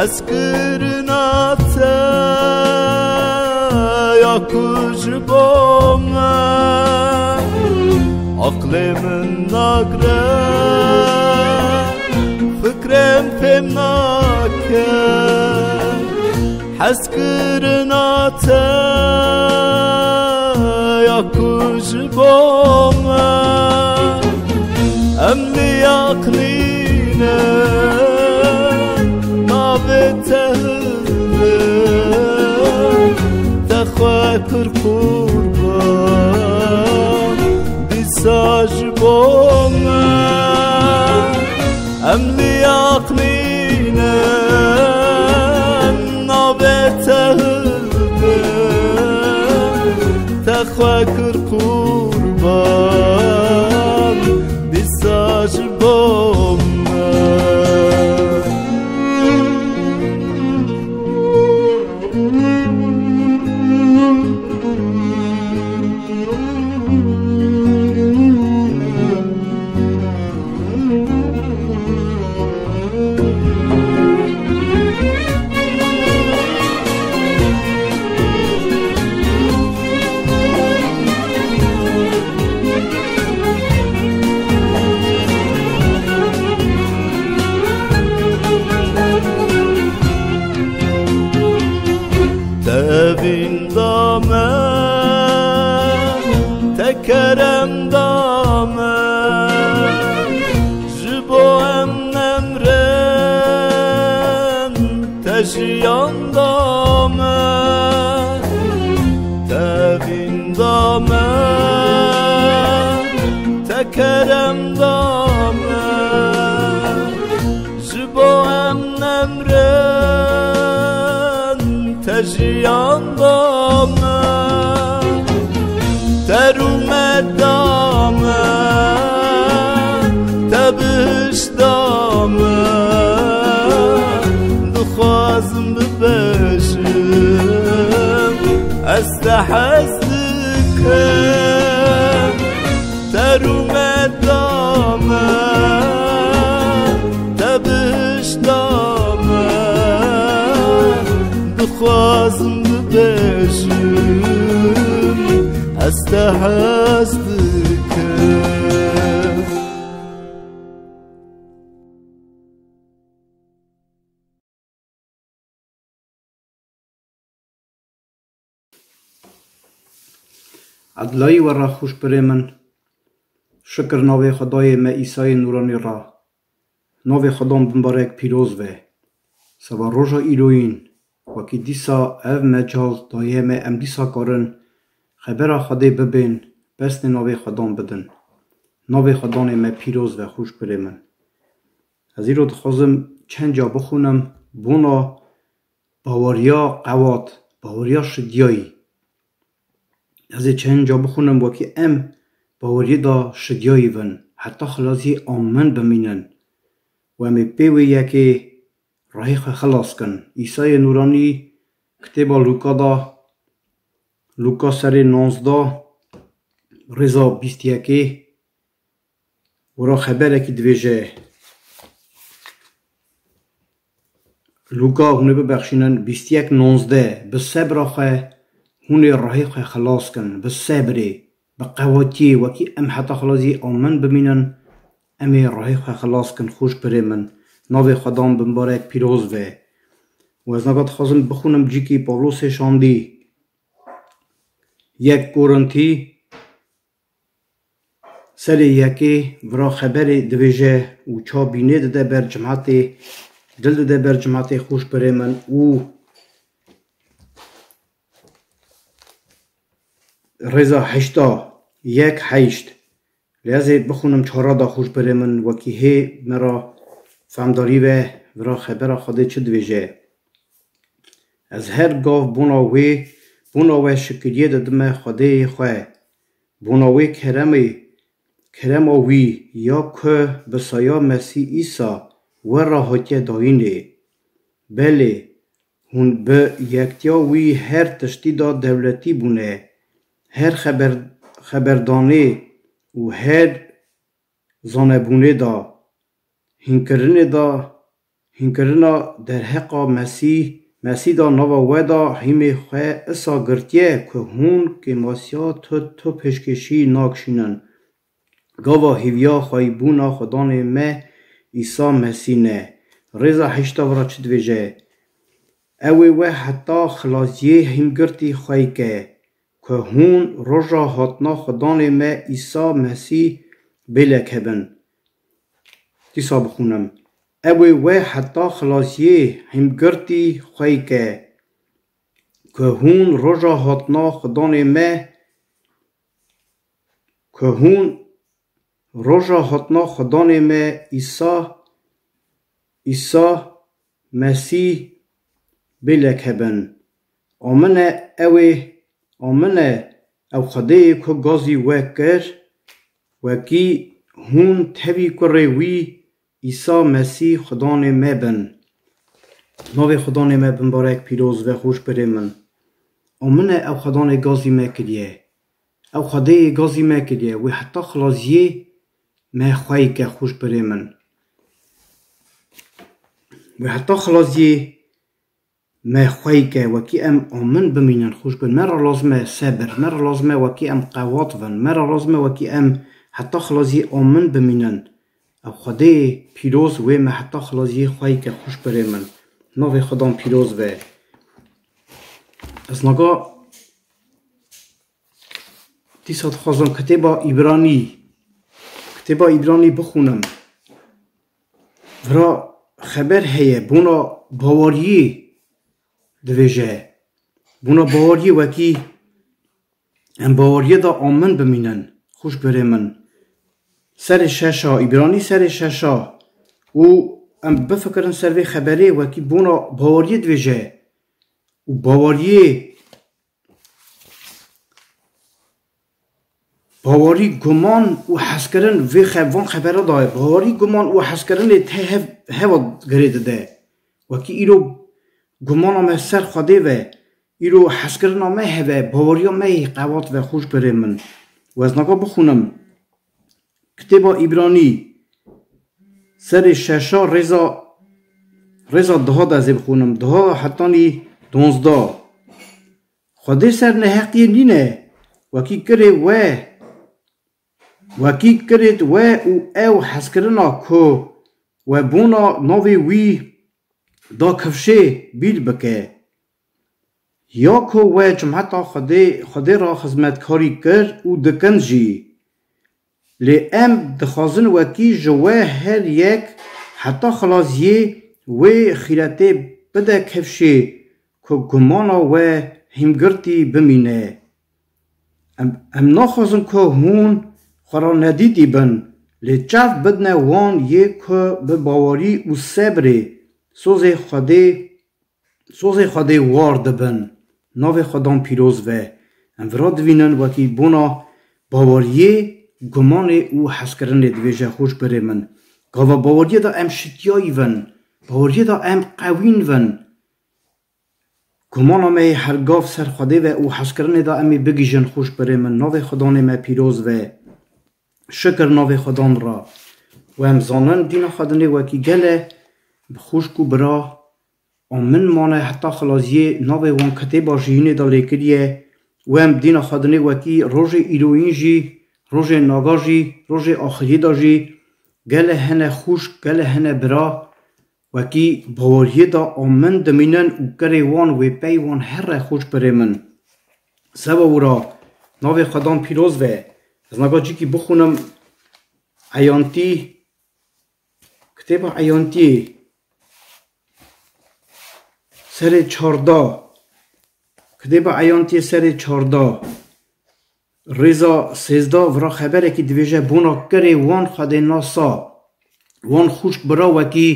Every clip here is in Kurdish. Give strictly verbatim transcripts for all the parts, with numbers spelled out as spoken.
Ez kirina te ya ku ji bo me aqlê min nagre, fikrê min fêm nake. Hezkirina te ya ku ji bo me em niyaqnîne navê te hilde te xwe kir qurban dîsa ji bo me. Em liyaqnîne navê te hilde te xwe kir qurban dîsa ji bo me. Te vîn da me, te kerem da me, ji bo em nemrên, te jiyan da me. Te vîn da me, te kerem da me, ji bo em nemrên, te jiyan da me. Te rûmet da me, te bihişt da me, dixwazim bibêjim, ez te hez dikim. Te rûmet da me, te bihişt da me, dixwazim bibêjim, ez te hez dikim. Edlayî we re xweş birê min, şikir navê Xwedayê me Îsayê Nûranî re. Navê Xwedan bimbarek pîroz be. Seba roja îroyîn, wekî dîsa ev mecal daye me em dîsa karin xebera Xwedê bibên, pesnê navê Xwedan bidin. Navê Xwedanê me pîroz be xweş birê min. Ez îro dixwazim çend ca bixwînim bona baweriya qewat, baweriya şidiyayî. Ez ê çend ca bixwînim wekî em baweriyê de şidiyayî bin, heta xilasiyê amin bimînin. Û em ê pê wê yekê rehê xwe xilas kin. Îsayê Nûranî kitêba Lûka de, Lûka serê nonzdeh, rêza bîst yekê, wira xeberekî dibêje. Lûka, hûn ê bibexşînin, bîst yek nonzdeh, bi sebra xwe hûn ê rehê xwe xilas kin, bi sebrê, bi qewatiyê, wekî em heta xilasî amin bimînin, em ê rehê xwe xilas kin, xweş birê min, navê Xwedan bimbarek pîroz be. Û ez nava dixwazim bixwînim cîkî Pawlosê şandî, yek Korintî, serê yekê vira xeberê dibêje û çavbînê dide ber cimatê, dil dide ber cimatê xweş birê min û rêza heşta, yek heşt. Lê ez ê bixwînim çara da xweş birê min, wekî hê me ra femdarî ve vira xebera Xwedê çi dibêje. Ez her gav bona wê, bona we şikiriyê didime Xwedêyê xwe. Bona wê keremê, kerema wî ya ku bi saya Mesîh Îsa we re hatiye dayînê. Belê, hûn bi yektiya wî her tiştî de dewletî bûne, her xeber-, xeberdanê û her zanebûnê de, hînkirinê de, hînkirina derheqa Mesîh, Mesîh da nava we da hîmê xwe isa girtiye ku hûn kêmasiya tu, tu pêşkêşî nakişînin. Gava hêviya xweyîbûna Xudanê me Îsa Mesîh ne. Rêza heşta vira çi dibêje? Ew ê we heta xilaziyê hîmgirtî xwey ke, ku hûn roja hatina Xudanê me Îsa Mesîh bêlek hebin. Dîsa bixûnim. Ew ê we heta xilaziyê hîmgirtî xwey ke, ku hûn roja hatina Xudanê me, ku hûn roja hatina Xudanê me Îsa, Îsa Mesîh bêlek hebin. Amine ew ê, amine ew Xwedê yê ku gazî we kir, wekî hûn tevî kurê wî Îsa Mesîh Xudanê me bin. Navê Xudanê me bimbarek pîroz ve xweş birê min. Amine ew Xudanê gazî me kiriye. Ew Xwedê yê gazî me kiriye. Wê heta xilaziyê me xwey ke xweş birê min. Wê heta xilaziyê me xwey ke wekî em amin bimînin xweş bin. Me re lazim e sebir, me re lazim e wekî em qewat bin, me re lazim e wekî em heta xilaziyê amin bimînin. Ew Xwedê pîroz wê me heta xilaziyê xwey ke xweş birê min. Navê Xudan pîroz be. Ez naga Dîsa dixwazim kitêba Îbranî, kitêba Îbranî bixûnim. Vira xeber heye, bona baweriyê divêje. Bona baweriyê wekî em baweriyê de amin bimînin. Xweş birê min. Serê şeşa, Îbranî serê şeşa. Û em bifikirin ser vê xeberê wekî bona baweriyê divêje. Û baweriyê Bawerî, guman û hezkirin vê xe-, van xebera de ye. Bawerî, guman û hezkirinê te hev-, heva girê dide. Wekî îro gumana me ser Xwedê ve, îro hezkirina me heve, baweriya me yê qewat ve xweş birê min. Û ez naka bixûnim. Kitêba Îbranî, serê şeşa rêza, rêza duha de ez ê bixûnim. Duha hetanî donzda. Xwedê ser neheqiyê nîne, wekî kirê we, wekî kirêt we û ew hezkirina ku we bona navê wî da kifşê bîr bike. Ya ku we cimeta Xwedê, Xwedê ra xizmetkarî kir û dikin jî. Lê em dixwazin wekî ji we her yek heta xilaziyê wê xîretê bide kifşê ku gumana we hîmgirtî bimîne. Em, em naxwazin ku hûn xwe ra nedîtî bin, lê çav bidine wan yê ku bi bawerî û sebrê sozê Xwedê, sozê Xwedê war dibin. Navê Xwedan pîroz ve. Em vira divînin wekî bona baweriyê, gumanê û hezkirinê divêje xweş birê min. Gava baweriyê de em şitiyayî vin. Baweriyê de em qewîn vin. Gumana me yê her gav ser Xwedê ve û hezkirinê de em ê bigihîjin xweş birê min. Navê Xudanê me pîroz ve. Şikir navê Xudan ra. Û em zanin dîna xwe dinê wekî gele bi xwişk û bira amin mane heta xilaziyê navê wan kitêba jiyînê de lêkiriye. Û em dîna xwe dinê wekî rojê îroyîn jî, rojê naga jî, rojê axiriyê de jî gele hene xwişk, gele hene bira, wekî baweriyê de amin dimînin û kirê wan wê pey wan here xweş birê min. Seba wira navê Xwedan pîroz ve. Ez naga cîkî bixûnim. Eyantî, kitêba Eyantiyê serê çarda. Kitêba Eyantiyê serê çarda. Rêza sêzda vira xeberekî divêje bona kirê wan Xwedê nasa, wan xwişk bira wekî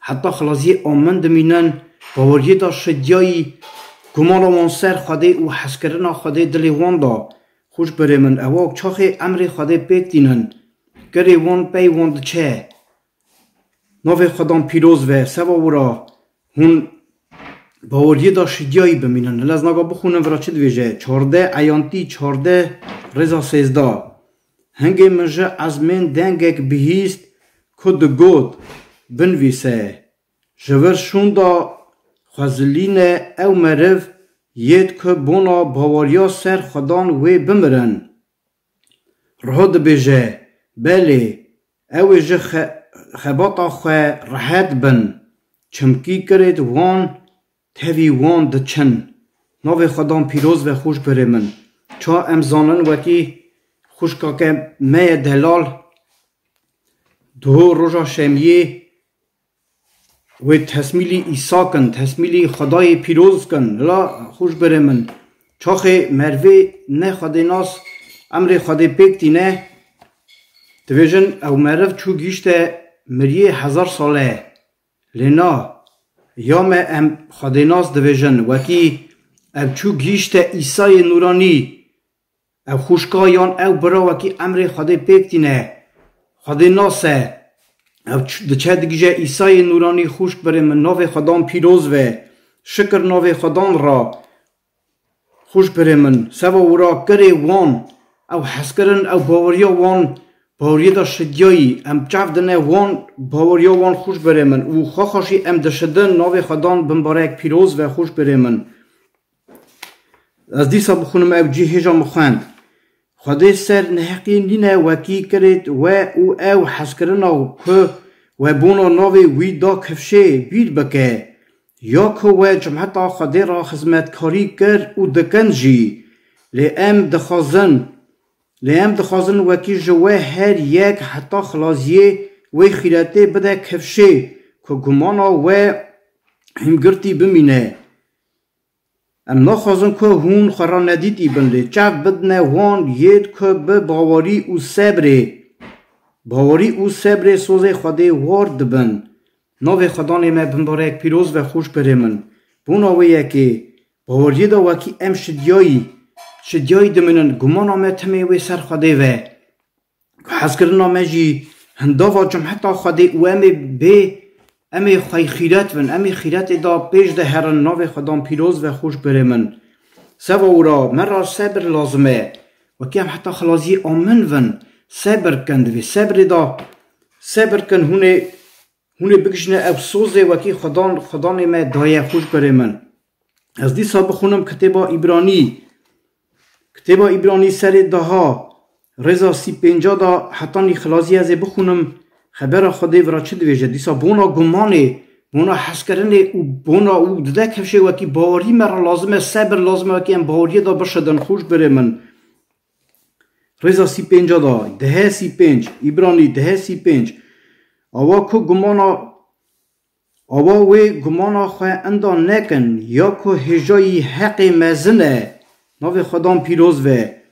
heta xilaziyê amin dimînin, baweriyê de şidiyayî, gumana wan ser Xwedê û hezkirina Xwedê dilê wan de. Xwişk birê min, ewa çaxê emrê Xwedê pêk tînin, kirê wan pey wan diçe. Navê Xwedan pîroz ve, seba wira hûn baweriyê de şidiyayî bimînin. Hila ez naga bixûnim vira çi divêje. Çardeh, Eyantî çardeh, rêza sêzda. Hingê min ji ezmên dengek bihîst ku digot, binivîse. Ji vir şûnda xwezilîne ew meriv yêd ku bona baweriya ser Xwedan wê bimirin. Riho dibêje, belê, ew ê ji xe-, xebata xwe rehet bin, çimkî kirêd wan tevî wan diçin. Navê Xwedan pîroz ve xûş birê min. Ça em zanin wekî xûşkake me ye delal, duho roja şemiyê wê tesmîlî Îsa kin, tesmîlî Xwedayê pîroz kin. La xûş birê min. Çaxê mervê ne Xwedê nas, emrê Xwedê pêk tîne, dibêjin ew meriv çû gîşte miriyê hezar sale. Lê na, ya me em Xwedênas dibêjin, wekî ev çû gihîşte Îsayê Nûranî, ev xûşka yan ew bira wekî emrê Xwedê pêk tîne, Xwedê nas e, ev ç-, diçe digije Îsayê Nûranî. Xûşk birê min, navê Xwedan pîroz ve, şikir navê Xwedan ra. Xûş birê min, seva wira kirê wan, ew hezkirin, ew baweriya wan, baweriyê de şidiyayî, em çav dine wan, baweriya wan xûş birê min û xwexa jî em dişidin, navê Xwedan bimbarek pîroz ve xûş birê min. Ez dîsa bixwînim ew cî hêja min xwend. Xwedê ser neheqî nîne wekî kirêt we û ew hezkirina ku we bona navê wî da kifşê bîr bike. Ya ku we cemeta Xwedê re xizmetkarî kir û dikin jî. Lê em dixwazin, lê em dixwazin wekî ji we her yek heta xilaziyê wê xîretê bide kifşê ku gumana we hîmgirtî bimîne. Em naxwazin ku hûn xwe ranedîtî bin, lê çav bidine wan yêd ku bi bawerî û sebrê, bawerî û sebrê sozê Xwedê war dibin. Navê Xwedanê me bimbarek pîroz ve xûş birê min. Bona wê yekê, baweriyê de wekî em şidiyayî, şidiyayî dimînin, gumana me timê wê ser Xwedê ve. Hezkirina me jî hindava cemheta Xwedê û em ê bê, em ê xwey xîret bin, em ê xîretê da pêş de herin, navê Xwedan pîroz ve xûş birê min. Seva wira, me ra sebir lazim e. Wekî em heta xilaziyê amin vin, sebir kin divê. Sebrê da, sebir kin hûn ê, hûn ê bigişine ev sozê wekî Xwedan, Xwedanê me daye xûş birê min. Ez dîsa bixwînim kitêba Îbranî. Kitêba Îbranî serê daha, rêza sî pênca da hetanî xilazî ez ê bixwînim, xebera Xwedê vira çi divêje. Dîsa bona gumanê, bona hezkirinê û bona û dide kevşê wekî bawerî me re lazim e, sebir lazim e, wekî em baweriyê de bişidin, xûş birê min. Rêza sî pênca da, dehê sî pênc, Îbranî dehê sî pênc. Awa ku gumana Awa wê gumana xwe enda nekin, ya ku hêjayî heqê mezin e, navê Xwedan pîroz ve.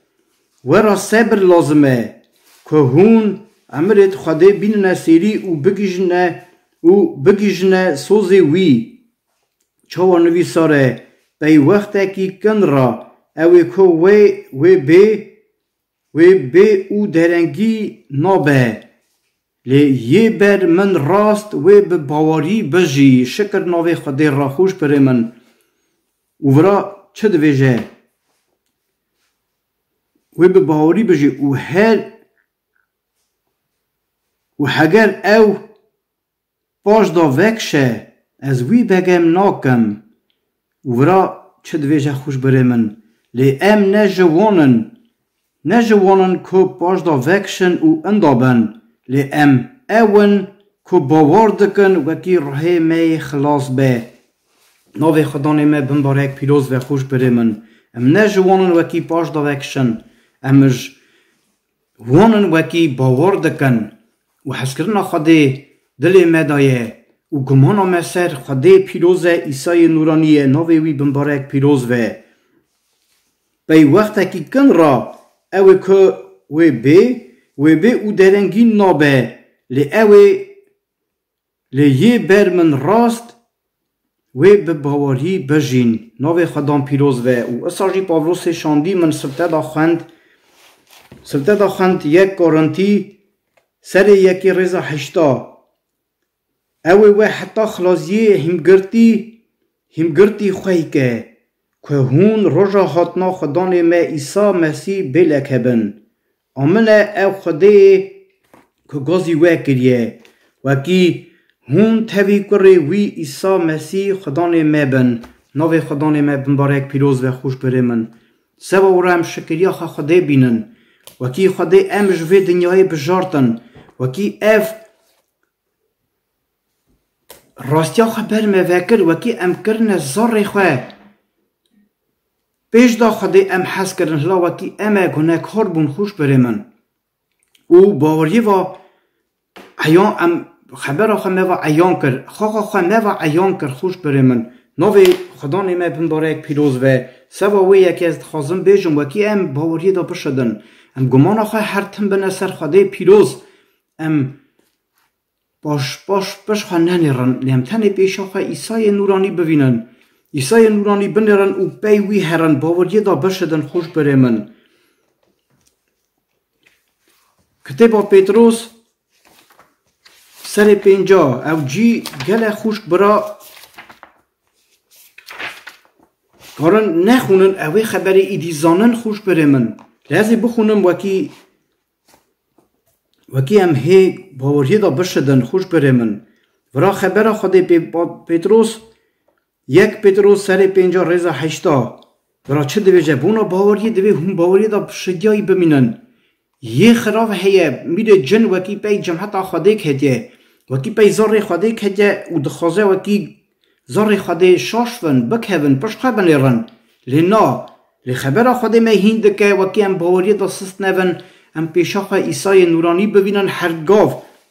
We ra sebir lazim e, ku hûn emirêt Xwedê bînine sêrî û bigihîjine, û bigihîjine sozê wî. Çawa nivîsar e, pey wextekî kin ra, ew ê ku wê, wê bê, wê bê û derengî nabe. Lê yê ber min rast wê bi bawerî bijî. Şikir navê Xwedê re, xûş birê min. Û vira çi divêje? Wê bi bawerî bijî û her, û heger ew paş da vekişe, ez wî begem nakim. Û vira çi divêje, xûş birê min? Lê em ne ji wan in, ne ji wan in ku paş da vekişin û inda bin, lê em ew in ku bawer dikin wekî ruhê me yê xilas be. Navê Xwedanê me bimbarek pîroz ve, xûş birê min. Em ne ji wan in wekî paş da vekişin, em ji wan in wekî bawer dikin û hezkirina Xwedê dilê me de ye û gumana me ser Xwedê pîroz e, Îsayê nûranî ye, navê wî bimbarek pîroz ve. Pey wextekî kin ra ew ê ku wê bê, wê bê û derengî nabe, lê ew ê Lê yê ber min rast wê bi bawerî bijîn. Navê Xwedan pîroz ve. Û isa jî Pawlosê şandî min sifte da xwend, sifte da xwend yek Korintî serê yekê rêza heşta. Ew ê we heta xilaziyê hîmgirtî, hîmgirtî xwey ke, ku hûn roja hatina Xwedanê me Îsa Mesî bêlek hebin. Amin e ew Xwedê ku gazî we kiriye, wekî Hûn tevî kurê wî Îsa Mesîh Xudanê me bin. Navê Xudanê me bimbarek pîroz ve xûşbirê min. Seva wira em şikiriya xwe Xwedê bînin. Wekî Xwedê em ji vê dinyayê bijartin. Wekî ev rastiya xwe ber me vekir, wekî em kirine zarê xwe. Pêş da Xwedê em hez kirin, hila wekî em e gunekar bûn xûşbirê min. Û baweriyê va eyan em xebera xwe me va eyan kir, xaxa xwe me va eyan kir xûşbirê min. Navê Xudanê me bimbarek pîroz ve. Seva wê yekê ez dixwazim bêjim, wekî em baweriyê de bişidin. Em gumana xwe her tim bine ser Xwedê pîroz. Em baş, baş, baş xwe nenêrin. Lê em tenê pêşa xwe Îsayê nûranî bivînin. Îsayê nûranî binêrin û pey wî herin. Baweriyê de bişidin xûşbirê min. Kitêba Pêtros serê pênca, ew cî gelek xûşk bira karin nexûnin, ew ê xeberê îdî zanin xûşbirê min. Lê ez ê bixûnim wekî, wekî em hê baweriyê de bişidin xûşbirê min. Vira xebera Xwedê pê, Pêtros, yek Pêtros serê pênca rêza heşta. Vira çi dibêje? Bona baweriyê divê hûn baweriyê de şidiyayî bimînin. Yê xirav heye, mîrê cin wekî pey cemheta Xwedê ketiye. Wekî pey zarê Xwedê ketiye û dixwaze wekî zarê Xwedê şaş bin, bikevin, pişt xwe binêrin. Lê na, lê xebera Xwedê me hîn dike, wekî em baweriyê de sist nebin, em pêşa xwe Îsayê nûranî bivînin her gav.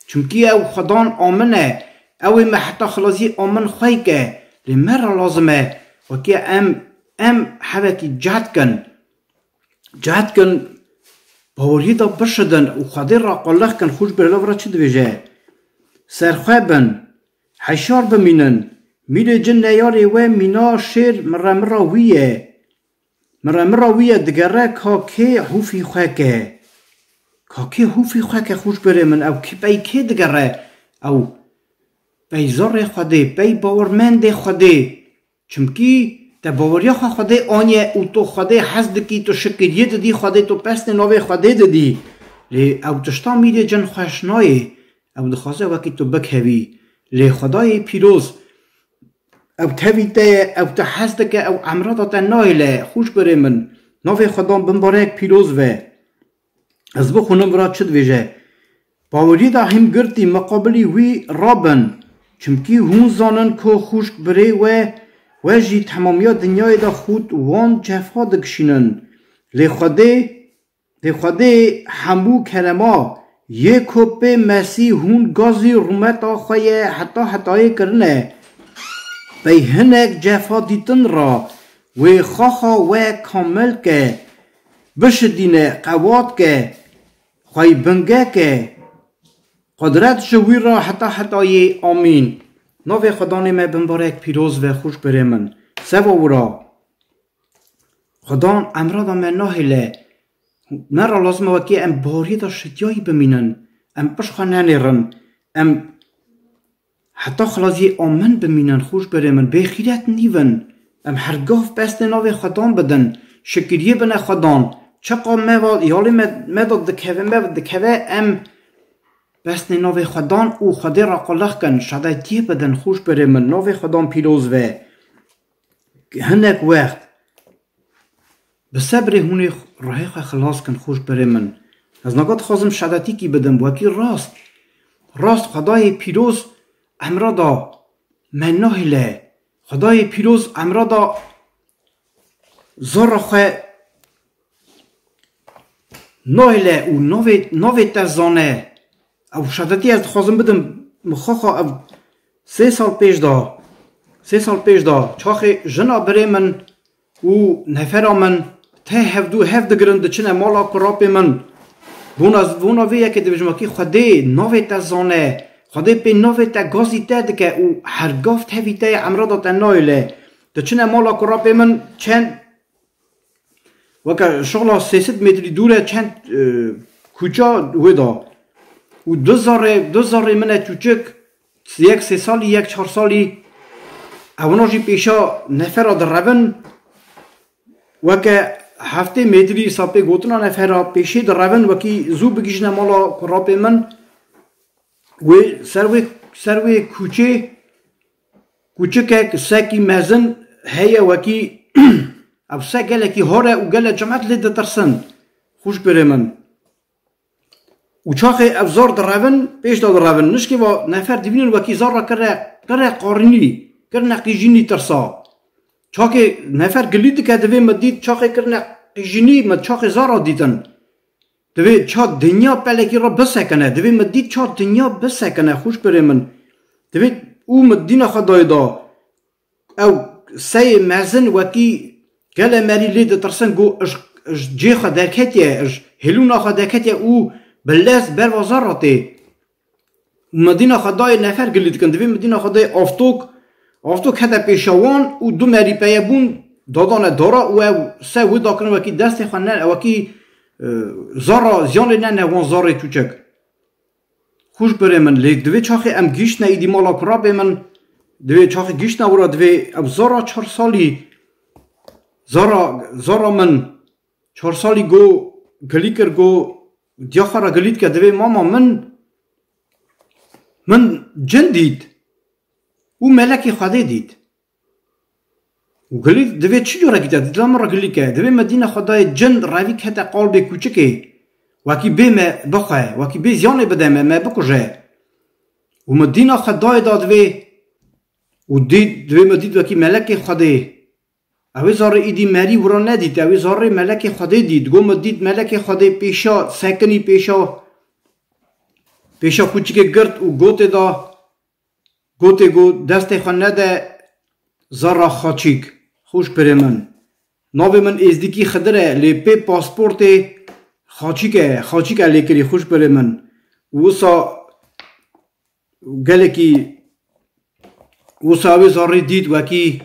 Çimkî ew Xwedan amin e, ew ê me heta xilaziyê amin xwey ke. Lê me re lazim e, wekî em, em hevekî cehd kin. Cehd kin, baweriyê de bişidin û Xwedê re qulix kin, xûşbirê min vira çi dibêje? Serxwe bin, heşyar bimînin. Mîrê cin neyarê we mîna şêr miremira wî ye. Miremira wî ye, digere ka kê hûfî xwe ke. Ka kê hûfî xwe ke xûşbirê min, ew kê pey kê digere? Ew pey zarê Xwedê, pey bawermendê Xwedê. Çimkî te baweriya xwe Xwedê aniye û tu Xwedê hez dikî, tu şikiriyê didî Xwedê, tu pesnê navê Xwedê didî. Lê ew tişta mîrê cin xweş nayê. Ew dixwaze wekî tu bikevî. Lê Xwedayê pîroz, ew tevî te ye, ew te hez dike, ew emra da te nahêle, xûşbirê min. Navê Xwedan bimbarek pîroz ve. Ez bixwînim vira çi dibêje. Bawerî de hîmgirtî miqabilî wî rabin, çimkî hûn zanin ku xûşk birê we, we jî temamiya dinyayê de xût wan cefa dikişînin. Lê Xwedê, lê Xwedê hemû kerema yê ku pê Mesîh hûn gazî rûmeta xwe ye heta hetayê kirine. Pey hinek cefa dîtin ra wê xaxa we kamil ke, bişidîne, qewat ke, xwey binge ke, qudret ji wî re heta hetayê. Amîn. Navê Xudanê me bimbarek pîroz ve, xûşbirê min. Seva wira. Xudan emra da me nahêle. Me re lazim e wekî em bariyê de şitiyayî bimînin. Em pişt xwe nenêrin. Em heta xilaziyê amin bimînin, xûşbirê min, bêxîret nîvin. Em her gav pesnê navê Xwedan bidin, şikiriyê bine Xwedan. Çiqa me va, yalê me, me da dikeve, me dikeve, em pesnê navê Xwedan û Xwedê re qulix kin, şadetiyê bidin, xûşbirê min, navê Xwedan pîroz ve. Hinek wext. Bi sebrê hûn ê rihê xwe xilas kin, xûşbirê min. Ez naka dixwazim şedetîkî bidim, wekî rast. Rast Xwedayê pîroz emra da me nahêle. Xwedayê pîroz emra da zora xwe nahêle û navê, navê te zane. Ew şedetî ez dixwazim bidim, mixaxa ev sê sal pêş da, sê sal pêş da, çaxê jina birê min û nefera min tê hevdû hev digirin, diçine mala kurapê min. Bona, bona vê yekê dibêjim, wekî Xwedê navê te zane, Xwedê pê navê te gazî te dike û her gav tevî te ye, emra da te nayêle. Diçine mala kurapê min, çend, weke şixla sê sed metrî dûr e, çend, e, kuça wê da. Û du zarê, du zarê min e çûçik, yek sê salî, yek çar salî, ewna jî pêşa nefera direvin, weke heftê metrî sapê gotina nefera pêşê direvin, wekî zû bigihîjine mala kurapê min. Wê ser wê ser wê kûçê kûçikek, sekî mezin heye, wekî ev se gelekî hor e û gelek cimet lê ditirsin. Xwişbirê min. Û çaxê ev zar direvin, pêş de direvin. Nişkê va nefer dibînin wekî zar re kire, kire qarînî, kirine qîjînî tirsa. Çaxê nefer gilî dike, divê me dît çaxê kirine qîjînî, me çaxê zara dîtin. Divê ça dinya pelekî re bisekine. Divê me dît ça dinya bisekine, xwişbirê min. Divê û me dîna xwe dayê da. Ew seyê mezin wekî gele merî lê ditirsin, got, "Ij, ij cê xwe derketiye, ij hêlûna xwe derketiye û bi lez berva zar re tê." Û me dîna xwe dayê nefer gilî dikin. Divê me dîna xwe dayê avtok, avtok hete pêşa wan û du merî peye bûn, dadane dara û ew se wê dakirin wekî destê xwe ne, wekî, e, zara ziyanê ne, ne wan zarê çûçek. Xwişbirê min, lê divê çaxê em gihîştine îdî mala kurabê min, divê çaxê gihîştine wira, divê ev zara çar salî, zara, zara min çar salî got, gilî kir, got, diya xwe re gilî dike, divê mama min, min cin dît û melekê Xwedê dît. Û gilî divê çi cure gîte, dila min re gilî ke. Divê me dîna Xwedayê cin revî kete qalbê kûçikê. Wekî bê me bixwe, wekî bê ziyanê bide me, me bikuje. Û me dîna Xwedayê da divê. Û dît, divê me dît wekî melekê Xwedê. Ew ê zarê îdî merî wira nedît, ew ê zarê melekê Xwedê dît. Go me dît melekê Xwedê pêşa sekinî, pêşa, pêşa kûçikê girt û gotê da. Gotê got, "Destê xwe nede zara Xaçîk, xwişbirê min. Navê min Êzdîkî Xidir e, lê pê pasportê Xaçîk e, Xaçîk e lêkirî, xwişbirê min." Wisa gelekî, wisa wê zarê dît wekî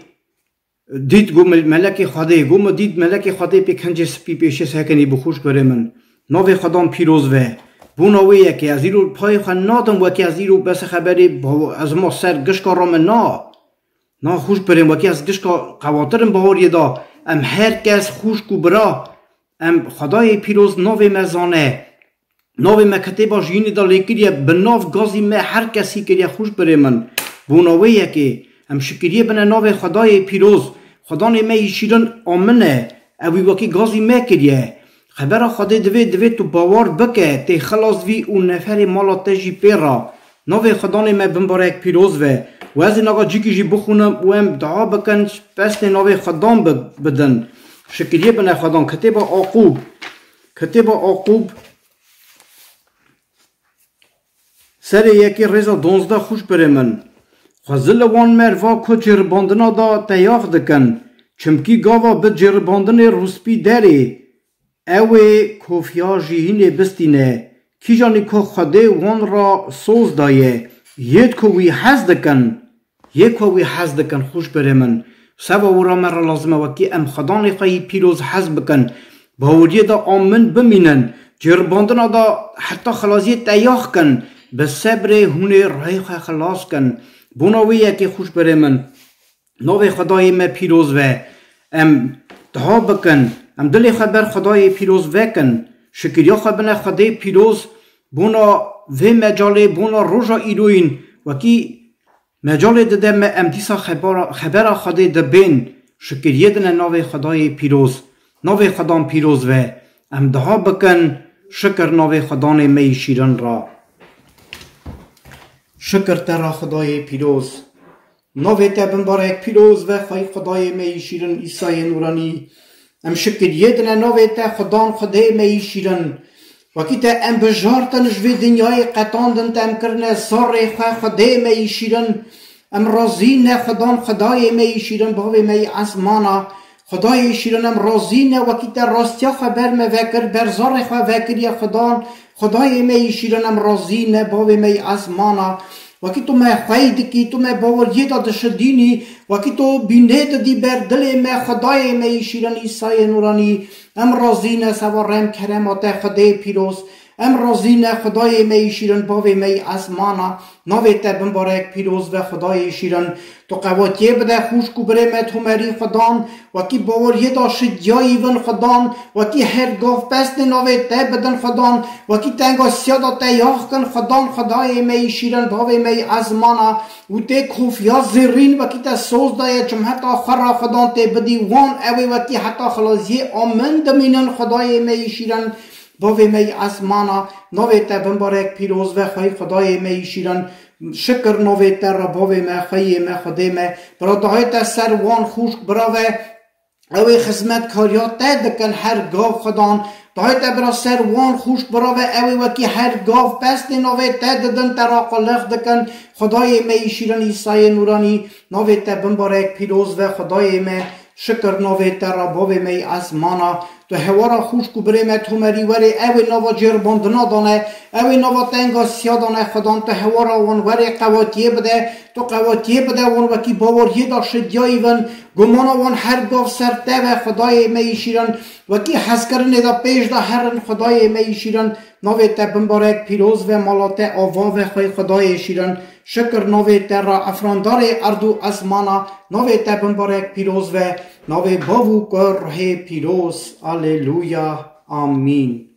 Dît, got, mel-, melekê Xwedê, got, min dît melekê Xwedê pê kencê spî pêşê sekinî bû, xwişbirê min. Navê Xwedan pîroz ve. Bona wê yekê, ez îro payê xwe nadim, wekî ez îro bes xeberê baw-, ez ma ser gişka re min na. Na xwişbirê min, wekî ez gişka qewatirim baweriyê da. Em her kes xwişk û bira. Em Xwedayê pîroz navê me zane. Navê me kitêba jiyînê de lê kiriye, bi nav gazî me her kesî kiriye, xwişbirê min. Bona wê yekê, em şikiriyê bine navê Xwedayê pîroz. Xwedanê me yî şîrin a min e, ewî wekî gazî me kiriye. Xebera Xwedê divê, divê tu bawer bike, tê xilas vî û neferê mala te jî pê ra. Navê Xwedanê me bimbarek pîroz ve. Û ez ê nava cîkî jî bixwînim û em dua bikin, pestê navê Xwedan bi-, bidin. Şikiriyê bine Xwedan. Kitêba Aqûb. Kitêba Aqûb, serê yekê rêza donzdeh, xwişbirê min. Xwezil li wan merva ku ceribandina da te yax dikin. Çimkî gava bi ceribandinê rûspî derê, ew ê kofiya jiyînê bistîne. Kîjanî ku Xwedê wan ra soz daye, yêd ku wî hez dikin. Yê ku wî hez dikin, xwişbirê min. Seva wira me re lazim e wekî em Xwedanê xwe yî pîroz hez bikin. Baweriyê de a min bimînin. Ceribandina de heta xilaziyê te yax kin. Bi sebrê hûn ê rihê xwe xilas kin. Bona wê yekê, xwişbirê min. Navê Xwedayê me pîroz ve. Em dua bikin. Em dilê xwe ber Xwedayê pîroz vekin. Şikiriya xwe bine Xwedê pîroz. Bona vê mecalê, bona roja îroyîn. Wekî Mecalê dide me em dîsa xebara, xebera Xwedê dibên, şikiriyê dine navê Xwedayê pîroz, navê Xwedan pîroz ve. Em dua bikin, şikir navê Xwedanê me yî şîrin ra. Şikir te ra Xwedayê pîroz. Navê te bimbarek pîroz ve, xwey Xwedayê me yî şîrin, Îsayê Nûranî. Em şikiriyê dine navê te, Xudan Xwedê me yî şîrin. Wekî te em bijartin ji vê dinyayê qetandin, te em kirine zarê xwe, Xwedê me yî şîrin. Em razî ne, Xudan Xwedayê me yî şîrin, bavê me yî ezmana. Xwedayê şîrin, em razî ne, wekî te rastiya xwe ber me vekir, ber zarê xwe vekiriye Xudan. Xwedayê me yî şîrin, em razî ne, bavê me yî ezmana. Wekî tu me xwey dikî, tu me baweriyê de dişidînî, wekî tu bînê didî ber dilê me, Xwedayê me yî şîrin, Îsayê Nûranî, em razî ne, seva rem kerema te, Xwedê pîroz, Em razî ne, Xwedayê me yî şîrin, bavê me yî ezmana, navê te bimbarek pîroz be, Xwedayê şîrin. Tu qewetiyê bide xwişk û birê me Tomerî Xwedan, wekî baweriyê de şidiyayî bin Xwedan, wekî her gav pestê navê te bidin Xwedan, wekî tengasiya de te yax kin Xwedan, Xwedayê me yî şîrin, bavê me yî ezmana, û tê kofiya zêrîn wekî te soz daye cimheta xwe re Xwedan tê bidî wan, ew ê wekî heta xilaziyê amin dimînin, Xwedayê me yî şîrin, bavê me yî ezmana, navê te bimbarek pîroz ve, xwey Xwedayê me yî şîrin, şikir navê te re, bavê me, xweyê me, Xwedê me, bira dahê te ser wan xwişk bira ve, ew ê xizmetkariya te dikin her gav Xwedan, dahê te bira ser wan xwişk bira ve, ew ê wekî her gav pestê navê te didin, te re qulix dikin, Xwedayê me yî şîrin, Îsayê Nûranî, navê te bimbarek pîroz ve, Xwedayê me, şikir navê te re, bavê me yî ezmana, tu hewara xwişk û birê me Tomerî werê, ew ê nava cêribandina dane, ew ê nava tengasiya dane, Xwedan tu hewara wan werê qewetiyê bide, tu qewetiyê bide wan wekî baweriyê de şidiyayî bin, gumana wan her gav ser te ve, Xwedayê me yî şîrin, wekî hezkirinê de pêş de herin, Xwedayê me yî şîrin, navê te bimbarek pîroz ve, mala te ava ve, xwey Xwedayê şîrin, şikir navê te re, efrandarê erd û ezmana, navê te bimbarek pîroz ve, navê Bav û Kur Ruhê Pîroz. Aleluya. Amîn.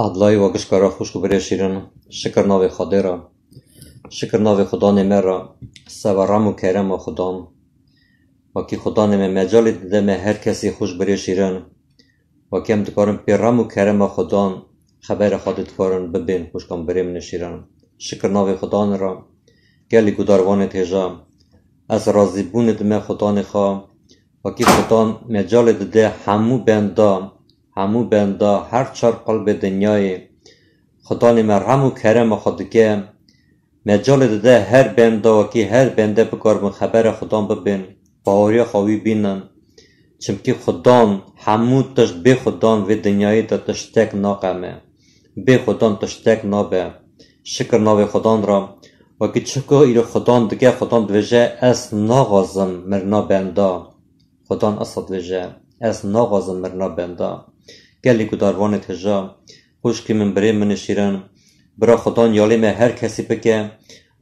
Adlayî we gişka re xwişk û birê şîrin, şikir navê Xwedê re. Şikir navê Xudanê me re, seba rem û kerema Xudan. Wekî Xudanê me mecalê dide me her kesî xwişk birê şîrin. Wekî em dikarin pê rem û kerema Xudan xebera Xwedê dikarin bibên xwişkan birê min şîrin. Şikir navê Xudanê re, gelî gudarvanê têja. Ez razîbûnê dime Xudanê xwe. Wekî Xudan mecalê dide hemû benda, hemû benda, her çar qelbê dinyayê. Xudanê me rem û kerema xwe dike. Mecalê dide her benda, wekî her bende bikaribin xebera Xudan bibên, baweriya xwe wî bînin. Çimkî Xudan, hemû tişt bê Xudan vê dinyayê de tiştek naqeme. Bê Xudan tiştek nabe. Şikir navê Xudan re. Wekî çi ku îro Xudan dike, Xudan dibêje, ez naxwazim mirina benda. Xudan esa dibêje, ez naxwazim mirina benda. Gelî gudarvanê têja, xwişkê min, birê min şîrin, bira Xudan yalê me her kesî bike,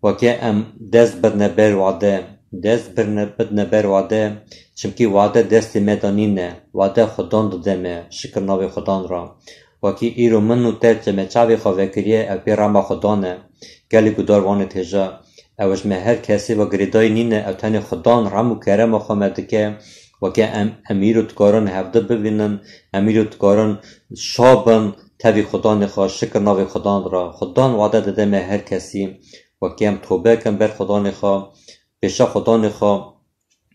wekî em dest bidne ber wade. Dest birne, bidne ber wade, çimkî wade destê me de nîne. Wade Xudan dide me, şikir navê Xudan re. Wekî îro min û te çeme çavê xwe vekiriye, ew pê rema Xudan e. Gelî gudarvanê têja, ew ji me her kesî ve girêdayî nîne, ew tenê Xudan rem û kerema xwe me dike. Weke em, em îro dikarin hevdi bivînin, em îro dikarin şa bin tevî Xudanê xwe, şikir navê Xudan re. Xudan wade dide me her kesî. Weke em tobe kin ber Xudanê xwe, pêşa Xudanê xwe,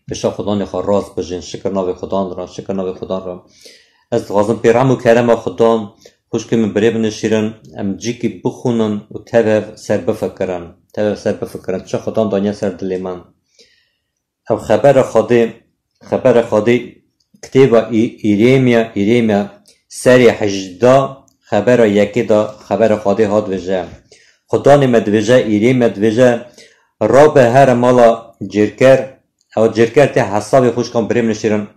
pêşa Xudanê xwe rast bijîn, şikir navê Xudan re, şikir navê Xudan re. Ez dixwazim pê rem û kerema Xudan, xwişkê min, birê min şîrin, em cîkî bixwînin û tev hev ser bifikirin. Tev hev ser bifikirin. Çi Xudan daniye ser dilê min. Ev xebera Xwedê, xebera Xwedê, kitêba Î-, Îrêmiya, Îrêmiya serê hejdeh, xebera yekê de xebera Xwedê hat dibêje. Xudanê me dibêje, Îrêmiya dibêje, rabe here mala cêrker, ew cêrker tê hesabê xwişkan birê min şîrin.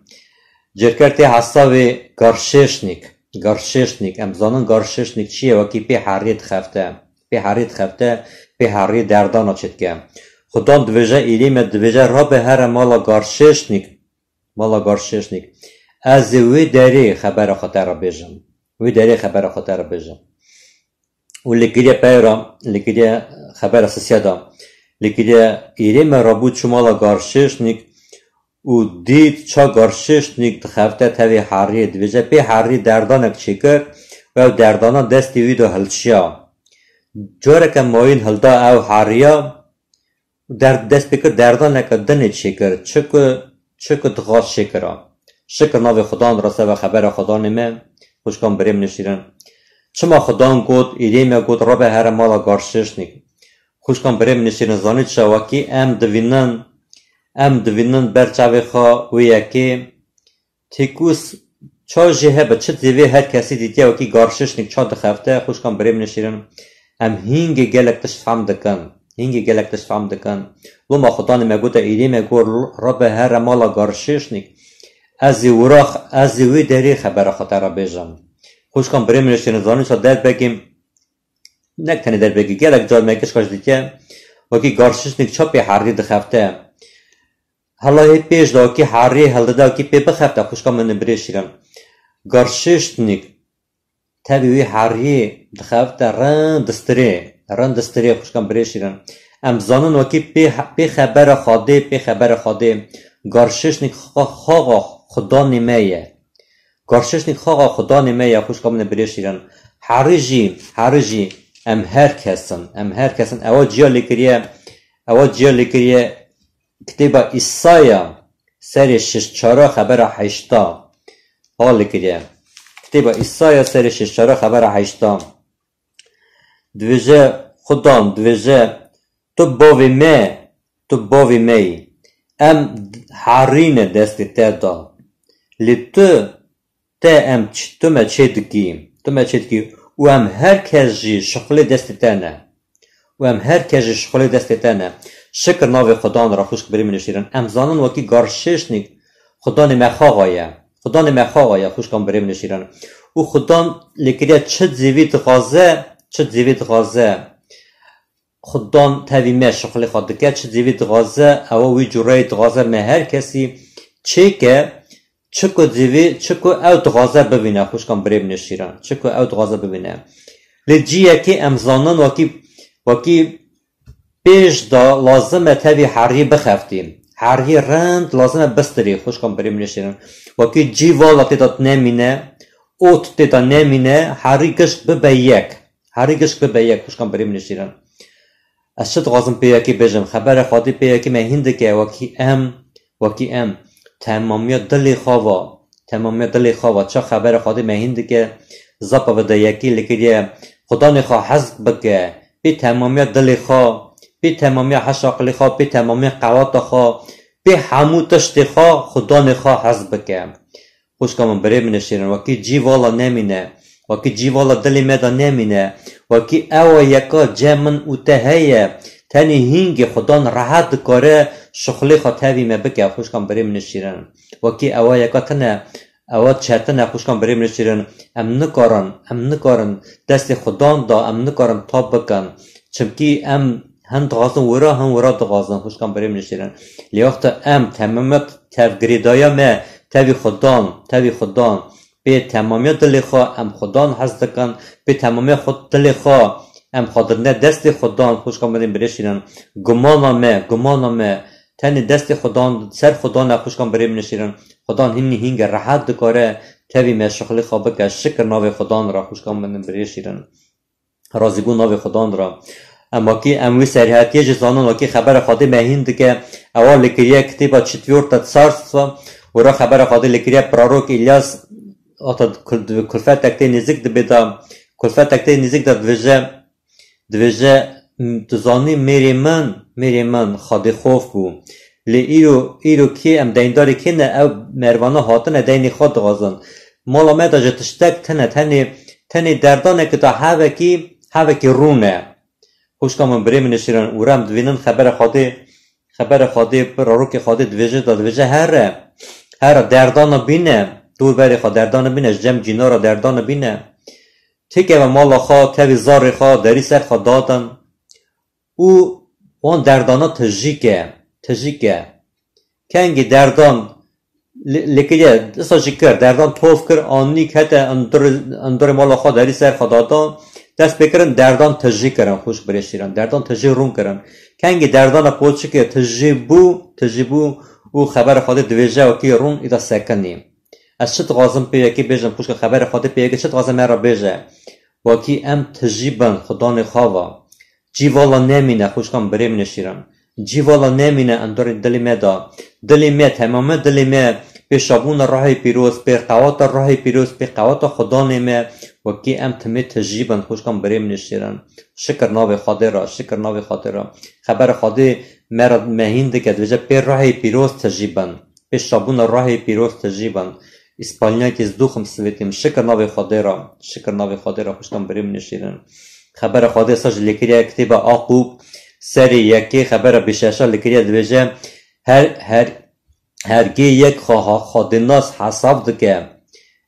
Cêrker tê hesabê garşêşnîk. Garşêşnîk, em zanin garşêşnîk çi ye, wekî pê heriyê dixefte. Pê heriyê dixefte, pê heriyê derdana çêdike. Xudan dibêje, Îrêmiya dibêje, rabe here mala garşêşnîk. Mala garşêşnîk. Ez ê wê derê xebera xwe te re bêjim. Wê derê xebera xwe te re bêjim. Û li kiriye peyra, li kiriye xebera sisiya da. Li kiriye Îrêmiya rabû çû mala garşêşnîk û dît ça garşêşnîk dixefte tevê heriyê. Dibêje, pê heriyê derdanek çêkir û ew derdana destê wî de hilşiya. Careke mayîn hilda ew heriya û der-, dest pê kir derdaneke dinê çêkir. Çi ku, çi ku dixwast çêkira. Şikir navê Xudan re, seba xebera Xudanê me, xwişkan birê min şîrin. Çima Xudan got, Îrêmiya got, rabe here mala garşêşnîk. Xwişkan birê min şîrin, zanî çi, wekî em divînin, em divînin ber çavê xwe wê yekê, têkûs ça jî hebe, çi zêvê her kesî dîtiye wekî garşêşnîk ça dixefte, xwişkan birê min şîrin, em hîngê gelek tişt fehm dikin. Hîngê gelek tişt fehm dikin. Loma Xudanê me gote, Îrêmiya got, rabe here mala garşêşnîk. Ez ê wira, ez ê wê derê xebera xwe te re bêjim. Xwişkan birê min şîrin, zanî ça derbekî, nek tenê derbekî, gelek car me kişka jî dîtiye, wekî garşêşnîk ça pê heriyê dixefte. Hela hê pêş de wekî heriyê hildide, wekî pê bixefte, xwişka min ê birê şîrin. Garşêşnîk tevî wî heriyê dixefte, rind distirê, rind distirê, xwişkan birê şîrin. Em zanin wekî pê, pê xebera Xwedê, pê xebera Xwedê, garşêşnîk xa-, xaxa Xudanê me ye. Garşêşnîk xaxa Xudanê me ye, xwişka min ê birê şîrin. Herî jî, herî jî em her kes in, em her kes in. Ewa ciya lê kiriye, ewa ciya lê kiriye kitêba Îsaya serê şêst çar xebera heşta. Ha lê kiriye. Kitêba Îsaya serê şêst çar xebera heşta. Dibêje, Xudan dibêje, tu bavê me, tu bavê me yî. Em herîne destê te de. Lê tu, te em ç-, tu me çê dikî, tu me çê dikî û em her kes jî şixulê destê te ne. Û em her kes jî şixulê destê te ne. Şikir navê Xudan re, xwişk birê min ê şîrin. Em zanin wekî garşêşnîk Xudanê me xaxa ye. Xudanê me xaxa ye, xwişkan birê min ê şîrin. Û Xudan lê kiriye çi zêvî dixwaze, çi zêvî dixwaze. Xudan tevî me şixulê xwe dike, çi zêvî dixwaze, ewa wî cureyê dixwaze me her kesî çêke, Çi ku divê, çi ku ew dixwaze bibîne, xwişkan birê min ê şîrin. Çi ku ew dixwaze bibîne. Lê ciyekê em zanin wekî, wekî pêş de lazim e tevî herî bixeftî. Herî rind lazim e bistirî, xwişkan birê min ê şîrin. Wekî cî vala tê de nemîne, ot tê de nemîne, herî gişt bibe yek. Herî gişt bibe yek, xwişkan birê min ê şîrin. Ez çi dixwazim pê yekê bêjim? Xebera Xwedê pê yekê me hîn dike, wekî em, wekî em. Temamiya dilê xwe va, temamiya dilê xwe va. Ça xebera Xwedê me hîn dike, zapa ve de yekê li kiriye, Xudanê xwe hezk bike, pê temamiya dilê xwe, pê temamiya heşaqilê xwe, pê temamiya qewata xwe, pê hemû tiştê xwe Xudanê xwe hezk bike. Xwişka min, birê min ê şîrin, wekî cî vala nemîne, wekî cî vala dilê me de nemîne, wekî ewa yeka cem min û te heye, tenê hîngê Xudan rehet dikare şixulê xwe tevî me bike, xwişka min, birê min ê şîrin. Wekî ewa yeka tine, ewa çetin e, xwişka min, birê min ê şîrin. Em nikarin, em nikarin destê Xudan de, em nikarin tap bikin. Çimkî em hin dixwazin wira, hin wira dixwazin, xwişka min, birê min ê şîrin. Lê wexta em temamiyet tevgirêdaya me tevî Xudan, tevî Xudan, pê temamiya dilê xwe em Xudan hez dikin, pê temamiya xwe dilê xwe em xwe didine destê Xudan, xwişka min, birê şîrin. Gumana me, gumana me tenê destê Xudan, ser Xudan e, xwişka min, birê min ê şîrin. Xudan hînî hînge rehet dikare tevî me şixulê xwe bike. Şikir navê Xudan re, xwişka min, birê şîrin. Razîbûn navê Xudan re. Em wekî, em wî serîhetiyê jî zanin, wekî xebera Xwedê me hîn dike. Ewa li kiriye kitêba Çitviyorta Tsarstwa, wira xebera Xwedê li kiriye prorok Îlyas, hata kul-, kulfetek tê nêzik dibê de, kulfetek tê nêzik de dibêje, dibêje, "M-, tu zanî mêrê min, mêrê min Xwedê xof bû. Lê îro, îro kê em deyndarê kê ne, ew mervana hatine deynê xwe dixwazin. Mala me de ji tiştek tine, tenê, tenê derdaneke da hevekî, hevekî rûn e." Xwişka min, birê min ê şîrin, û re em divînin xebera Xwedê, xebera Xwedê, prorokê Xwedê dibêje da, dibêje, "Here, here, derdana bîne, dûr berê xwe derdana bîne, ji cem cînara derdana bîne. Têkeve mala xwe, tevî zarê xwe, derî ser xwe dadin û wan derdana tijî ke, tijî ke." Kengî derdan li, li kiriye, disa jî kir, derdan tov kir, anî kete hundirê, hundirê mala xwe, derî ser xwe datan, dest pê kirin, derdan tijî kirin, xwişk birê şîrin, derdan tijî rûn kirin. Kengî derdana poçikê tijî bû, tijî bû û xebera Xwedê dibêje wekî rûn îda sekinî. Ez çi dixwazim pê yekê bêjim, xwişka, xebera Xwedê pê yekê çi dixwaze me re bêje? Wekî em tijî bin Xudanê xwe ve. Cî vala nemîne, xwişkan, birê min ê şîrin. Cî vala nemîne hundirê dilê me de. Dilê me, temamê dilê me, pê şabûna ruhê pîroz, pê qewata ruhê pîroz, pê qewata Xudanê me, wekî em timê tijî bin, xwişkan, birê min ê şîrin. Şikir navê Xwedê re, şikir navê Xwedê re. Xebera Xwedê me re, me hîn dike, dibêje, pê ruhê pîroz tijî bin. Pê şabûna ruhê pîroz tijî bin. Îspanyakî zduxim sivêtîm. Şikir navê Xwedê re. Şikir navê Xwedê re, xwişkan, birê min ê şîrin. Xebera Xwedê sa jî lêkiriye kitêba Aqûb, serê yekê, xebera bîşeşa lêkiriye, dibêje, her, her, hergê yek xwe, xwedênas hesab dike.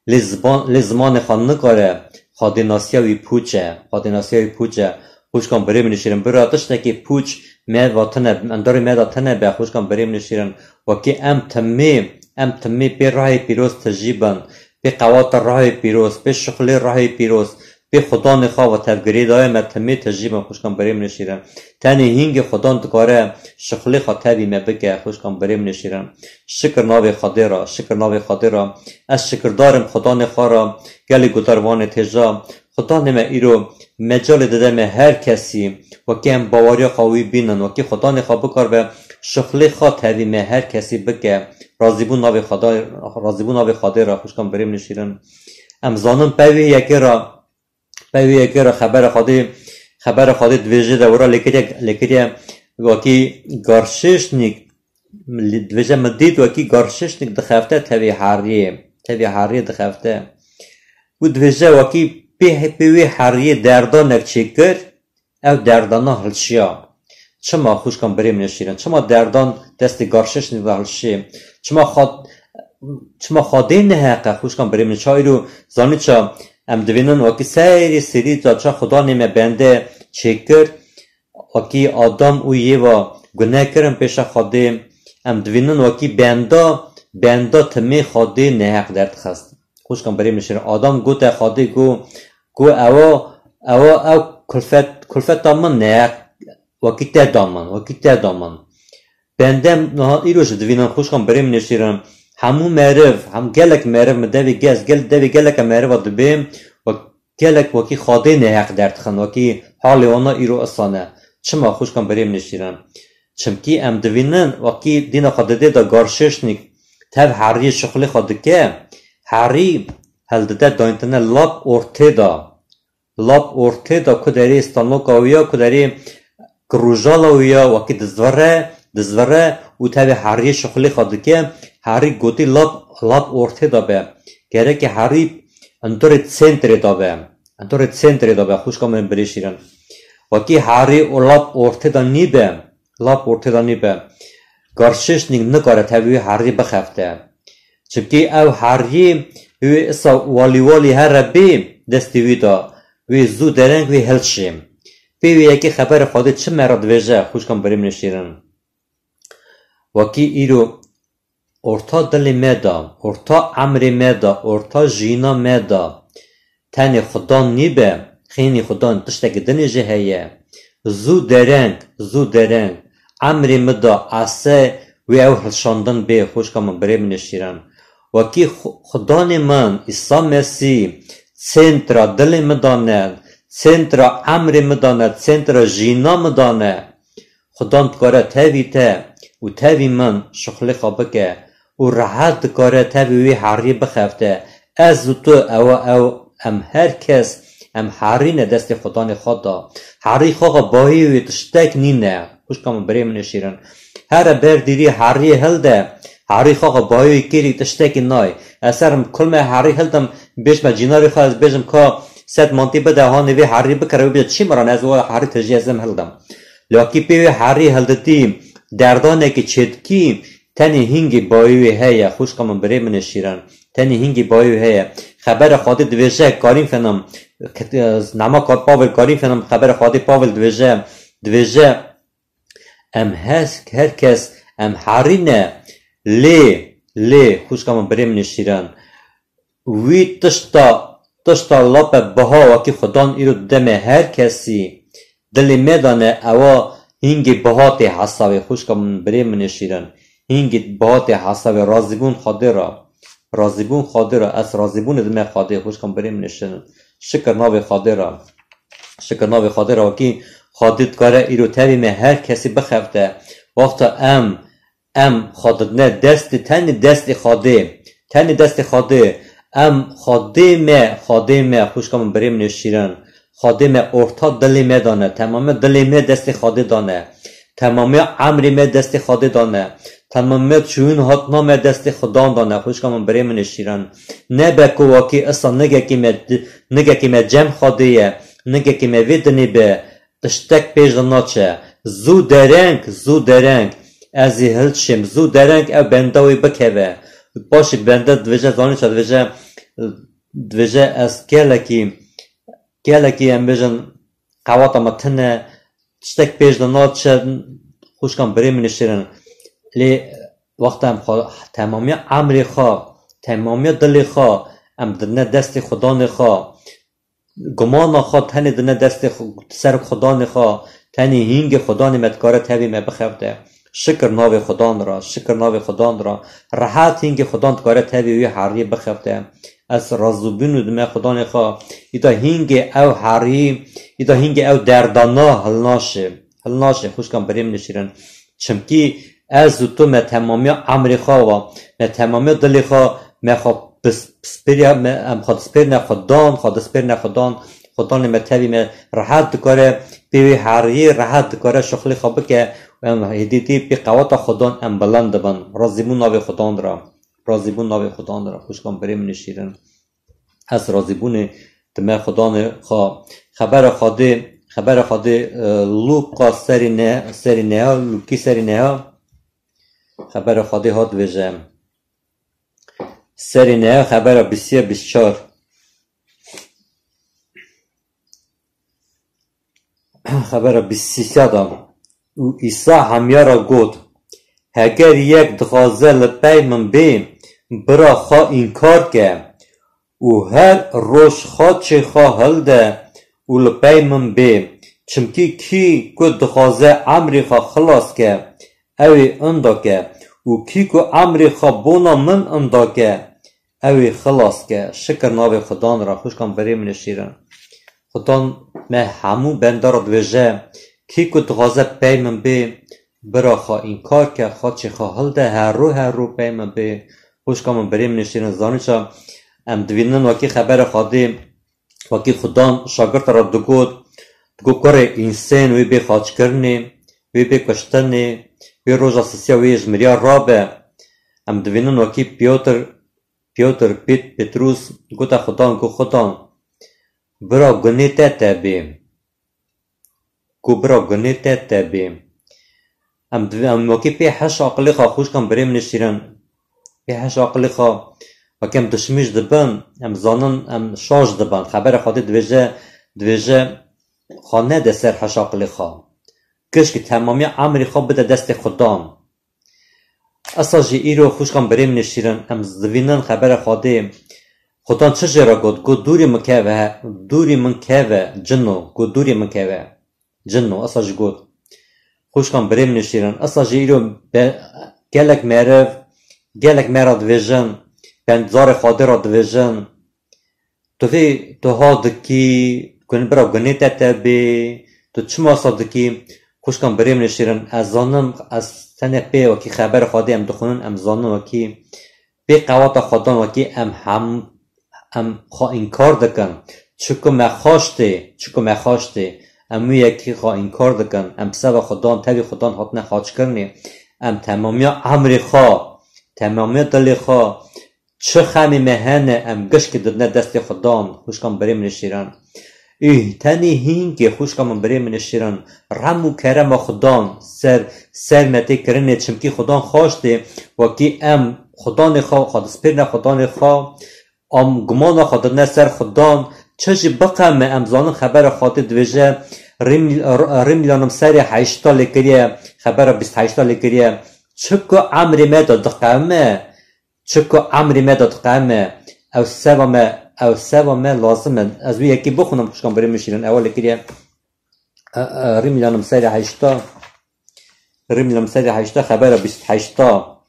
Lê ziman, lê zimanê xwe nikare, xwedênasiya wî pûç e, xwedênasiya wî pûç e. Xwişkan, birê min ê şîrin, bira tiştekî pûç me va tine, hundirê me de tine be, xwişkan, birê min ê şîrin. Wekî em timê, em timê pê ruhê pîroz tijî bin, pê qewata ruhê pîroz, pê şixulê ruhê pîroz, pê Xudanê xwe ve tevgirêdayê me timê tijî bin, xwişkan, birê min ê şîrin. Tenê hîngê Xudan dikare şixulê xwe tevî me bike, xwişkan, birê min ê şîrin. Şikir navê Xwedê re, şikir navê Xwedê re. Ez şikirdar im Xudanê xwe re, gelê guhdarvanê têja. Xudanê me îro mecalê dide me her kesî, wekî em baweriya xwe wî bînin, wekî Xudanê xwe bikaribe şixulê xwe tevî me her kesî bike. Razîbûn navê Xwedê, razîbûn navê Xwedê re, xwişkan, birê min ê şîrin. Em zanin pevê yekê re, pevê yekê re xebera Xwedê, xebera Xwedê dibêje de wira lêkiriye, lêkiriye wekî garşêşnîk, dibêje, min dît wekî garşêşnîk dixefte tevî heriyê, tevî heriyê dixefte. Û dibêje, wekî pê, pê wê heriyê derdanek çêkir, ew derdana hilşiya. Çima, xwişkan, birê min ê şîrin? Çima derdan destê garşêşnî ve hilşê? Çima xwe, çima Xwedê neheq e, xwişkan, birê min? Ça îro zanî ça em divînin wekî serî serî ça, ça Xudanê me bende çêkir, wekî Adam û Yêva guneh kirin pêşa Xwedê. Em divînin wekî benda Benda timê Xwedê neheq derdixist. Xwişkan birê min şirin. Adam gote Xwedê, got, got, ewa, ewa ew kulfet, kulfeta min neheq, wekî te da min, wekî te da min. Bende niha îro jî divînin, xwişkan birê min şirin. Hemû meriv, hem gelek meriv min devê gez, gel, devê geleke meriva dibê, wek, gelek wekî Xwedê neheq derdixin, wekî halê wana îro isan e. Çima, xwişkan birê min şirin? Çimkî em divînin, wekî dîna xwe didê de Garşêşnîk tev heriyê şixulê xwe dike, herî hildide dayintine lap ortê de. Lap ortê de ku derê stanloka wî ya, ku derê ki rojala wî ya, wekî dizvire, dizvire û tevê heriyê şixulê xwe dike, herî gotî lap, lap ortê de be. Gereke herî endorê sentrê de be. Endorê sentrê de be, xwişka min birê şirin. Wekî herî û lap ortê de nîbe, lap ortê de nîbe. Garşêşnîk nikare tevî wî herî bixefte. Çimkî ew heriyê wê isa walî walî here bê destê wî de, wê zû dereng wê hilşê. Pê wê yekê xeberê Xwedê çi me re divêje, xwişkan birê min şirin? Wekî îro orta dilê me de, orta emrê me de, orta jiyîna me de, tenê Xudan nîbe, xênî Xudan tiştekî dinê jî heye. Zû dereng, zû dereng, emrê min de ese wê ew hilşandin bê, xwişka min birê min şirin. Wekî Xu-, Xudanê min, Îsa Mesîh, sentra dilê min de ne, sentra emrê min de ne, sentra jiyîna min de ne. Xudan dikare tevî te û tevî min şixulê xwe bike û rehet dikare tevî wî heriyê bixefte. Ez û tu ewa ew, em her kes, em herî ne destê Xudanê xwe da. Herî xwe xwe bahiyê wê tiştek nîne. Xwişka min, birê min ê şîrin. Here ber dîrî heriyê hilde, herî xwe xwe bahiyê wê kêrî tiştekî nayê. Ez serim kul me herî hildim, bêjme cînarê xwe, ez bêjim ka sed mantî bide, hanê vê herî bikire, wê bêje çi miran, ez o herî tijî ez êm hildim. Lakî pê wê herî hilditî, derdanekî çêdikî, tenê hingê bayê wê heye, xwişka min, birê min ê şîrin. Tenê hingê bayê wê heye. Xebera Xwedê divêje, Karînfenim, nama Ka-, Pawel, Karînfenim, xebera Xwedê Pawel divêje, divêje, em hes-, her kes, em herî ne, lê, lê, xwişka min, birê min ê şîrin. Wî tişta, tişta lape biha wekî Xudan îro dide me her kesî, dilê me de ne, ewa hingê biha tê hesabê, xwişka min, birê min ê şîrin. Hingê biha tê hesabê, razîbûn Xwedê re. Razîbûn Xwedê re, ez razîbûnê dime Xwedê, xwişka min, birê min ê şirin. Şikir navê Xwedê re. Şikir navê Xwedê re, wekî Xwedê dikare îro tevî me her kesî bixefte. Wexta em Em xwe didine destê, tenê destê Xwedê. Tenê destê Xwedê. Em Xwedê me, Xwedê me, xwişka min, birê min ê şîrin. Xwedê me orta dilê me dane. Temamê dilê me destê Xwedê dane. Temamê emrê me destê Xwedê dane. Temamê çûyîn hatina me destê Xudan dane. Xwişka min, birê min ê şîrin. Nebe ku wekî isa nigekî me, nigekî me cem Xwedê ye. Nigekî me vê dinê be. Tiştek pêş de naçe. Zû dereng, zû dereng. Ez ê hilçim. Zû dereng ew benda wê bikeve. Paşê benda divêje, zanî çi divêje, divêje ez gelekî, gelekî em bêjin qewata me tune, tiştek pêş de naçe, xwişkan, birê min ê şirin. Lê wexta em xwe, temamiya emrê xwe, temamiya dilê xwe, em didine destê Xudanê xwe, gumana xwe tenê dine destê xwe, ser Xudanê xwe, tenê hingê Xudanê me dikare tevî me bixebite. Şikir navê Xudan ra, şikir navê Xudan ra. Rehet hingê Xudan dikare tevî wî heriyê bixebite. Ez razûbûn û dime Xudanê xwe. Îda hingê ew heriyî, îda hingê ew derdana hilnaşê. Hilnaşê, xwişkan, birê min ê şirin. Çimkî ez û tu me temamiya emrê xwe wa, me temamiya dilê xwe, me xwe pis-, pispêriya, me, em xwe dispêrine Xudan, xwe dispêrine Xudan, Xudanê me tevî me rehet dikare, pê wê heriyê rehet dikare şixulê xwe bike, em hêdî dî pê qeweta Xudan em bilind dibin. Razîbûn navê Xudan ra. Razîbûn navê Xudan ra. Xwişkan, birê min ê şîrin. Ez razîbûnê dime Xudanê xwe. Xebera Xwedê, xebera Xwedê, e, Lûqa serî ne-, serî neha, Lûkî serî neha. Xebera Xwedê hat vêje. Serî neha, xebera bîst sê, bîst çar. Xebera bîst sê de. Û Îsa hemiya ra got, Heger yek dixwaze li pey min bê, bira xwe înkar ke û her roj xaçê xwe hilde û li pey min bê. Çimkî kî ku dixwaze emrê xwe xilas ke, ew ê inda ke û kî ku emrê xwe bona min inda ke, ew ê xilas ke. Şikir navê Xudan re, xwişkan birê min ê şîrin. Xudan me hemû benda re dibêje, kî ku dixwaze pey min bê, bira xwe înkar ke, xaçê xwe hilde, her rû her rû pey min bê. Xwişka min birê min ê şîrin, zanî ça em dibînin wekî xebera Xwedê, wekî Xudan şagirta re digot, digot, kurê însên wê bê xaçkirinê, wê bê kuştinê, wê roja sisiya wê yê ji miriya rabe. Em dibînin wekî Pyotir, Pyotir, Pêt-, Petrûs gote Xudan, got, Xudan, bira gunê te te bê. Ku bira gunê te te bê. Em div-, em wekî pê heş aqilê xwe, xwişkan birê min ê şîrin, pê heş aqilê xwe, wekî em dişmîş dibin, em zanin, em şaş dibin. Xebera Xwedê dibêje, dibêje, xwe nede ser heş aqilê xwe. Gişkî temamiya emrê xwe bide destê Xudan. Esa jî îro xwişkan birê min ê şîrin, em divînin xebera Xwedê. Xudan çi jê re got? Got, dûrî min keve, dûrî min keve, cino, got, dûrî min keve, cino. Esa jî got, xwişkan birê min ê şîrin, esa jî îro be-, gelek meriv, gelek me re dibêjin, bendazarê Xwedê re dibêjin, Tu vê, tu ha dikî, gun-, bira gunê te te bê, tu çima sa dikî? Xwişkan birê min ê şîrin, ez zanim, ez tenê pê wekî xeber Xwedê em dixwînin, em zanin wekî pê qewata Xwedan wekî em hem, em xwe înkar dikin. Çiku me xaş tê, çiku me xaş tê, em wî yekî xwe înkar dikin. Em bi seba Xwedan, tevî Xwedan hatine xaçkirinê. Em temamiya emrê xwe, temamiya dilê xwe, Çi xemê me hene, em gişkî didine destê Xudan, xwişkan birê min ê şîrin. Îh, tenê hînkê, xwişka min birê min ê şîrin, rem û kerema Xudan ser, ser me tê kirinê, çimkî Xudan xaş tê, wekî em Xudanê xwe, xwe dispêrine Xudanê xwe, em gumana xwe didine ser Xudan, çi jî biqewime, em zanin xebera Xwedê dibêje, Rîm-, Rîmlyanim serê heşta lê kiriye, xebera bîst heşta lê kiriye, çiku emrê me de diqewime, Çiku emrê me de diqewime, ew seba me, ew seba me lazim e. Ez wî yekî bixwînim, xwişkan birê min şîrin. Ewa lê kiriye, e, e, Rîmlyanim serê heşta. Rîmlyanim serê heşta, xebera bîst heşta.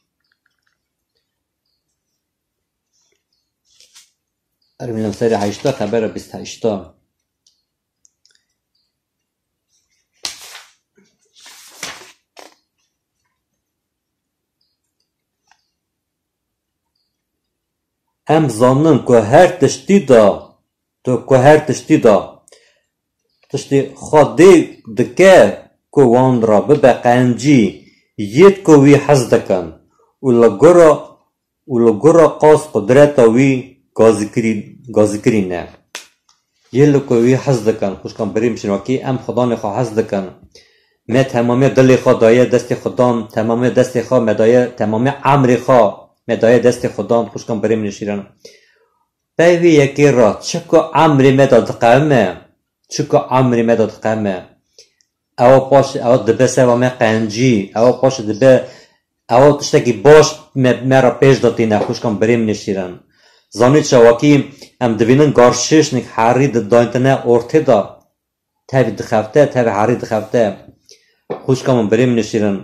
Rîmlyanim serê heşta, xebera bîst heşta. Em zanin ku her tiştî de, tu ku her tiştî de, tiştê Xwedê dike ku wan re bibe qencî, yêd ku wî hez dikin û li gora, û li gora qas qudreta wî gazikirî-, gazikirî ne. Yê li ku wî hez dikin, xwişkan birê min şîrin, wekî em Xudanê xwe hez dikin. Me temamiya dilê xwe daye destê Xudan, temamiya destê xwe me daye, temamiya emrê xwe me daye destê Xudan, xwişkan birê min şîrin. Pey vê yekê re çiku emrê me de diqewime, çiku emrê me de diqewime. Ewa paş, ewa dibe seba me qencî, ewa paş dibe, ewa tiştekî baş me, me re pêş de tîne, xwişkan birê min şîrin. Zanî ça, wekî em divînin garşêşnik herî di dayintine ortê de, tevî dixefte, tevî herî dixefte. Xwişka min birê min şîrin.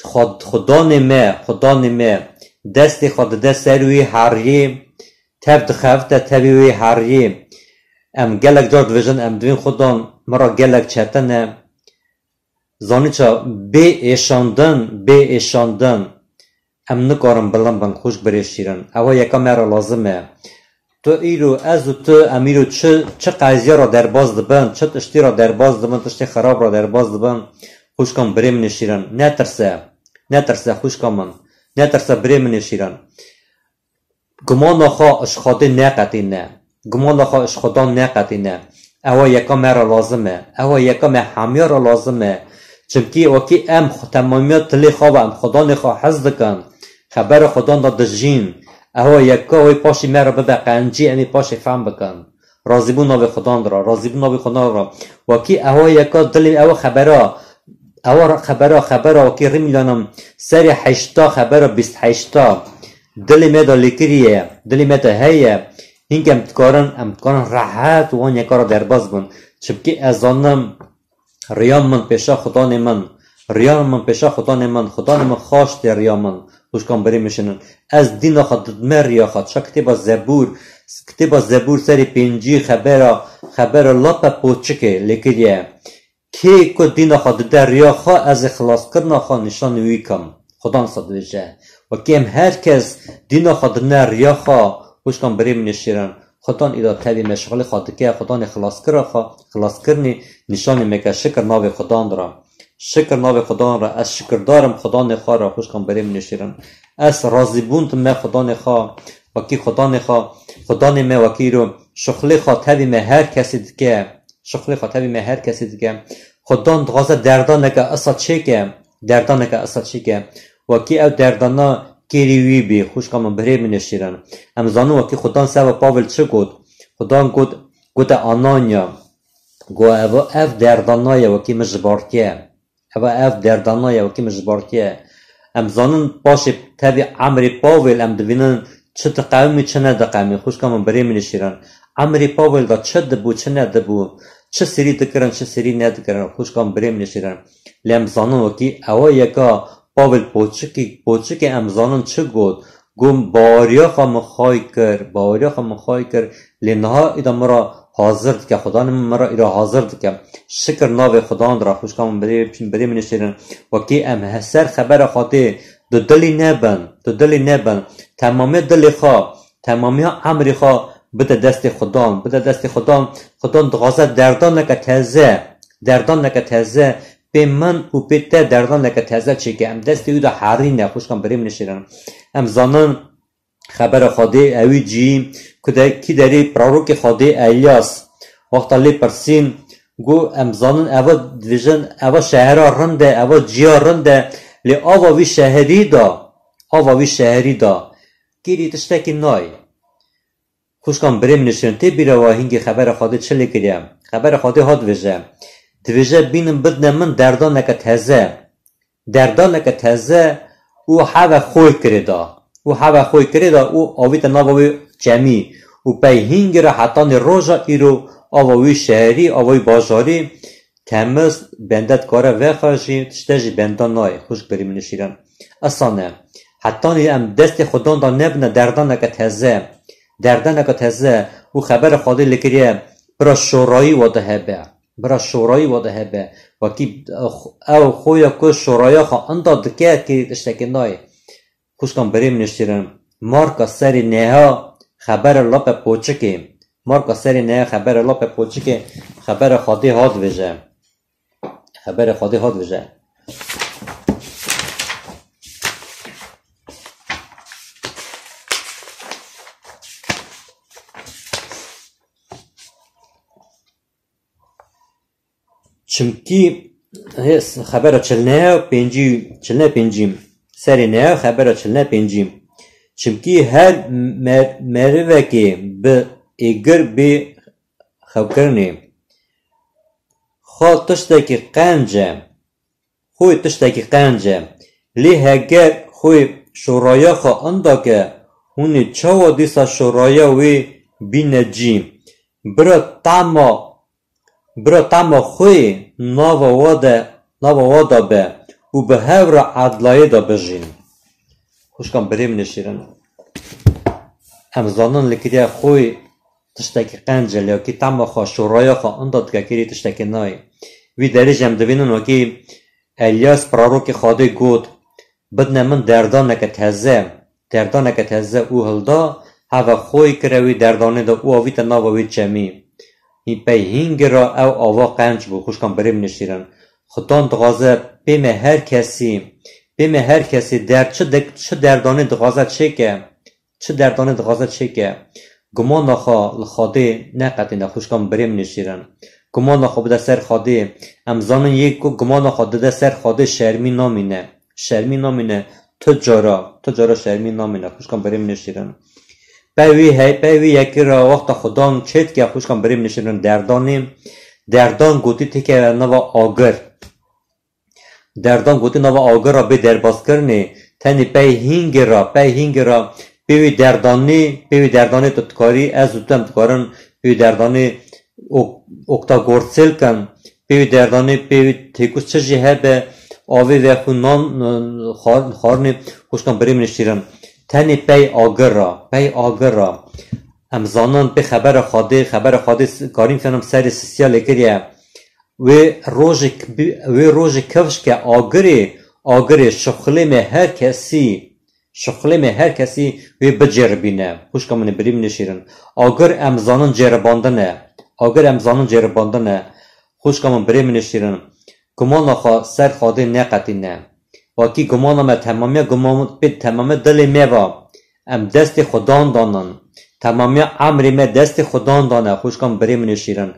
Xwe-, Xudanê me, Xudanê me, destê xwe dide ser wî heriyê, tev dixefte tevî wî heriyê. Em gelek car dibêjin, em divên Xudan min re gelek çetin e. Zanî ça, bê êşandin, bê êşandin, em nikarin bilind bin, xwişk birê şîrin. Ewa yeka me re lazim e. Tu îro, ez û tu, em îro çi, çi qeziya re derbas dibin, çi tiştî re derbas dibin, tiştê xerab re derbas dibin, xwişkan birê min ê şîrin. Netirse, netirse xwişka min, netirse birê min ê şîrin. Gumana xwe ji Xwedê neqetîne, gumana xwe ji Xudan neqetîne. Ewa yeka me re lazim e, ewa yeka me hemiya re lazim e. Çimkî wekî em xwe temamiya dilê xwe ve em Xudanê xwe hez dikin, xebera Xudan de dijîn, ewa yeka wê paşî me re bibe qencî, em ê paşê fehm bikin. Razîbûn navê Xudan re, razîbûn navê Xudan re. Wekî ewa yeka dilê ewa xebera, Ewa xebera, xebera wekî rîmîlanim serê heşta, xebera bîst heşta. Dilê me de lêkiriye, dilê me de heye. Hînk em dikarin, em dikarin rehet wan yeka re derbas bin. Çimkî ez zanim, riya min pêşa Xudanê min. Riya min pêşa Xudanê min. Xudanê min xaş tê riya min. Xwişkan birê min şîrin. Ez dîna xwe didime riya xwe. Ça kitêba Zebûr, kitêba Zebûr serê pêncî xebera, xebera lape poçikê lêkiriye. Kê ku dîna xwe dide riya xwe, ez ê xilaskirina xwe nîşanî wî kim. Xudan sa dibêje. Wekî em her kes dîna xwe dine riya xwe, xwişkan birê min ê şîrin. Xudan îro tevî me şixulê xwe dike, Xudanê xilaskira xwe, xilaskirinê nîşanê me ke. Şikir navê Xudan re. Şikir navê Xudan re. Ez şikirdar im Xudanê xwe re, xwişkan birê min ê şîrin. Ez razîbûn dime Xudanê xwe, wekî Xudanê xwe, Xudanê me wekî îro şixulê xwe tevî me her kesî dike. Şixulê xwe tevî me her kesî dike. Xudan dixwaze derdaneke esa çêke, derdaneke esa çêke. Wekî ew derdana kêrî wî bî, xwişka min, birê min ê şîrin. Em zanin wekî Xudan seba Pawel çi got? Xudan got, gote Ananya. Got, ev, ev derdana ye wekî min ji bartiye. Ev, ev derdana ye wekî min ji bartiye. Em zanin paşê tevî emrê Pawel em dibînin çi diqewimî, çi nediqewimî. Xwişka min, birê min ê şîrin. Emrê Pawel de çi dibû, çi nedibû, çi sirî dikirin, çi sirî nedikirin. Xwişka min, birê min ê şîrin. Lê em zanin wekî ewa yeka Pawel poçikî, poçikê em zanin çi got. Got, baweriya xwe min xay kir, baweriya xwe min xay kir, lê niha îda min re hazir dike, Xudanê min min re îro hazir dike. Şikir navê Xudan re, xwişka min, birê, birê min ê şîrin. Wekî em he-, ser xebera Xwedê dudilî nebin, dudilî nebin. Temamê dilê xwe, temamiya emrê xwe bide destê Xudan, bide destê Xudan. Xudan dixwaze derdaneke teze, derdaneke teze pê min û pê te derdaneke teze çêke. Em destê wî de herî ne, xwişkan, birê min ê şîrin. Em zanin xebera Xwedê ewî cî ku de, kî derê prorokê Xwedê Elyas. Wexta lê pirsîn, got, em zanin eva dibêjin, eva şehera rind e, eva ciya rind e, lê ava vî şeherî de, ava vî şeherî de kêrî tiştekî nayê. Xwişkan, birê min ê şîrin, tê bîra we hingê xebera Xwedê çi lê kiriye? Xebera Xwedê ha dibêje. Dibêje, bînin bidine min derdaneke teze. Derdaneke teze û heve xwê kirê da. Û heve xwê kirê da û avîte nava wê çemî. Û pey hingê re hetanî roja îro ava wî şeherî, ava wî bajarî temiz, bende dikare vexe jî, tişte jî benda nayê, xwişk, birê min ê şîrin. Esane. Hetanî em destê Xudan da nebine derdaneke teze. Derdaneke teze û xebera Xwedê lê kiriye, bira şorayî wa de hebe. Bira şorayî wa de hebe. Wekî ew xoya ku şoraya xwe inda dike kê tiştekê nayê. Xwişkan, birê min ê şîrin. Marka serê neha xebera lape poçikê. Marka serê neha xebera lape poçikê. Xebera Xwedê ha dibêje. Xebera Xwedê ha dibêje. Çimkî, hê, xebera çil û neh û pêncî, çil û neh pêncî, serê neh, xebera çil û neh pêncî. Çimkî her mer-, merivekê bi êgir bê xewkirinê, xwe tiştekî qenc e, xwê tiştekî qenc e. Lê heger xwê şoraya xwe inda ke, hûn ê çawa dîsa şoraya wê bîne cî? Bira tama Bira tama xwê nava wa de, nava wa de be û bi hev re edlayê de bijîn. Xwişkan, birê min ê şîrin. Em zanin li kiriya xwê tiştekî qenc e, lê wekî tama xwe, şoraya xwe inda dike, kêrî tiştekî nayê. Vî derê jî em dibînin wekî Elyas prorokê Xwedê got, bidine min derdaneke teze. Derdaneke teze û hilda, heve xwê kire wî derdanê de û avîte nava wî çemî. Hîn pey hîngê re ew ava qenc bû, xwişkan, birê min ê şîrin. Xudan dixwaze pê me her kesî, pê me her kesî der çi de-, çi derdanê dixwaze çêke, çi derdanê dixwaze çêke. Gumana xwe li Xwedê neqetîne, xwişkan, birê min ê şîrin. Gumana xwe bide ser Xwedê. Em zanin yê ku gumana xwe dide ser Xwedê şermî namîne. Şermî namîne. Tu cara, tu cara şermî namîne, xwişkan, birê min ê şîrin. Pey wî hey, pey wî yekê re wexta Xudan çê dike, xwişkan, birê min ê şîrin, derdanê, derdan gotî têkeve nava agir. Derdan gotî nava agir ra bê derbazkirinê, tenê pey hîngê ra, pey hîngê ra pê wî derdanî, pê wî derdanê tu dikarî, ez û tu em dikarin pê wî derdanê ok-, oktagortsêl kin, pê wî derdanê, pê wî têkûz çi jî hebe, avê vexwînan, xwar-, xwarinê, xwişkan birê min ê şîrin. Tenê pey agir ra, pey agir ra. Em zanin pê xebera Xwedê, xebera Xwedê s-, karîn fiyanim serê sisiya lê kiriye. Wê rojê k-, bi-, wê rojê kifş ke agirê, agirê şixulê me her kesî, şixulê me her kesî wê bicêribîne. Xwişka min ê birê min ê şîrin. Agir em zanin cêribandin e. Agir em zanin cêribandin e. Xwişka min birê min ê şîrin. Gumana xwe ser Xwedê neqetîne. Wekî gumana me temamiya guman pê temamiya dilê me va. Em destê Xudan danin. Temamiya emrê me destê Xudan dane, xwişkan birê min ê şîrin.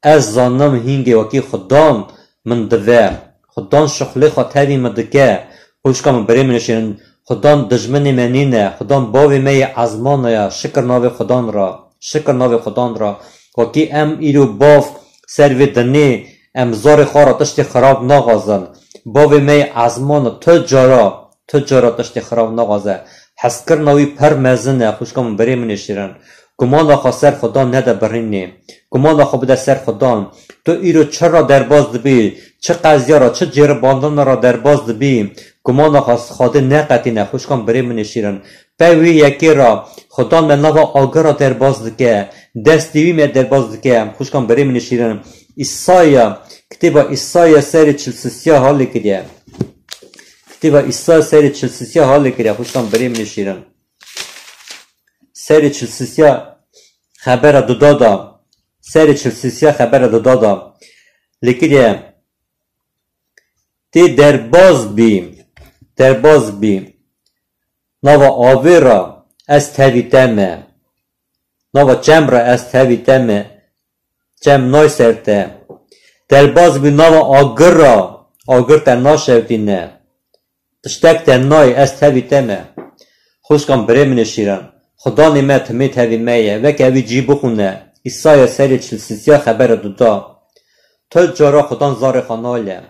Ez zanim hîngê wekî Xudan min dive. Xudan şixulê xwe tevî min dike. Xwişka min birê min ê şîrin. Xudan dijminê me nîne. Xudan bavê me yê ezmana ya. Şikir navê Xudan ra. Şikir navê Xudan ra. Wekî em îro bav ser vê dinê, em zarê xwe ra tiştê xirab naxwazin. Bavê me yê ezmana tu cara, tu cara tiştê xirab naxwaze. Hezkirina wî pir mezin e, xwişka min birê min ê şîrin. Gumana xwe ser Xudan nede birînê. Gumana xwe bide ser Xudan. Tu îro çi ra derbaz dibî, çi qeziya ra, çi cêribandina ra derbaz dibî, gumana xwe Xwedê neqetîne, xwişkan birê min ê şîrin. Pey wî yekê ra Xudan me nava agir ra derbaz dike, destê wî me derbaz dike, xwişkan birê min ê şîrin. Îsaya, kitêba Îsaya serê çil sisiya halê kiriye. Kitêba Îsaya serê çil sisiya halê kiriye, xwişkan birê min ê şîrin. Serê çil sisiya xebera duda da. Serê çil sisiya xebera duda da. Lê kiriye, tê derbaz bî, derbaz bî. Nava avê ra ez tevî te me. Nava çem ra ez tevî te me. Çem nay ser te. Derbaz bî nava agir ra, agir te naşewtîne. Tiştek te nayê, ez tevî te me. Xwişkan birê min ê şîrin. Xudanê me timê tevî me ye. Weke wî cî bixwîne. Îsaya serê çil sisiya xebera duda. Tu cara Xudan zarê xwe nale.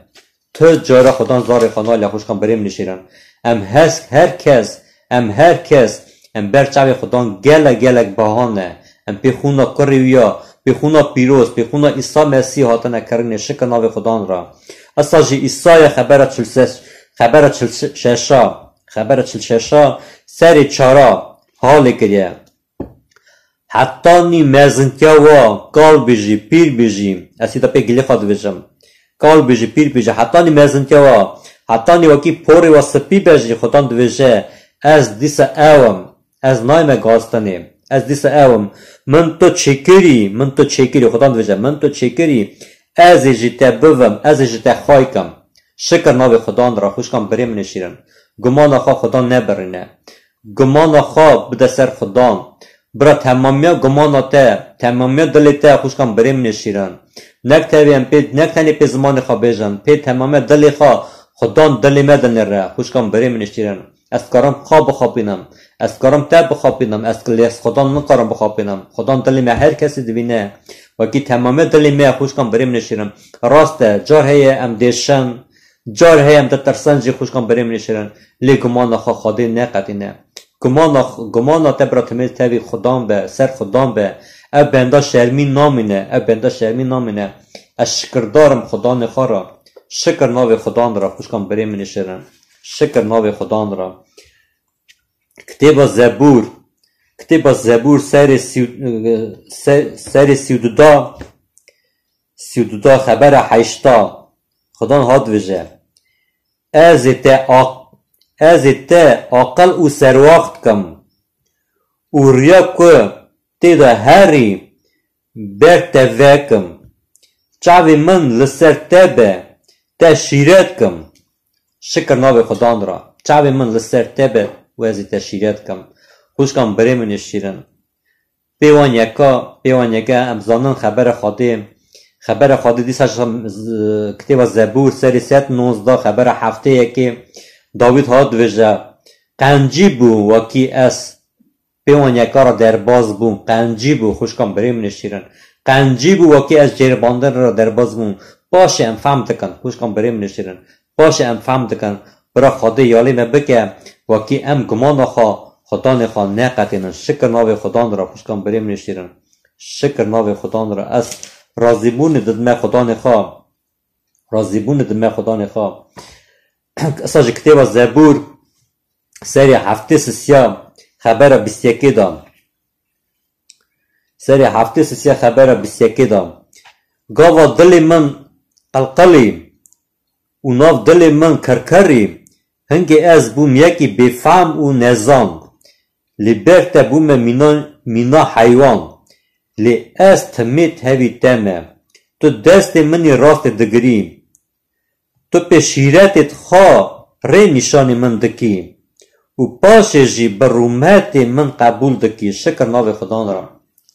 Tu cara Xudan zarê xwe nale, xwişkan birê min ê şîrin. Em hes-, her kes, em her kes, em ber çavê Xudan gelek, gelek baha ne. Em pê xûna kurê wî ya, pê xûna pîroz, pê xûna Îsa Mesîh hatine kirinê, şikir navê Xudan ra. Esa jî Îsaya xebera çil ses, xebera çil şeşa, xebera çil şeşa, serê çara halê kiriye. Hetanî mezintiya wa, kal bijî, pîr bijî, ez sîda pê gilê xwe dibêjim. Kal bijî, pîr bijî, hetanî mezintiya wa, hetanî wekî porê wa spî be jî, Xudan dibêje, ez dîsa ew im, ez nayme garstinê, ez dîsa ew im. Min tu çêkirî, min tu çêkirî, Xudan dibêje, min tu çêkirî, ez ê ji te bivim, ez ê ji te xway kim. Şikir navê Xudan ra, xwişkan birê min ê şîrin. Gumana xwe Xudan nebirîne. Gumana xwe bide ser Xudan. Bira temamiya gumana te, temamiya dilê te xwişkan birê min ê şîrin. Nek tevê em pê, nek tenê pê zimanê xwe bêjin, pê temamiya dilê xwe Xudan dilê me dinêre, xwişkan birê min ê şîrin. Ez karim xwe bixapînim, ez karim te bixapînim, ez lê Xudan nikarim bixapînim. Xudan dilê me her kesî dibîne. Wekî temamiya dilê me xwişkan birê min ê şîrin. Rast e, car heye em dêşin, car heye em ditirsin jî xwişkan birê min ê şirin, lê gumana xwe Xwedê neqetîne. Gumana, gumana te bira timê tevî Xudan be, ser Xudan be. Ev benda şermî namîne, ev benda şermî namîne. Ez şikirdar im Xudanê xwe re. Şikir navê Xudan re, xwişkan birê min ê şirin. Şikir navê Xudan re. Kitêba Zebûr, kitêba Zebûr serê sî-, se-, serê sî û du da, sî û du da xebera heşta, Xudan hat dibêje, Ez ê te aq-, ez ê te aqil û serwaxt kim û riya ku tê de herî ber te vekim. Çavê min li ser te be, te şîret kim. Şikir navê Xudan ra. Çavê min li ser te be û ez ê te şîret kim. Xwişkan birê min ê şîrin. Pê wan yeka, pê wan yeka em zanin xebera Xwedê. Xebera Xwedê dîsa ji, z-, kitêba Zebûr serê sed nozdeh xebera heftê yekê Dawîd hat dibêje, Qencî bû wekî ez pê wan yeka re derbaz bûm. Qencî bû, xwişkan birê min ê şîrin. Qencî bû wekî ez cêribandin re derbaz bûm. Paşê em fehm dikin, xwişkan birê min ê şîrin. Paşê em fehm dikin. Bira Xwedê yalî me bike, wekî em gumana xwe, Xudanê xwe neqetînin. Şikir navê Xudan re, xwişkan birê min ê şîrin. Şikir navê Xudan re. Ez razîbûnê didime Xudanê xwe. Razîbûnê dime Xudanê xwe. Esa ji kitêba Zebûr, serê heftê sisiya, xebera bîst yekê de. Serê heftê sisiya, xebera bîst yekê de. Gava dilê min qelqelî û nav dilê min kerkerî, hingê ez bûm yekî bêfehm û nezan. Li ber te bûme mîna, mîna heywan. Lê ez timê tevî te me. Tu destê min ê rastê digirî. Tu pê şîretê xwe rê nîşanî min dikî û paşê jî bi rûmetê min qebûl dikî. Şikir navê Xudan re.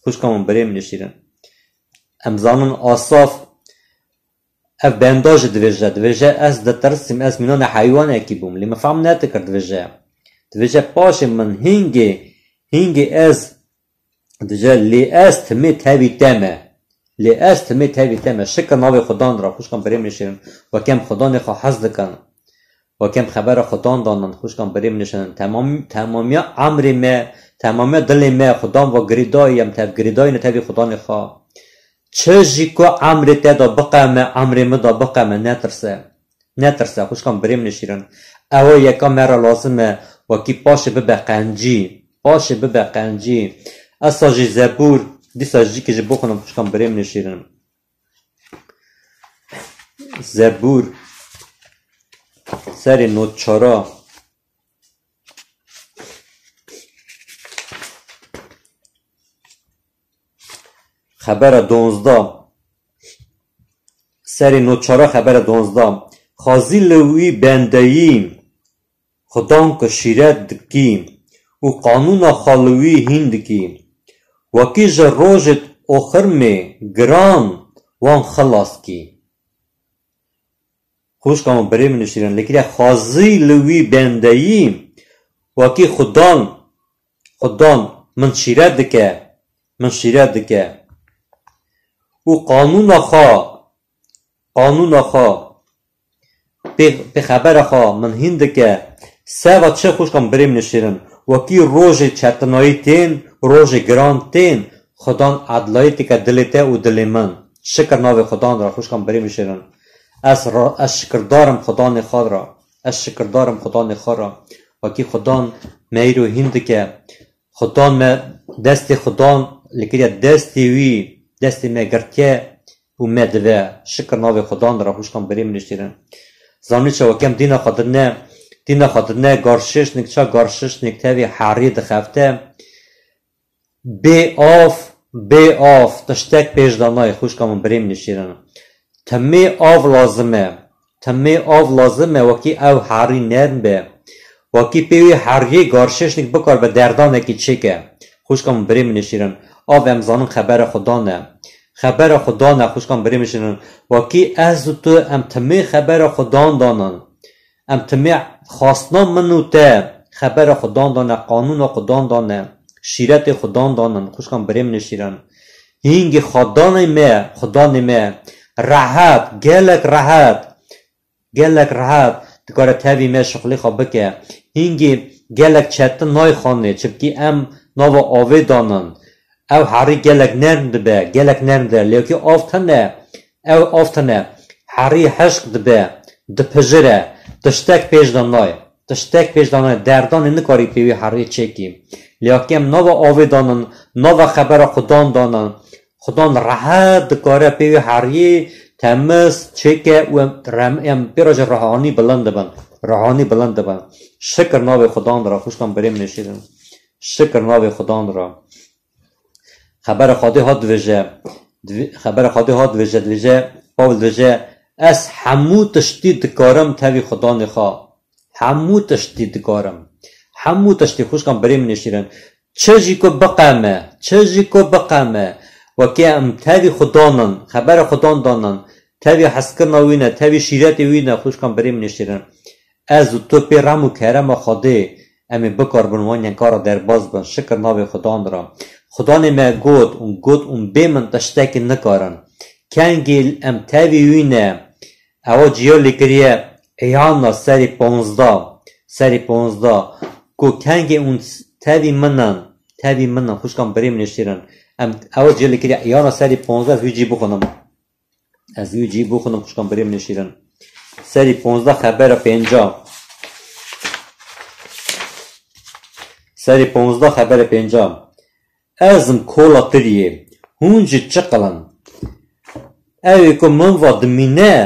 Xwişka min, birê min ê şîrin. Em zanin Asaf ev benda jî divêje. Divêje, ez ditirsîm, ez mînanê heywanekî bûm. Lê min fehm nedikir divêje. Divêje, paşê min hingê, hingê ez, divêje, lê ez timê tevî te me. Lê ez timê tevî te me. Şikir navê Xudan re, xwişkan birê min ê şîrin. Weke em Xudanê xwe hez dikin. Weke em xebera Xudan danin, xwişkan birê min ê şîrin. Temam, temamiya emrê me, temamiya dilê me, Xudan ve girêdayî, em tev girêdayî ne tevî Xudanê xwe. Çi jî ku emrê te de biqeme, emrê min de biqeme, netirse. Netirse, xwişkan birê min ê şîrin. Ew e yeka me re lazim e, wekî paşê bibe qencî. Paşê bibe qencî. Esa jî Zebûr, dîsa jî kê jî bixwînim, xwişkan birê min ê şîrin. Zebûr, serê nod çara. Xebera donzda. Serê nod çara, xebera donzda. Xazî li wî bendeyî, Xudan ku şîret dikî û qanûna xwe li wî hîn dikî. Wekî ji rojê oxirmê giran wan xilas kî. Xwişka min, birê min ê şîrin, lê kiriye xazî li wî bendeyî, wekî Xudan, Xudan min şîret dike, min şîret dike. Û qanûna xwe, qanûna xwe, pê, pê xebera xwe min hîn dike. Seva çi, xwişka min, birê min ê şîrin? Wekî rojê çetinayî tên, rojê giran tên, Xudan edlayî dike dilê te û dilê min. Şikir navê Xudan re, xwişka min, birê min ê şîrin. Ez ra-, ez şikirdar im Xudanê xwe re. Ez şikirdar im Xudanê xwe re. Wekî Xudan me îro hîn dike. Xudan me, destê Xudan li kiriye, destê wî, destê me girtiye û me dive. Şikir navê Xudan re, xwişkan, birê min ê şîrin. Zanî çawa, kem dîna xwe didine, dîna xwe didine garşişnik, ça garşişnik tevî herî dixefte. Bê av, bê av, tiştek pêş de nayê, xwişka min, birê min ê şîrin. Timê av lazim e. Timê av lazim e, wekî ew herî nerm be. Wekî pê wî heriyê garşişnik bikaribe derdanekî çêke. Xwişka min, birê min ê şîrin. Av, em zanin, xebera Xudan e. Xebera Xudan e, xwişka min, birê min ê şîrin. Wekî ez û tu em timê xebera Xudan danin. Em timê xwastina min û te, xebera Xudan dane, qanûna Xudan dane, şîretê Xudan danin, xwişkan, birê min ê şîrin. Hîngî Xudanê me, Xudanê me, rehet, gelek rehet, gelek rehet dikare tevî me şixulê xwe bike. Hîngî gelek çetin nayê xanê, çimkî em nava avê danin. Ew herî gelek nerm dibe, gelek nerm dibe. Lê wekî av tune, ew av tune. Herî hişk dibe, dipijire, tiştek pêş de nayê. Tiştek pêş de nayê. Derdanê nikarî pê wî herî çêkî. Lê wekî em nava avê danin, nava xebera Xudan danin. Xudan rehet dikare pê wî heriyê temiz çêke û em rem-, em pê re jî ruhanî bilind dibin. Ruhanî bilind dibin. Şikir navê Xudan re, xwişkan, birê min ê şîrin. Şikir navê Xudan re. Xebera Xwedê hat dibêje, divê-, xebera Xwedê hat dibêje, dibêje, Pawil dibêje, ez hemû tiştî dikarim tevî Xudanê xwe. Hemû tiştî dikarim. Hemû tiştî, xwişkan, birê min ê şîrin. Çi jî ku biqeme, çi jî ku biqeme, wekî em tevî Xudan in, xebera Xudan danin, tevî hezkirina wî ne, tevî şîretê wî ne, xwişkan, birê min ê şîrin. Ez û tu pê rem û kerema Xwedê em ê bikaribin wan yenkara derbas bin. Şikir navê Xudan re. Xudanê me got û got û bê min tiştekî nikarin. Kengî em tevî wî ne. Ewa ciya lê kiriye, Îyana serî ponzdeh, serî ponzdeh, ku kengê hûn tevî min in, tevî min in, xwişkan birê min ê şîrin. Em ew cê li kirî, Îyana serî ponzdeh, ez wî cî bixwînim. Ez wî cî bixwînim, xwişkan birê min ê şîrin. Serî ponzdeh, xebera pênca. Serî ponzdeh, xebera pênca. Ez im kola tiriyê, hûn jî çiqil in. Ew ê ku min va dimîne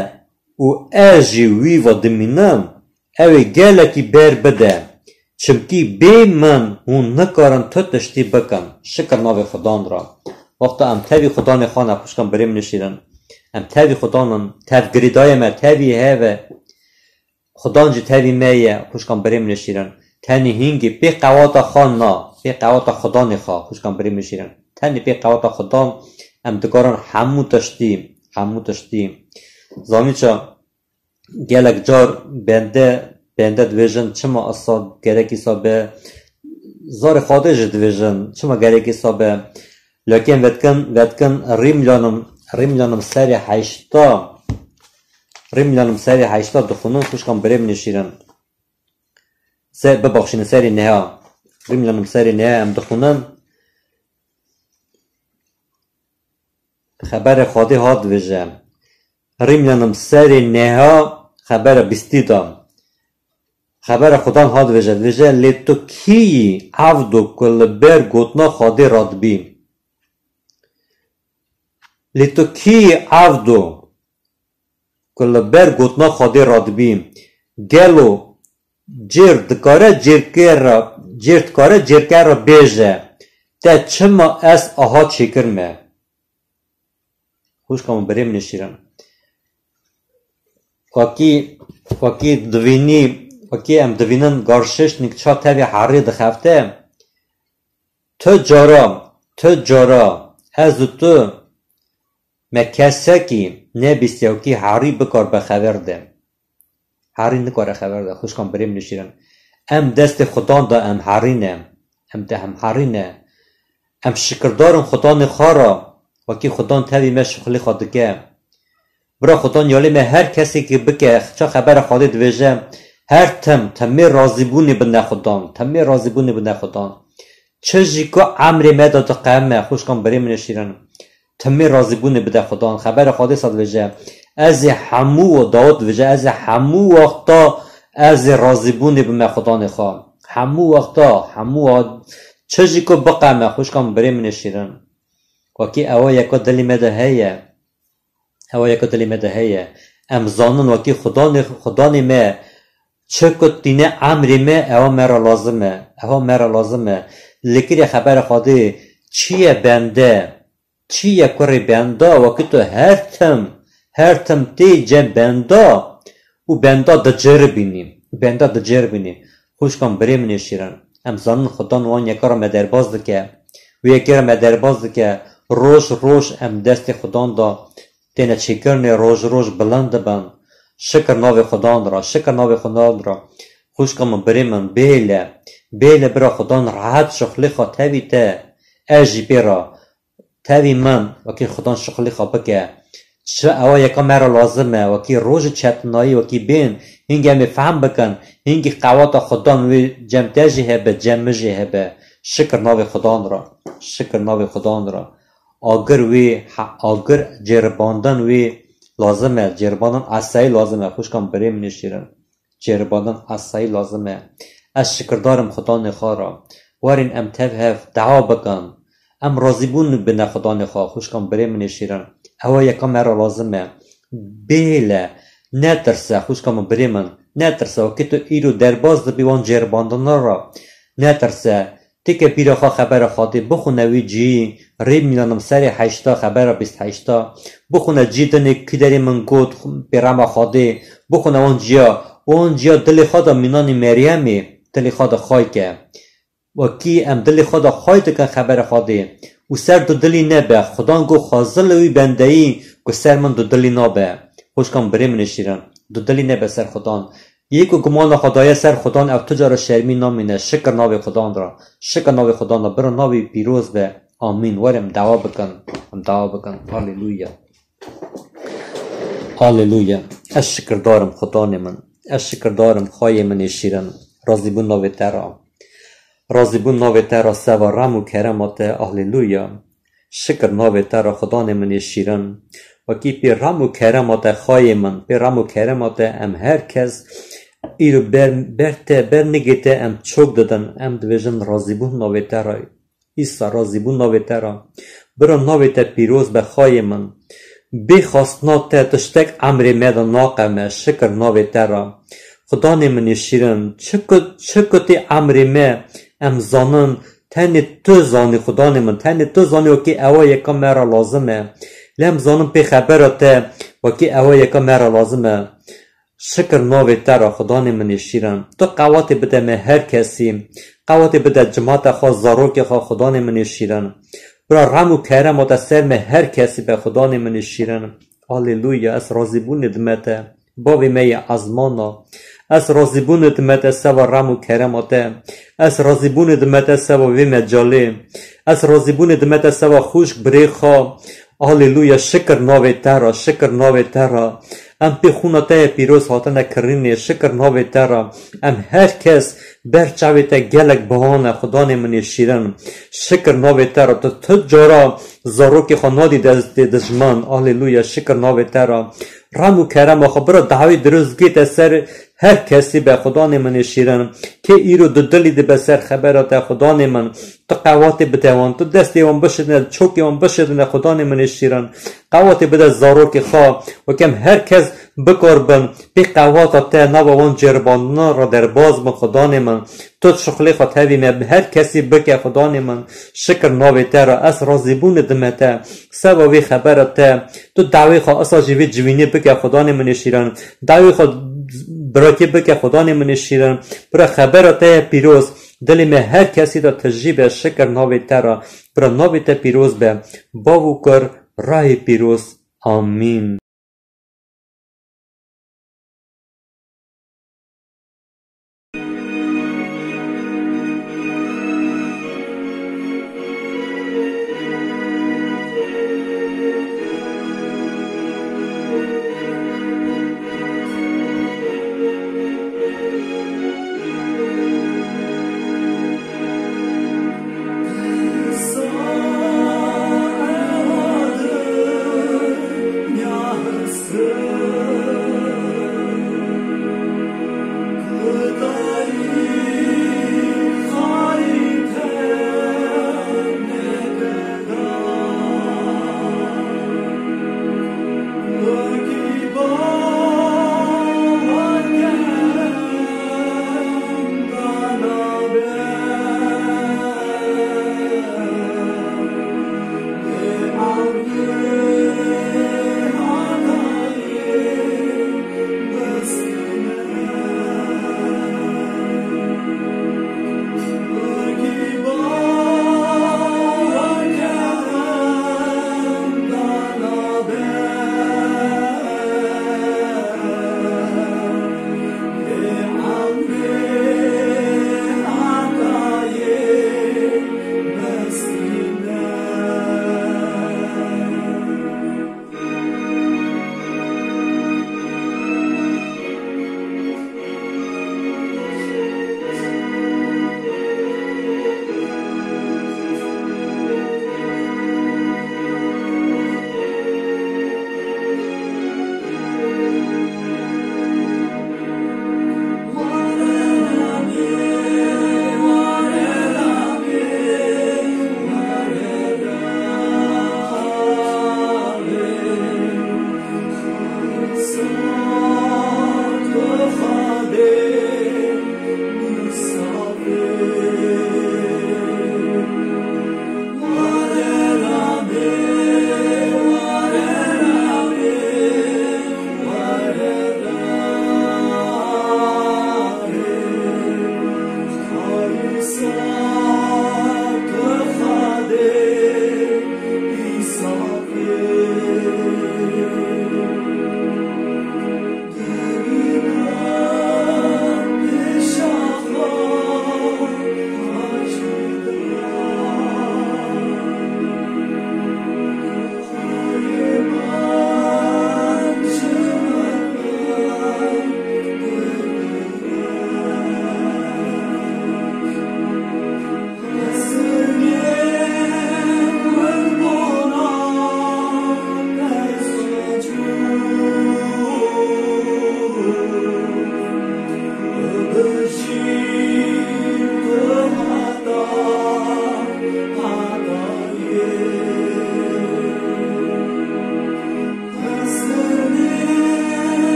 û ez jî wî va dimînim, ew ê gelekî ber bide. Çimkî bê min hûn nikarin tu tiştî bikin. Şikir navê Xudan ra. Wexta em tevî Xudanê xwe ne, xwişkan birê min ê şîrin. Em tevî Xudan in, tevgirêdayê me tevî hev e. Xudan jî tevî me ye, xwişkan birê min ê şîrin. Tenê hingê pê qewata xwe na, pê qewata Xudanê xwe, xwişkan birê min ê şîrin. Tenê pê qewata Xudan em dikarin hemû tiştî, hemû tiştî. Zanî çi, gelek car bende, bende dibêjin, çima esa gerek îsa be, zarê Xwedê jî dibêjin, çima gerek îsa be. Lakin vedikin, vedikin Rîmlanim, Rîmlanim serê heşta, Rîmlanim serê heşta dixwînin, xwişkan birê min ê şîrin. Se-, bibaxşînin, serê neha. Rîmlanim serê neha em dixwînin. Xebera Xwedê hat dibêje. Rîmlanim serê neha, xebera bîstî de. Xebera Xudan hat dibêje, dibêje, lê tu kî yî, Evdo, ku li ber gotina Xwedê radibî? Lê tu kî yî, Evdo, ku li ber gotina Xwedê radibî? Gelo cêr dikare cêrkê re, cêr dikare cêrkê re bêje, te çima ez aha çêkirime? Xwişka min, birê min ê şîrin. Wekî, wekî divînî, wekî em divînin garşişnik ça tevî herî dixefte. Tu cara, tu cara, ez û tu me kesekî nebîstiye wekî herî bikar be xeber de. Herî nikare xeber de, xwişkan birê min ê şîrin. Em destê Xudan de, em herî ne. Em de hem herî ne. Em şikirdar in Xudanê xwe re, wekî Xudan tevî me şixulê xwe dike. Bira Xudan yalê me her kesekî bike, ça xebera Xwedê dibêje, her tim, timê razîbûnê bine Xudan, timê razîbûnê bine Xudan. Çi jî ku emrê me de diqeme, xwişkan birê min ê şîrin. Timê razîbûnê bide Xudan. Xebera Xwedê sa dibêje, ez ê hemû, Dawid dibêje, ez ê hemû wexta ez ê razîbûnê bime Xudanê xwe. Hemû wexta, hemû wa-, çi jî ku biqeme, xwişkan birê min ê şîrin. Wekî ewa yeka dilê me de heye. Ewa yeka dilê me de heye. Em zanin wekî Xudanê, Xudanê me çi ku tîne emrê me, ewa me re lazim e. Ewa me re lazim e. Li kirê xebera Xwedê çi ye bende? Çi ye kurê benda, wekî tu her tim, her tim tê cem benda û benda diceribînî, benda diceribînî. Xwişkan birê min ê şîrin. Em zanin Xudan wan yeka re me derbas dike. Wê yekê re me derbas dike. Roj roj em destê Xudan de têne çêkirinê, roj roj bilind dibin. Şikir navê Xudan re, şikir navê Xudan re. Xwişka min, birê min, bêle, bêle bira Xudan rehet şixulê xwe tevî te. Ez jî pê re. Tevî min, wekî Xudan şixulê xwe bike. Çi ewa yeka me re lazim e, wekî rojê çetinayî, wekî bên, hingî em ê fehm bikin, hingî qewata Xudan wê cem te jî hebe, cem min jî hebe. Şikir navê Xudan re, şikir navê Xudan re. Agir wê, he-, agir ceribandin wê lazim e, ceribandin esayî lazim e, xwişkan birê min ê şîrin. Ceribandin esayî lazim e. Ez şikirdar im Xudanê xwe re. Werin em tev hev dua bikin. Em razîbûn bine Xudanê xwe, xwişkan birê min ê şîrin. Ewa yeka me re lazim e. Bêle, netirse, xwişka min, birê min, netirse. Wekî tu îro derbas dibî wan ceribandina re, netirse. Têke bîra xwe xebera Xwedê, bixwine wî cihî, Rîmlanim serê heşta, xebera bîst heşta. Bixwine cî dinê kî derê min got, pê rema Xwedê. Bixwine wan ciya, wan ciya dilê xwe de mînanî Meryemê, dilê xwe de xay ke. Wekî em dilê xwe de xay dikin xebera Xwedê û ser du dilî nebe, Xudan got xwezil li wî bendeyî ku ser min du dilî nabe. Xwişkan birê min ê şîrin, du dilî nebe ser Xudan. Yê ku gumana xwe daye ser Xudan, ew tu cara şermî namîne. Şikir navê Xudan re. Şikir navê Xudan re. Bira navê wî pîroz be. Amîn. Werin em dawa bikin. Em dawa bikin. Haleluya. Haleluya. Ez şikirdar im Xudanê min. Ez şikirdarim, Xwayê min ê şîrin. Razîbûn navê te ra. Razîbûn navê te ra, seva rem û kerema te. Alleluya. Şikir navê te ra, Xudanê min ê şîrin. Wekî pê rem û kerema te, Xwayê min, pê rem û kerema te em her kes îro ber, ber te, ber nigê te em çok didin. Em dibêjin, razîbûn navê te ra. Îsa, razîbûn navê te ra. Bira navê te pîroz be, Xwayê min. Bê xwestina te tiştek emrê me de naqewime, şikir navê te ra. Xudanê min ê şîrin, çi ku, çi ku tê emrê me, em zanin, tenê tu zanî, Xudanê min, tenê tu zanî wekî ewa yeka me ra lazim e. Lê em zanin pê xebera te wekî ewa yeka me ra lazim e. Şikir navê te ra, Xudanê min ê şîrin. Tu qewatê bide me her kesî. Qewatê bide cimata xwe, zarokê xwe, Xudanê min ê şîrin. Bira rem û kerema te ser me her kesî be, Xudanê min ê şîrin. Alleluya, ez razîbûnê dime te. Bavê me yê ezmana. Ez razîbûnê dime te seva rem û kerema te. Ez razîbûnê dime te seva vê mecalê. Ez razîbûnê dime te seva xwişk birê xwe. Alleluya, şikir navê te ra, şikir navê te ra. Em pê xûna te yê pîroz hatine kirînê, şikir navê te ra. Em her kes ber çavê te gelek bihan e, Xudanê min ê şîrin. Şikir navê te ra, tu tu cara zarokê xwe nadî destê dijman. Alleluya, şikir navê te ra. Rem û kerema xwe bira dawî dirozgê te ser her kesî be, Xudanê min ê şîrin. Kê îro dudilî dibe ser xebera te, Xudanê min. Tu qewatê bide wan, tu destê wan bişidine, çokê wan bişidine, Xudanê min ê şîrin. Qewatê bide zarokê xwe, weke em her kes bikarbin, pê qewata te nava wan ceribandina re derbaz bin, Xudanê min. Tu şixulê xwe tevî me, bi her kesî bike, Xudanê min. Şikir navê te re, ez razîbûnê dime te. Seva vê xebera te, tu dawê xwe esa jî vê civînê bike, Xudanê min ê şîrin. Dawê xwe birakê bike, Xudanê min ê şîrin. Bira xebera te ye pîroz. Dilê me her kesî de tijî be, şikir navê te re. Bira navê te pîroz be. Bav û Kur, Rayê pîroz. Amîn.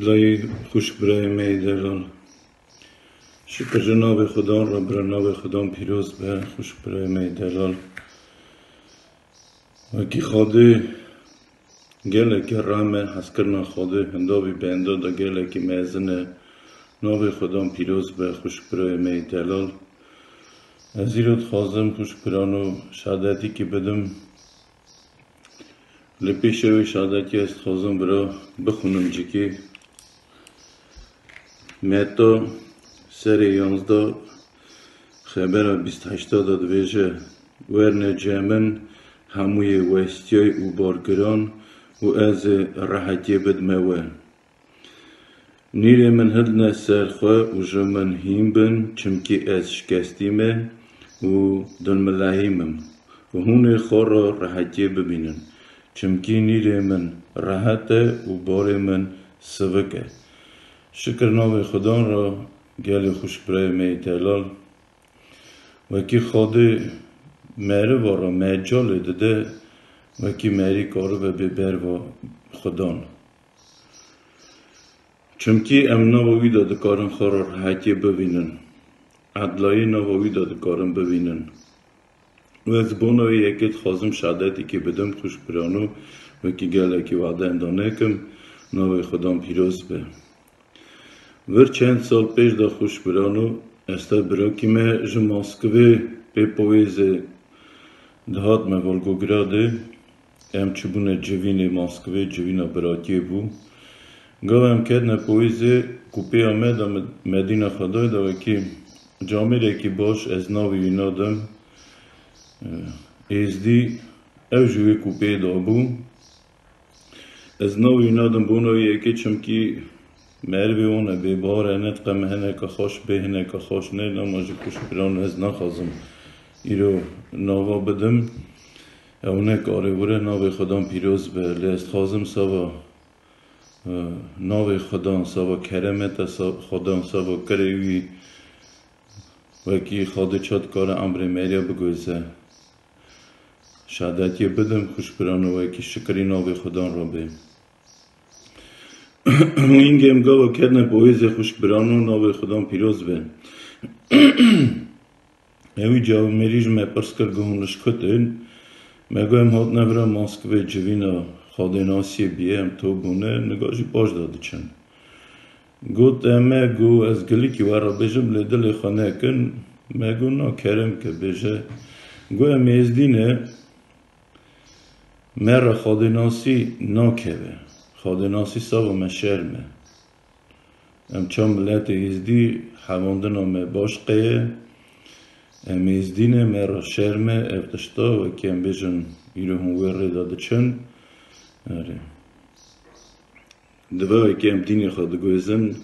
Edlayê xwişk birayê me yê delal. Şikir ji navê Xudan re, bira navê Xudan pîroz be, xwişk birayê me yê delal. Wekî Xwedê gelekî rehme, hezkirina Xwedê hindavî benda de gelekî mezin e. Navê Xudan pîroz be, xwişk birayê me yê delal. Ez îro dixwazim xwişk birano şadetîkî bidim. Lê pêşê wê şadetiyê ez dixwazim bira bixwînim cikê. Meta serê yanzdeh, xebera bîst heşta de dibêje: Werne cem min hemûyê westiyay û bargiran û ez ê rehetiyê bidime we. Nîrê min hildine ser xwe û ji min hîn bin, çimkî ez şikestî me û dilmilehîm im. Û hûn ê xwe re rehetiyê bibînin, çimkî nîrê min rehet e û barê min sivik e. Şikir navê Xudan re, gelê xwişk birayê me yê delal. Wekî Xwedê meriva re mecalê dide, wekî merî karibe bê berva Xudan. Çimkî em nava wî de dikarin xwe re rehetiyê bivînin. Edlayê nava wî de dikarin bivînin. Û ez bona wê yekê dixwazim şadetîkê bidim xwişk birano, wekî gelekî wade enda nekim. Navê Xudan pîroz be. Vir çend sal pêş de xwişk birano, ez te birakî me ji Moskvê pê poêzê dihat me Volgogradê. Em çibûne civînê Moskvê, civîna biratiyê bû. Gava em ketine poêzê, kupêya me de me-, Medîna Xwedayê de wekî camêrekî baş, ez navê wî nadim, e, Êzdî, ew ji wê kupê de bû. Ez navê wî nadim bona wî yekê, çimkî merivê wan e, bêbahar e, ne diqe me hineke xweş bê, hineke xweş ne, lema ji xwişk biran ez naxwazim îro nava bidim. Ew ne karê wir e, navê Xudan pîroz be, lê ez dixwazim sava, e, navê Xudan, sava keremeta sa-, Xudan, sava kirê wî, wekî Xwedê ça dikare emrê meriya biguhêze. Şadetiyê bidim xwişk birano, wekî şikirî navê Xudan re bê. Hûn îngê em gava ketine poêzê xwişk birano, navê Xudan pîroz be. Ewî camêrî ji me pirs kir, got hûn li ji ku tên? Me got em hatine vira Moskvê, civîna xwedênasiyê bîye, em to bûne, niga jî paş de diçin. Got, em e, got, ez gilikî we re bêjim, lê dilê xwe nekin. Me got, na kerem ke bêje. Got, em êzdî ne, me re xwedênasî nakeve. Xwedênasî sava me şerm e. Em ça miletê êzdî, hevandina me baş qeye. Em êzdî ne, me re şerm e, ev tişta, wekî em bêjin, îro hûn wê rê de diçin. Erê. Dibe wekî em dînê xwe diguhêzin.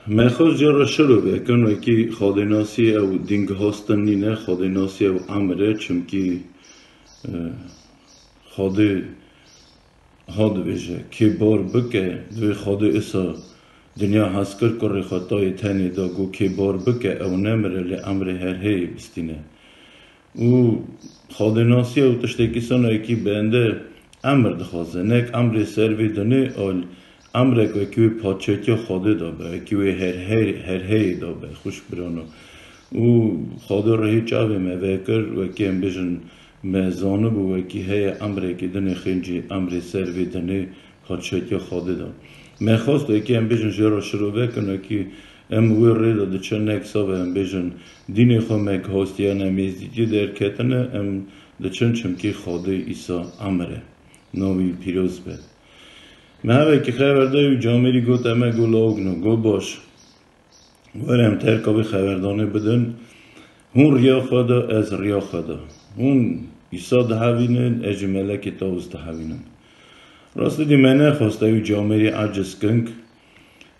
Me xwest jê re şirove kin, wekî xwedênasî ew dîngihastin nîne, xwedênasî ew emir e, çimkî, e, Xwedê ha dibêje, kê bar bike, divê Xwedê isa dinya hez kir, kurê xwe tayê tenê da, got, kê bar bike, ew nemire, lê emrê her heyê bistîne. Û xwedênasî ew tiştekî sona yekî bende emir dixwaze. Nek emrê ser vê dinê, al emrek wekî wê padşatiya Xwedê de be, wekî wê her hey-, her heyê de be, xwişk birano. Û Xwedê rehî çavê me vekir, wekî em bêjin, me zanibû wekî heye emrekî dinê xêncî, emrê ser vê dinê padşatiya Xwedê de. Me xwest wekî em bêjin jê re şirove kin, wekî em wê rê de diçin, nek save em bêjin, dînê xwe me gihastiye, em êzdîtiyê derketine, em diçin, çimkî Xwedê Îsa emir e. Navî pîroz be. Me hevekî xever da, wî camêrî got, em e, got, lawik no, got, baş. Were em terka vê xeverdanê bidin. Hûn riya xwe de, ez riya xwe de. Hûn Îsa dihevînin, ez jî Melekê Tawus dihevînim. Rastî dî me nexwest ew camêrî eciz kin.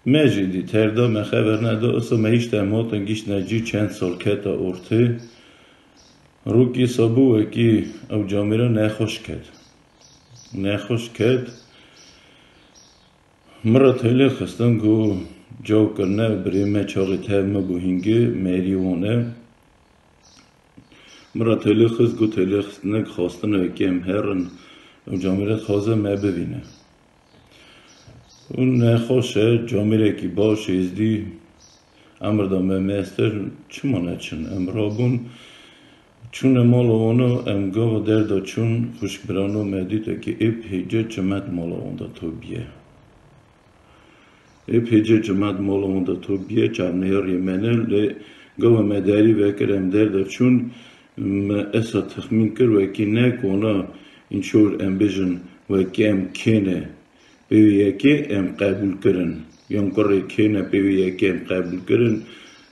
Me jî dî terda, me xever neda, isa me hişt em hatin giştine cî, çend sal kete ortê. Rûkî sabû wekî ew camêra nexweş ket. Nexweş ket. Min re têlê xistin, got, caw kirine, birê me çaxê tev me bû hingê, merî wan e. Min re têlê xist, got, têlê xistine, xwestine wekî em herin, ew camêra dixwaze me bivîne. Û nexweş e, camêrekî baş, êzdî, emir da me mestir, çima neçin? Em rabûn, çûne mala wana, em gava derda çûn, xwişk birano, me dît wekî êp hêce çimet mala wan de tobiye. Êp hêce çimet mala wan de tobiye, çavneyariyê me ne, lê gava me derî vekir, em derda çûn, me esa texmîn kir, wekî nek wana înçor em bêjin, wekî em kêne. Pê wê yekê em qebûl kirin. Yan kurê kêne pê wê yekê em qebûl kirin,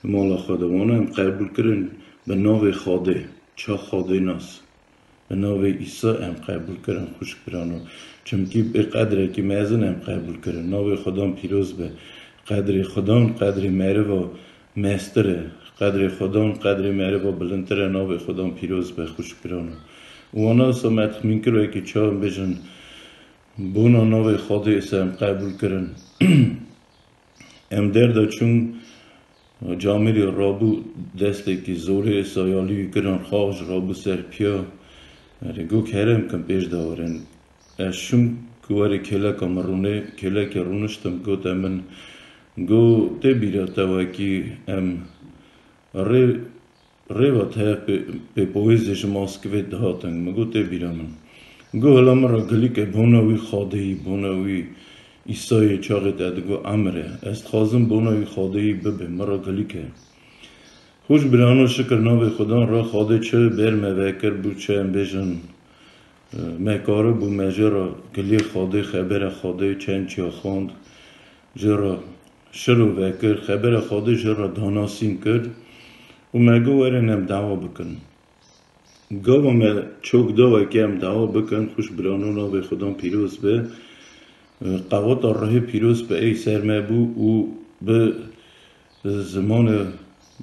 mala xwe de wana em qebûl kirin bi navê Xwedê. Ça Xwedê nas. Bi navê Îsa em qebûl kirin, xwişk birano. Çimkî bi qedrekî mezin em qebûl kirin. Navê Xudan pîroz be. Qedrê Xudan, qedrê meriva mestir e. Qedrê Xudan, qedrê meriva bilindtir e. Navê Xudan pîroz be, xwişk birano. Û wana sa me texmîn kir wekî ça em bêjin, bona navê Xwedê êsa em qebûl kirin. Em derda çûn, camêrî rabû destekî zorê, êsa ya li wî kirin xax, rabû ser piya. Erê, got, kerem kin pêş de werin. Ez şûm ku werê kêleka min rûnê, kêlekê rûniştim, gote min, got, tê bîra te wekî em rê Rêva te pê, pê poêzê ji Moskvê dihatin. Min got, tê bîra min. Go hela min re gilî ke bona wî Xwedê yî, bona wî Îsayê çaxê te digo emir e. Ez dixwazim bona wî Xwedê yî bibe, min re gilî ke. Xweş birano, şikir navê Xudan re, Xwedê çi ber me vekir bû, çi em bêjin, e, me karibû me jê re giliyê Xwedê, xebera Xwedê çend çiya xwend, jê re şiro vekir, xebera Xwedê jê re danasîn kir û me got werin em dawa bikin. Gava me çok da wekî em dawa bikin, xweş birano navê Xudan pîroz be. Qewata rihê pîroz bi ey ser me bû û bi zimanê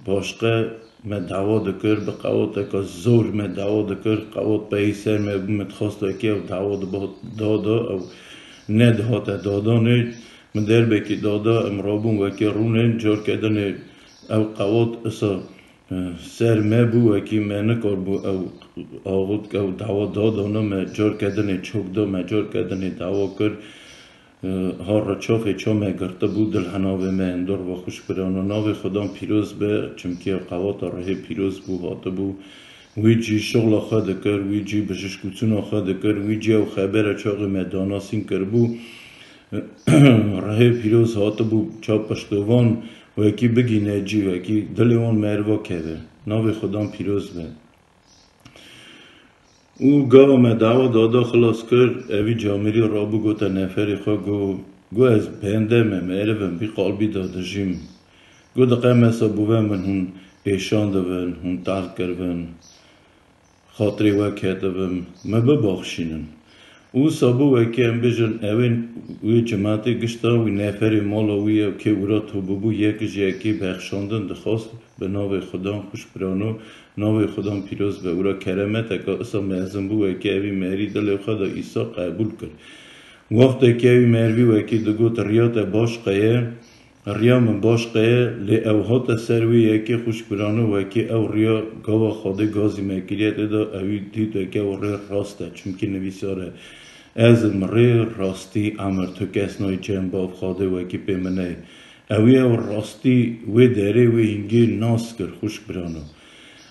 başqe me dawa dikir, bi qewateka zor me dawa dikir, qewat bi ey ser me bû, me dixwast wekî ew dawa diba dada, ew nedihate dadanê, min derbekî dada, em rabûn wekî rûnên, carke dinê ew qewat isa ser me bû, wekî me nikarbû ew axut, ew dawa dadana, me carke dinê çok da, me carke dinê dawa kir. Har re çaxê ça me girtibû, dil henavê me endor ve xweş birano. Navê Xudan pîroz be, çimkî ew qewata rihê pîroz bû, hatibû. Wî cî şixla xwe dikir, wî cî bijişkûçûna xwe dikir, wî cî ew xebera çaxê me danasîn kiribû. Rihê pîroz hatibû ça piştovan, wekî bigîne cî, wekî dilê wan meriva keve. Navê Xudan pîroz be. Û gava me dawa dada xilas kir, evî camêrî rabû gote neferê xwe, go, go ez bende me, meriv im, vî qalbî de dijîm. Go diqe mesa bûve min hûn êşan dibin, hûn tal kirvin. Xatirê we ketibim, me bibaxşînin. Û wisa bû wekî em bêjin, ewên wê cimatê gişta wî neferê mala wî ye, kê wira to bûbû, yek ji yekê bexşandin dixwast, bi navê Xudan xweş birano, navê Xudan pîroz be. Wira keremeteka isa mezin bû, wekî evî merî dilê xwe de Îsa qebûl kir. Wextekî evî mervî wekî digot, riya te baş qeye, Riya min baş qeye, lê ew hate ser wê yekê xweş birano, wekî ew riya gava Xwedê gazî me kiriye tê de, ewî dît wekî ew rê rast e, çimkî nivîsar e, ez im rê, rastî, emir, tu kes nayê cem bav Xwedê wekî pê min neyê. Ewî ew rastî wê derê wê hingê nas kir, xweş birano.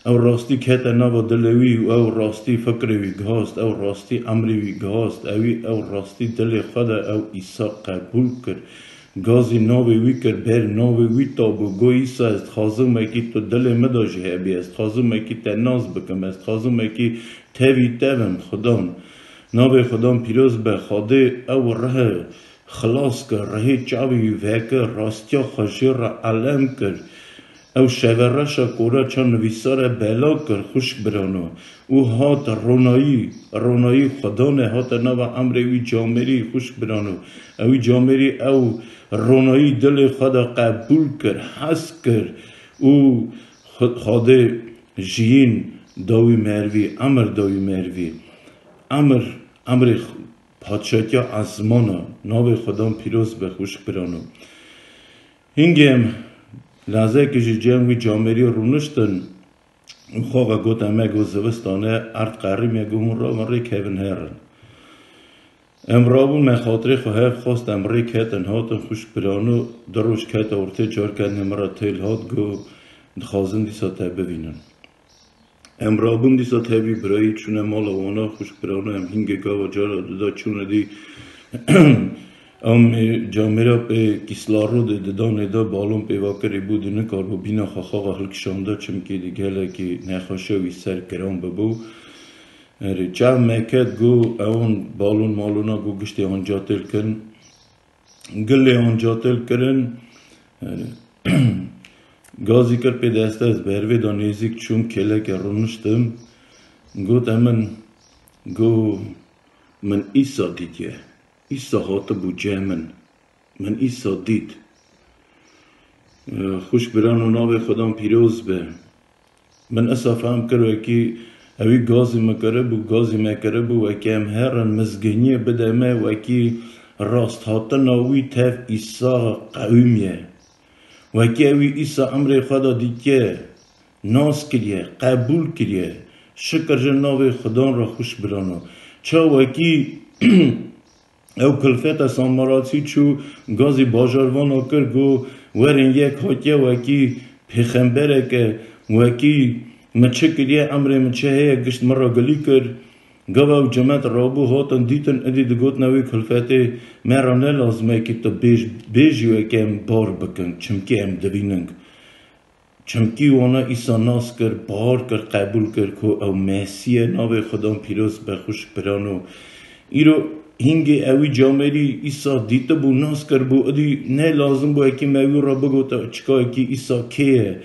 Ew rastî kete nava dilê wî û ew rastî fikrê wî gihast, ew rastî emrê wî gihast, ewî ew rastî dilê xwe de ew Îsa qebûl kir. Gazî navê wî kir, ber navê wî tabû, got, Îsa, ez dixwazim wekî tu dilê min de jî hebî, ez dixwazim wekî te nas bikim, ez dixwazim wekî tevî tevim, Xudan. Navê Xudan pîroz be, Xwedê ew rihe xilas kir, rihê çavê wî vekir, rastiya xwe jê re elem kir. Ew şevereşa kora ça nivîsar e bela kir, xwişk birano, û hat ronayî, ronayî Xudanê hate nava emrê wî camêrî, xwişk birano. Ewî camêrî ew ronayî dilê xwe de qebûl kir, hez kir û Xwe-, Xwedê jiyîn da wî mervî, emir da wî mervî. Emir, emrê Padşatiya esmana, navê Xudan pîroz be, xwişk birano. Hingê em lezekî ji cem wî camêrî rûniştin û xwe ve got, em e got zivistan e, erd qerîm e, got hûn ravin rê kevin herin. Em rabûn me xatirê xwe hev xwest, em rê ketin hatin, xwişk birano, du roj kete ortê, carke nê min re têl hat, got, dixwazin dîsa te bibînin. Em rabûn dîsa tevî birayî çûne mala wana, xwişk birano, em hingê gava cara duda çûne dî. Em, e, camêra pê kîslarodê didanê de balon pêva kirî bû, dî nikarbû bîna xwe xaxa hilkişanda, çimkî dî gelekî nexweşiya wî ser giran bibû. Erê, çav me ket, got, ewon balon malona, got, giştê anca têl kin. Gilê anca têl kirin, e, gazî kir pê deste, ez bervê de nêzîk çûm, kêleke rûniştim. Got, emin, got, min Îsa dîtiye. Îsa hatibû cem min. Min Îsa dît. E, xwişk birano, navê Xudan pîroz be. Min esa fehm kir wekî ewî gazî min kiribû, gazî me kiribû, wekî em herin mizgîniyê bide me, wekî rasthatina wî tev Îsa qewimiye. Wekî ewî Îsa emrê xwe de dîtiye, nas kiriye, qebûl kiriye. Şikir ji navê Xudan re, xwişk birano. Ça wekî Ew kilfeta Samaratî çû gazî bajarvana kir, got, werin yek hatiye wekî pêxembereke, wekî min çi kiriye, emrê min çi heye, gişt min re gilî kir. Gava ew cemet rabû hatin dîtin, êdî digotin, ewî kulfetê me re ne lazim e ki tu bêj-, bêjî weke em bar bikin, çimkî em divînin. Çimkî wana Îsa nas kir, bar kir, qebûl kir ku ew Mesîh ye, navê Xudan pîroz be, xwişk birano. Îro hingê ewî camêrî Îsa dîtibû, nas kiribû, êdî ne lazim bû wekî me wî re bigota çika wekî Îsa kê ye.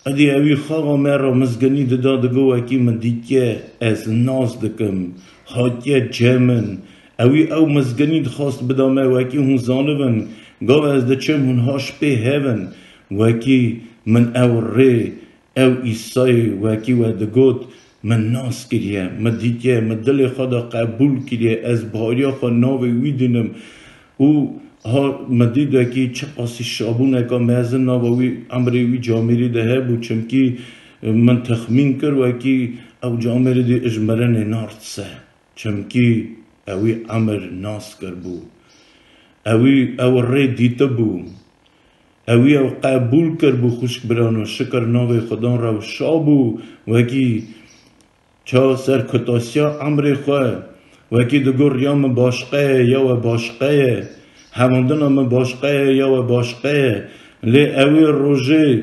Êdî ewî xawa me re mizginî dida, digo, wekî min dîtiye, ez nas dikim, hatiye cem min. Ewî ew mizginî dixwast bida me, wekî hûn zanibin, gava ez diçim, hûn haş pê hevin. Wekî min ew rê, ew Îsayê, wekî we digot, min nas kiriye, min dîtiye, min dilê xwe de qebûl kiriye, ez bariya xwe navê wî dînim. Û ha min dît wekî çiqasî şabûneka mezin nava wî, emrê wî camêrî de hebû, çimkî min texmîn kir wekî ew camêrî dî ji mirinê nard se. Çimkî ewî emir nas kiribû. Ewî ew rê dîtibû. Ewî ew qebûl kiribû, xwişk birano, şikir navê Xudan re û şa bû, wekî ça ser kutasiya emrê xwe, wekî digot, riya min başqe ye, ya we başqe ye, hevandina min başqe ye, ya we başqe ye. Lê ewî rojê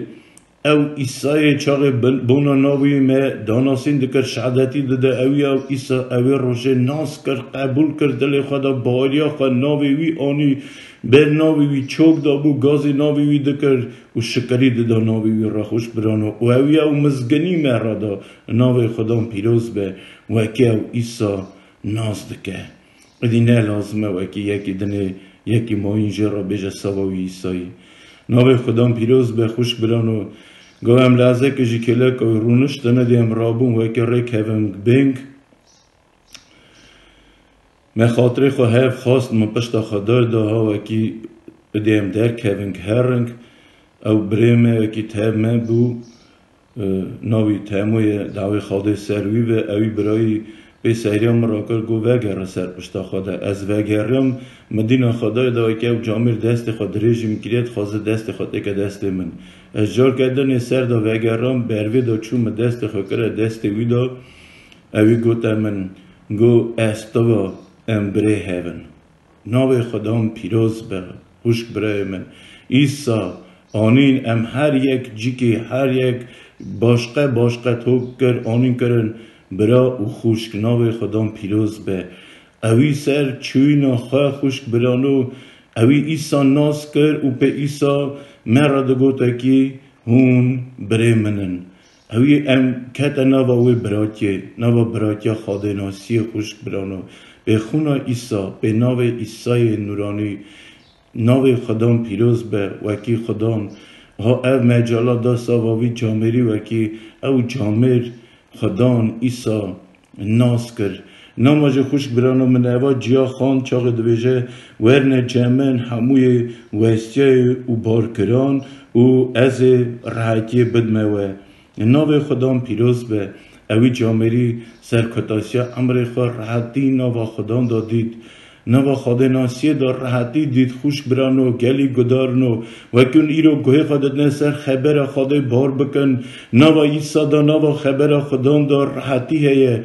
ew Îsayê çaxê bin-, bona navî me danasîn dikir, şehadetî dide, ewî ew Îsa ewê rojê nas kir, qebûl kir, dilê xwe de bariya xwe navê wî anî, ber navê wî çok dabû, gazî navê wî dikir û şikirî dida navê wî re, xwişk birano. Û ewî ew mizginî me re da, navê Xudan pîroz be, wekî ew Îsa nas dike. Êdî ne lazim e wekî yekî dinê yekî mayîn jê re bêje sava wî Îsayî. Navê Xudan pîroz be, xwişk birano. Gava em lehzeke jî kêleka wî rûniştin, êdî em rabûn wekî rêkevin bêng. Me xatirê xwe hev xwest, min pişta xwe dar da, ha wekî êdî em derkevin herin. Ew birê me wekî tev me bû. Navî Temo ye, dawê Xwedê ser wî be, ewî birayî pê seriya min rakir, got, vegere ser pişta xwe de. Ez vegeriyam, min dîna Xwedayê de wekî ew camêr destê xwe dirêjî min kiriye, dixwaze destê xwe têke destê min. Ez carke dinê ser de vegeriyam, bervê de çû, min destê xwe kire destê wî de, ewî gote min, got, ez tu ve, em birê hev in. Navê Xudan pîroz be, xwişk birayê min. Îsa anîn em her yek cikê, her yek başqe başqe tok kir, anîn kirin bira û xwişk. Navê Xudan pîroz be. Ewî ser çûyîna xwe, xwişk birano, ewî Îsa nas kir û pê Îsa me re digote kî hûn birê min in. Ewî em kete nava wê biratiyê, nava biratiya Xwedênasiyê, xwişk birano. Pê xûna Îsa, pê navê Îsayê nûranî, navê Xudan pîroz be, wekî Xudan ha ev mecala da sava vî camêrî, wekî ew camêr Xudan Îsa nas kir. Nama jî xwişk birano min eva ciya xan çaxê dibêje, werne cem min hemûyê westiyayê û barkiran û ez ê rehetiyê bidme we. Navê Xudan pîroz be. Ewî camêrî ser kutasiya emrê xwe rehetî nava Xudan da dît. Nava Xwedênasiyê de rehetî dît, xwişk birano, gelî gudarno. Wekî hûn îro guhê xwe didine ser xebera Xwedê bar bikin. Nava Îsa de, nava xebera Xudan de rehetî heye,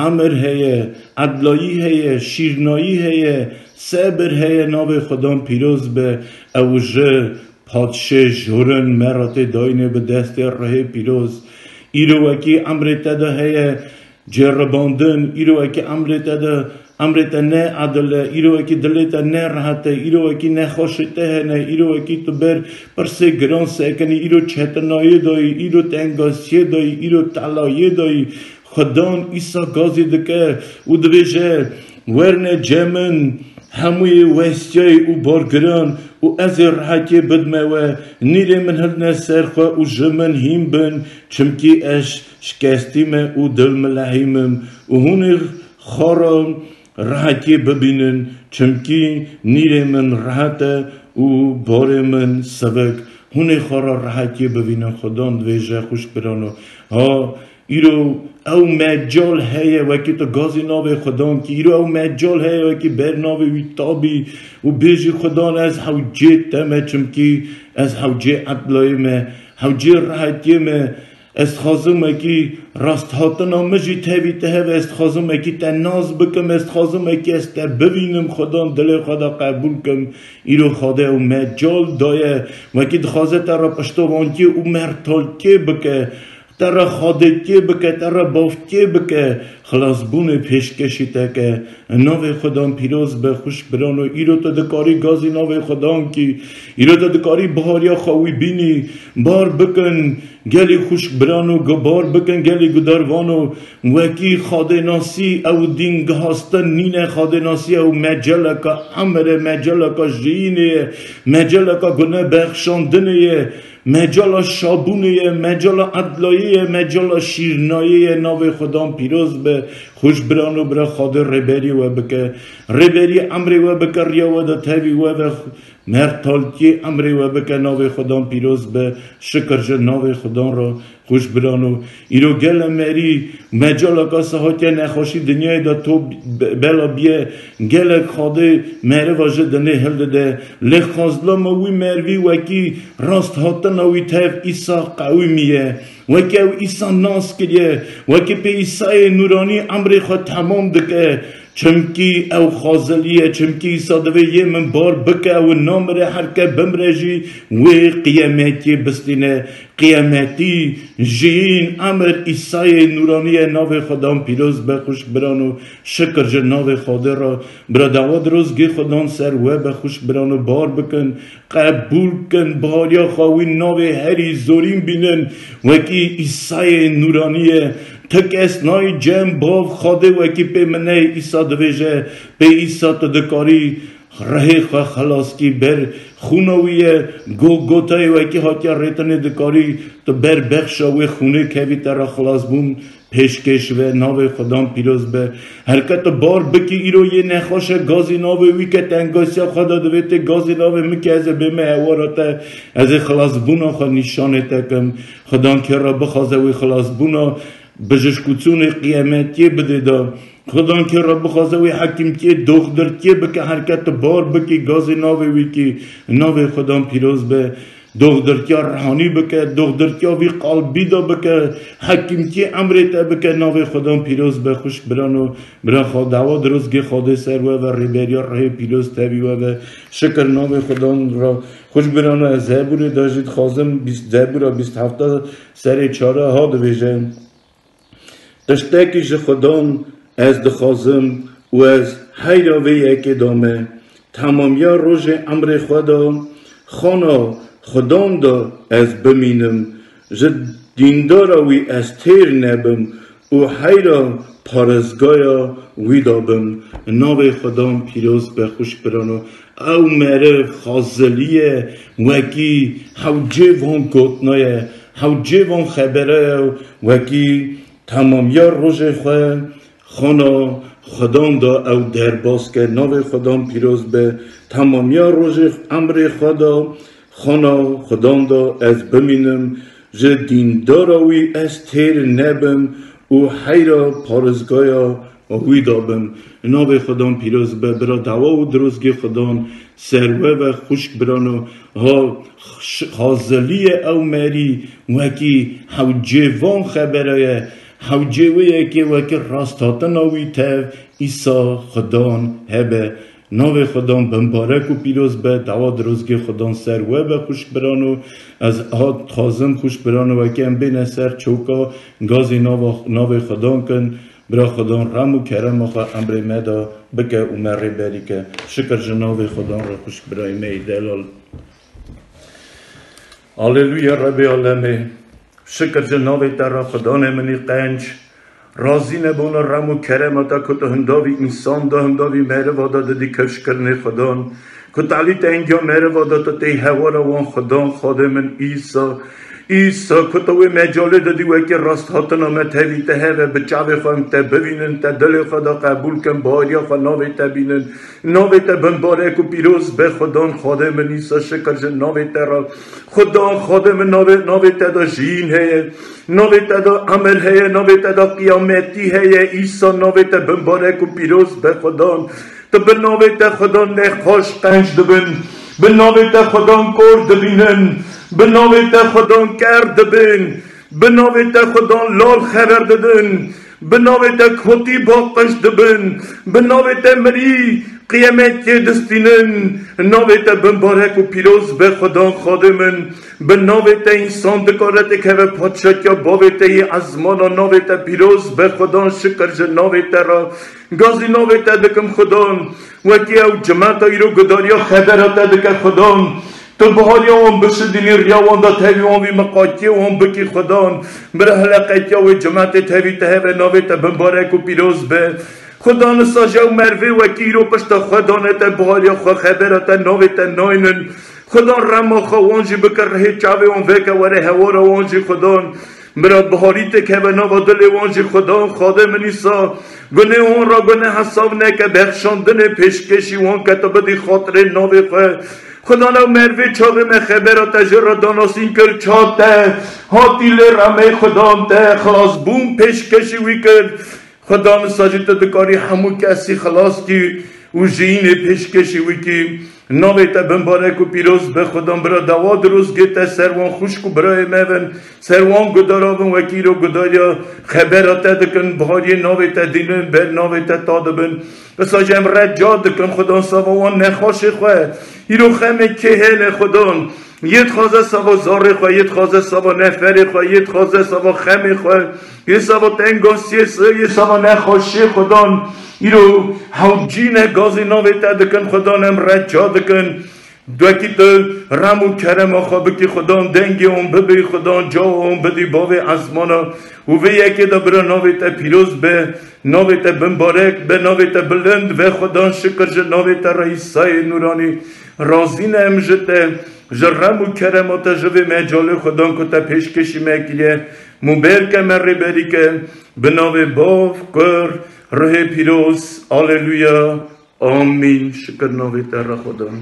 emir heye, edlayî heye, şîrnayî heye, sebir heye, navê Xudan pîroz be. Ew ji Padşê jorin me re tê dayînê bi destê rihê pîroz. Îro wekî emrê te de heye ceribandin, îro wekî emrê te de, emrê te ne edil e, îro wekî dilê te ne rehet e, îro wekî nexweşê te hene, îro wekî tu ber pirsê giran sekinî, îro çetinayê dayî, îro tengasiyê dayî, îro telayê dayî, Xudan Îsa gazî dike û dibêje, werne cem min hemûyê westiyayê û bargiran û ez ê rehetiyê bidme we. Nîrê min hildine ser xwe û ji min hîn bin, çimkî ez şikestî me û dilmilehîm im û hûn ê xwe re rehetiyê bibînin, çimkî nîrê min rehet e û barê min sivik. Hûn ê xwe re rehetiyê bibînin. Xudan dibêje, xwişk birano. Ha, îro ew mecal heye, wekî tu gazî navê Xudan kî, îro ew mecal heye, wekî ber navê wî tabî û bêjî, Xudan, ez hewcê te me, çimkî ez hewcê edlayê me, hewcê rehetiyê me, ez dixwazim wekî rasthatina min jî tevî te hebe, ez dixwazim wekî te nas bikim, ez dixwazim wekî ez te bivînim, Xudan dilê xwe de qebûl kim. Îro Xwedê ew mecal daye, wekî dixwaze te re piştovankê û mertalkê bike, te re xadekê bike, te re bavkê bike, xilasbûnê pêşkêşî te ke. Navê Xudan pîroz be, xwişk birano, îro tu dikarî gazî navê Xudan kî, îro tu dikarî bihariya xwe wî bînî, bar bikin, gelî xwişk birano, gu-, bar bikin, gelî gudarvano, wekî xadênasî ew dîn gihastin nîne, xadênasî ew meceleka emir e, meceleka jiyînê ye, meceleka gunebexşandinê ye, mecala şabûnê ye, mecala edlayê ye, mecala şîrnayê ye, navê Xudan pîroz be, xwişk birano, bira Xwedê rêberî we bike, rêberî emrê we bike, riya we de tevî we ve, mertalkê emrê we bike, navê Xudan pîroz be, şikir ji navê Xudan re, xwişk birano. Îro gele merî, mecalaka sehatiye nexweşî dinyayê de to be-, bela biye, gelek Xwedê meriva ji dinê hildide. Lê xazlama wî mervî wekî rast hatina wî tev Îsa qewimiye. Wekî ew Îsa nas kiriye. Wekî pê Îsayê nûranî emrê xwe temam dike. Çimkî ew xazilî ye, çimkî Îsa divê yê min bar bike, ew namire, herke bimre jî wê qiyametiyê bistîne. Qiyametî, jiyîn, emir Îsayê nûranî ye, navê Xudan pîroz be, xwişk birano, şikir ji navê Xwedê re. Bira dawa dirozgê Xudan ser we be, xwişk birano, bar bikin, qebûl kin, bariya xwe wî navê herî zorîn bînin, wekî Îsayê nûranî ye. Ti kes nayê cem bav Xwedê wekî pê min neyê, Îsa dibêje, pê Îsa tu dikarî rihê xwe xilaskî ber xûna wî ye, Golgotayê wekî hatiye rêtinê dikarî tu ber bexşa wê xûnê kevî te re xilasbûn pêşkêş be, navê Xudan pîroz be. Herke tu bar bikî îro yê nexweş e, gazî navê wî ke tengasiya xwe de divê tê gazî navê min ke ez ê bême hewara te, ez ê xilasbûna xwe nîşanê te kim. Xudan kê re bixwaze wê xilasbûna bijişkûçûnê qiyametiyê bidê de. Xudan kê re bixwaze wê hekîmtiyê doxdirtiyê bike, herke tu bar bikî gazê navê wî kî, navê Xudan pîroz be. Doxdirtiya rihanî bike, doxdirtiya vî qalbî de bike, hekîmtiyê emrê te bike, navê Xudan pîroz be, xwişk birano, bira xwe dawa dirozgê Xwedê ser we ve, rêberiya rihê pîroz tevî we ve, şikir navê Xudan re, xwişk birano, ez Zeburê de jî dixwazim, bîst, Zebura bîst hefta serê çara ha dibêje. Tiştekî ji Xudan ez dixwazim û ez heyra vê yekê de me. Temamiya rojê emrê xwe de xana Xudan de ez bimînim, ji dîndara wî ez têr nebim û heyra parêzgaya wî de bim. Navê Xudan pîroz be, xwişk birano. Ew meriv xazilî ye, wekî hewcê van gotina ye, hewcê van xebera ye, wekî temamiya rojê xwe xana Xudan de ew derbas ke. Navê Xudan pîroz be. Temamiya rojê emrê xwe de xana Xudan de ez bimînim, ji dîndara wî ez têr nebim û heyra parêzgaya wî de bim. Navê Xudan pîroz be, bira dawa û dirozgê Xudan ser we ve, xwişk birano, ha ş-, xazilî ye ew merî, wekî hewcê van xebera ye, hewcê wê yekê wekî rasthatina wî tev Îsa Xudan hebe. Navê Xudan bimbarek û pîroz be, dawa dirozgê Xudan ser we be, xwişk birano. Ez ha dixwazim, xwişk birano, wekî em bêne ser çoka gazî nava, navê Xudan kin. Bira Xudan rem û kerema xwe emrê me de bike û me rêberî ke. Şikir ji navê Xudan re, xwişk birayê me yê delal. Aleluya Rebê alemê. Şikir ji navê te re, Xudanê min î qenc. Razî nebûna rem û kerema te ku tu hindavî însan de, hindavî meriva de didî kifşkirinê Xudan. Ku talî tengiya meriva de tu tê hewara wan Xudan, Xwedê min Îsa. Îsa, ku tu wê mecalê didî wekî rasthatina me tevî te heve, bi çavê xwe em te bivînin, te dilê xwe de qebûl kin, bariya xwe navê te bînin. Navê te bimbarek û pîroz be Xudan, Xwedê min Îsa, şikir ji navê te re. Xudan, Xwedê min navê, navê te de jiyîn heye. Navê te de emir heye, navê te de qiyametî heye. Îsa, navê te bimbarek û pîroz be Xudan. Tu bi navê te Xudan nexweş qenc dibin. Bi navê te Xudan kor dibînin. Bi navê te Xudan ker dibin. Bi navê te Xudan lal xeber didin. Bi navê te kotî baqij dibin. Bi navê te mirî qiyametê distînin. Navê te bimbarek û pîroz be Xudan Xadê min. Bi navê te însan dikare têkeve padşatiya bavê te yê ezmana. Navê te pîroz be Xudan, şikir ji navê te re. Gazî navê te dikim Xudan. Wekî ew cimeta îro gudariya xebera te dike Xudan. Tu bihariya wan bişidînî, riya wan de tevî wan vî miqatiyê wan bikî Xudan. Bira hileqetiya wê cimetê tevî te heve, navê te bimbarek û pîroz be. Xudan, nisa ji ew mervê wekî îro pişta xwe dane te, bihariya xwe, xebera te, navê te naynin. Xudan, rema xwe wan jî bike rihê çavê wan veke were hewara wan jî Xudan. Bira biharî têkeve nava dilê wan jî Xudan, Xadê min îsa gunê wan ra guneh hesab neke, bexşandinê pêşkêşî wan ke tu bidî xatirê navê xwe. Xudan, ew mervê çaxê me xebera te ji re danasîn kir, ça te hatî lê remê Xudan te xilasbûn pêşkêşî wî kir. Xudan, nisa jî tu dikarî hemû kesî xilas kî û jiyînê pêşkêşî wî kî. Navê te bimbarek û pîroz be Xudan, bira dawa dirozgê te ser wan xwişk û birayê me bin, ser wan gudara bin wekî îro gudariya xebera te dikin, bihariyê navê te dînin, ber navê te ta dibin. Qisa jî em reca dikin Xudan, sava wan nexweşê xwe. Îro xemê kê hene Xudan? Yê dixwaze sava zarê xwe, yê dixwaze sava neferê xwe, yê dixwaze sava xemê xwe, yê sava tengasiyê se, yê sava nexweşiyê Xudan. Îro hewcîne gazî navê te dikin Xudan, em reca dikin. Wekî tu rem û kerema xwe bikî Xudan, dengê wan bibî Xudan, cawa wan bidî bavê ezmana û vê yekê de bira navê te pîroz be, navê te bimbarek be, navê te bilind ve Xudan, şikir ji navê te re Îsayê Nûranî. Razî ne em ji te, ji rem û kerema te, ji vê mecalê Xudan ku te pêşkêşî me kiriye, mûber ke me rêberî ke, bi navê Bav, Kur, Ruhê Pîroz. Aleluya. Amîn. Şikir navê te re Xudan.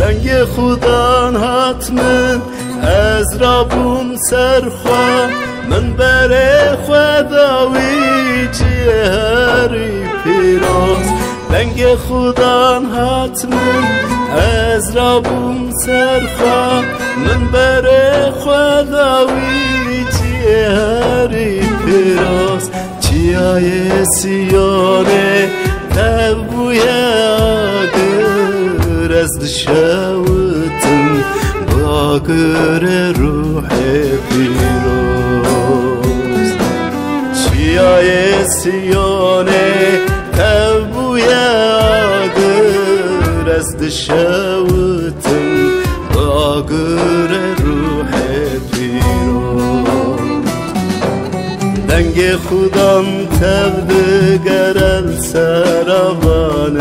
Dengê Xudan hat min, ez rabûm ser xwe, min berê xwe da wî cihê herî pîroz. Dengê Xudan hat min, ez rabûm ser xwe, min berê xwe da wî cihê herî pîroz. Çiyayê Siyonê tev bûye agir, ez dişewitim bi agirê ruhê pîroz. Çiyayê Siyonê tev bûye agir, ez dişewitim bi agirê ruhê pîroz. Dengê Xudan tev digere li sera van e,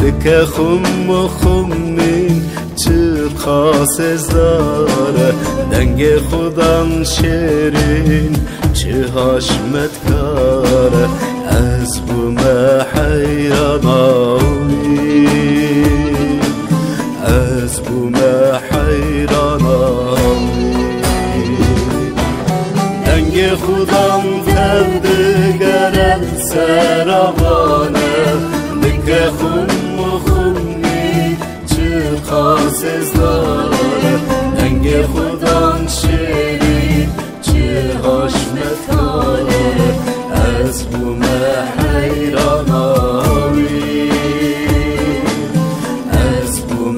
dike xum û xumîn çiqas êzdar e. Dengê Xudan şêrîn çi haşmetkar e, ez bûme heyrana wî. Ez bûme heyrana wî. Dengê Xudan tev digere li sera van e, dike xum û xumî çiqas êzdar e. Dengê Xudan şêrî çi haşmetkar e, ez bûme heyrana wî. Ez bûme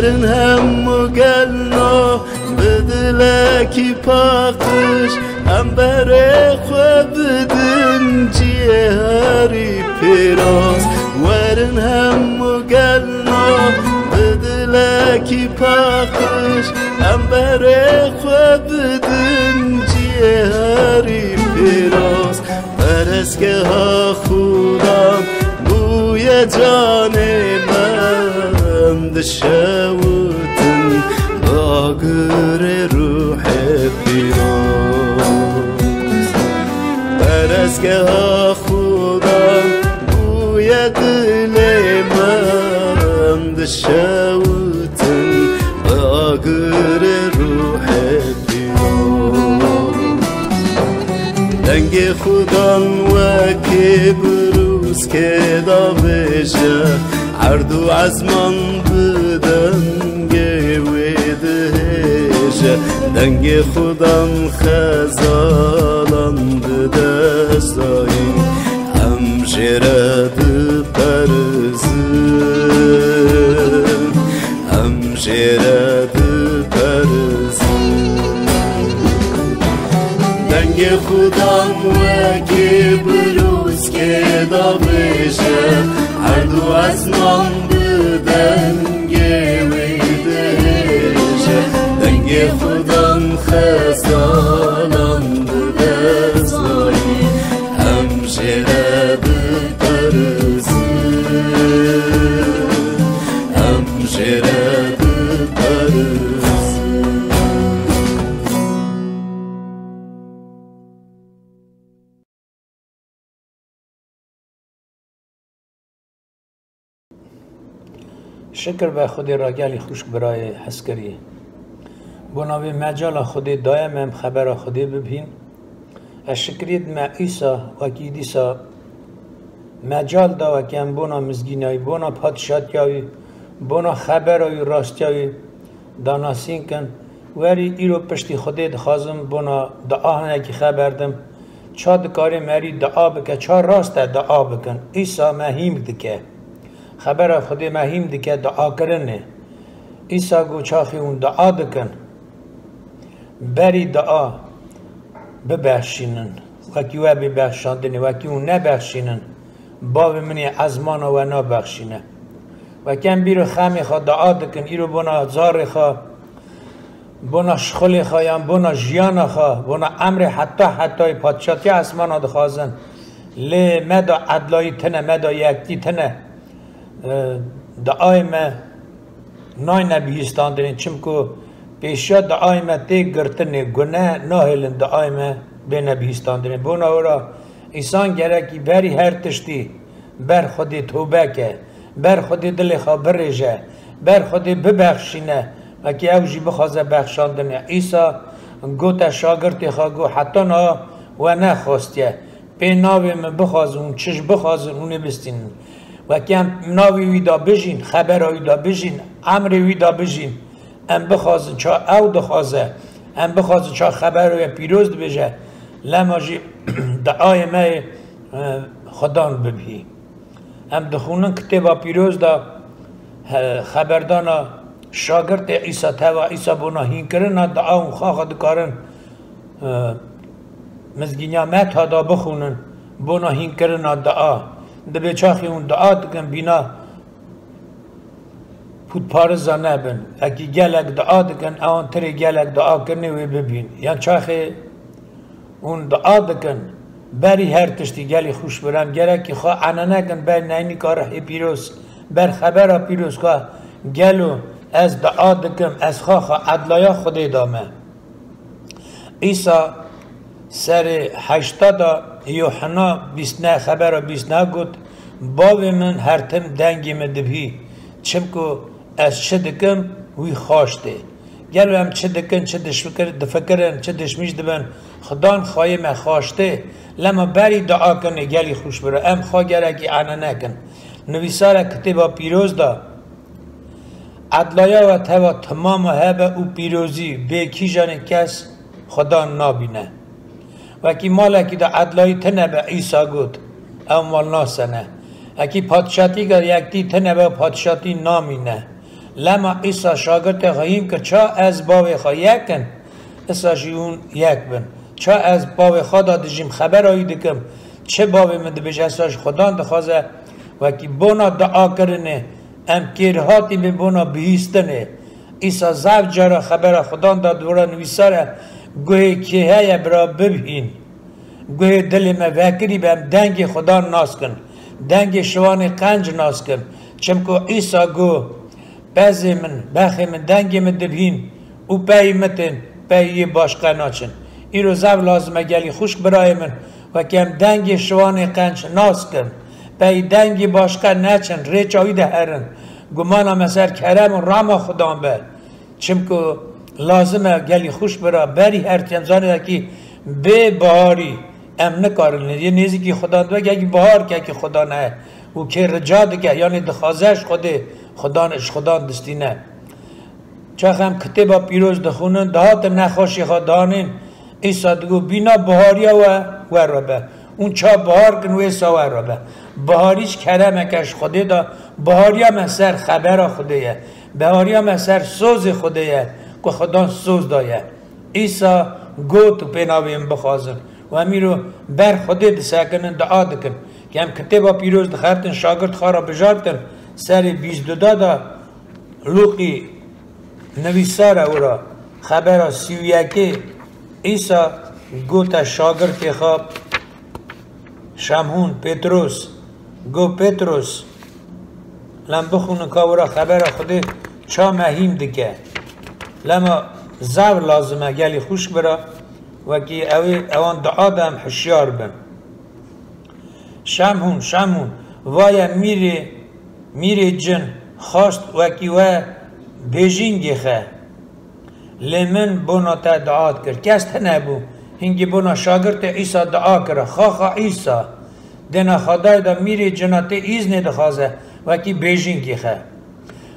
Hemû gelno bi dilekî paqij, em berê xwe bidin cihê herî pîroz. Werin hemû gelno bi dilekî paqij, em berê xwe bidin cihê herî pîroz. Perestgeha Xudan bûye canê me, em dişewitin bi agirê ruhê pîroz. Perestgeha Xudan bûye dilê me, em dişewitin bi agirê ruhê Dengê Xudan wekî birûskê davêje, erd û ezman bi dengê wê dihêje. Dengê Xudan xezalan dide zayî, em jê re diperizin. Em jê re diperizin. Dengê Xudan wekî birûskê davêje, erd û ezman bi dengê wî dihêje. Dengê Xudan xezalan dide zayî, em jê re diperizin. Em jê re diperizin. Şikir be Xwedê re gelî xwişk birayê hezkirî. Bona vê mecala Xwedê daye me em xebera Xwedê bibîn. Ez şikirî dime Îsa wekî dîsa mecal da wekî em bona mizgîniya wî, bona padişatiya wî, bona xebera wî, rastiya wî danasîn kin. Werî îro piştî Xwedê dixwazim bona dua hinekî xeber dim. Ça dikarê merî dua bike, ça rast e dua bikin. Îsa me hîm dike. Xebera Xwedê me hîm dike duakirinê. Îsa got, çaxê hûn dua dikin, berî dua bibexşînin. Wekî we bê bexşandinê, wekî hûn nebexşînin, Bavê min ê ezmana we nabexşîne. Wekî em bîro xemê xwe dua dikin, îro bona zarê xwe, bona şixulê xwe yan bona jiyana xwe, bona emrê heta hetayê padşatiya esmana dixwazin. Lê me de edlayî tine, me de yektî tine. E, duayê me nayne bihîstandinê, çimku pêşiya duayê me tê girtinê, gune nahêlin duayê me bêne bihîstandinê. Bona wira, însan gerekî berî her tiştî ber Xwedê tobe ke, ber Xwedê dilê xwe birêje, ber Xwedê bibexşîne, wekî ew jî bixwaze bexşandinê. Îsa gote şagirtê xwe, got, heta niha we nexwastiye. Pê navê min bixwazin, hûn çi ji bixwazin, hûn ê bistînin. Wekî em navê wî de bijîn, xebera wî de bijîn, emrê wî de bijîn, em bixwazin ça ew dixwaze, em bixwazin ça xebera wê pîroz dibêje, lema jî duayê me yê, e, Xudan bibî. Em dixwînin Kitêba Pîroz de, he, xeberdana şagirtê Îsa, teva Îsa bona hînkirina dua û xaxa dikarin, e, mizgîniya Meta da bixwînin, bona hînkirina dua. Dibê çaxê hûn dua dikin, bîna pûtpariza nebin. Ekî gelek dua dikin, ewan tirê gelek dua kirinê wê bibîn. Yan çaxê hûn dua dikin, berî her tiştî gelî xwişk bira em gerekî xwe ene nekin ber neynîka rihê pîroz, ber xebera pîroz ka gelo ez dua dikim, ez xwe xwe edlaya Xwedê dame. Îsa serê heşta da Yuhanna bîst neh, xebera bîst neh got, Bavê min her tim dengê min dibî, çimku ez çi dikim, wî xweş tê. Gelo em çi dikin, çi dişfikir-, difikirin, çi dişmîş dibin, Xudan xweyê me xweş tê. Lema berî dua kinê gelî xwişk bira. Em xwe gerekî ene nekin. Nivîsare Kitêba Pîroz da, Edlaya we teva timama hebe û pîrozî bê kîjanê kes Xudan nabîne. Wekî malekî de edlayî tine be, Îsa got, ew mal nasene. Ekî padşatîka yektî tine be, padşatî namîne. Lema Îsa şagirtê xwe hîn kir, ça ez bavê xwe yek in, îsa jî hûn yek bin. Ça ez bavê xwe da dijîm, xebera wî dikim, çi bavê min dibêje, îsa ji Xudan dixwaze, wekî bona dua kirinê, em kêrhatî bin bona bihîstinê. Îsa zaf cara xebera Xudan da di wira nivîsar e, guhê kê heye bira bibhîn. Guhê dilê me vekirî be, em dengê Xudan nas kin. Dengê şiwanê qenc nas kin. Çimku Îsa got, pezê min, bexê min, dengê min dibhîn û peyî min tên, peyî yê başqe naçin. Îro zaf lazim e gelî xwişk birayê min, wekî em dengê şiwanê qenc nas kin. Peyî dengê başqe neçin, rêça wî de herin. Gumana me ser kerem û rehma Xudan be. Çimku lazim e gelî xwişk bira, berî her tî em zanê wekî bê biharî em nikarin. Yê nêzîkî Xudan dibe, gelkî bihar kekî Xudan e û kê rica dike, yanî dixwaze ji Xwedê, Xudan, ji Xudan distîne. Çax em kitêba pîroz dixwînin, dihatin nexweşê xwe danîn, Îsa digot, bîna bihariya we, we re be. Hûn ça bihar kin, wê sa we re be. Biharî ji keremeke ji Xwedê de, bihariya me ser xebera Xwedê ye. Bihariya me ser sozê Xwedê ye, ku Xudan soz daye. Îsa got û pê navê min bixwazin. Û em îro ber Xwedê disekinin, dua dikin. Ke em kitêba pîroz dixertin, şagirt xwe re bijartin, serê bîst du de da, Lûqî nivîsar e wira, xebera sî û yekê, Îsa gote şagirtê xwe Şemhûn, Pêtros, got, Pêtros, lem bixwînin ka wira xebera Xwedê ça me hîm dike. Lema zaf lazim e gelî xwişk bira, wekî ew ê, ewan dua de em hişyar bin. Şemhûn, Şemhûn, vaye mîrê, mîrê cin xwest wekî we bêjîngê xe. Lê min bona te dua dikir. Kes tune bû. Hingî bona şagirtê Îsa dua kira. Xaxa Îsa. Dêna Xwedayê de mîrê cina tê îznê dixwaze. Wekî bêjîngê xe.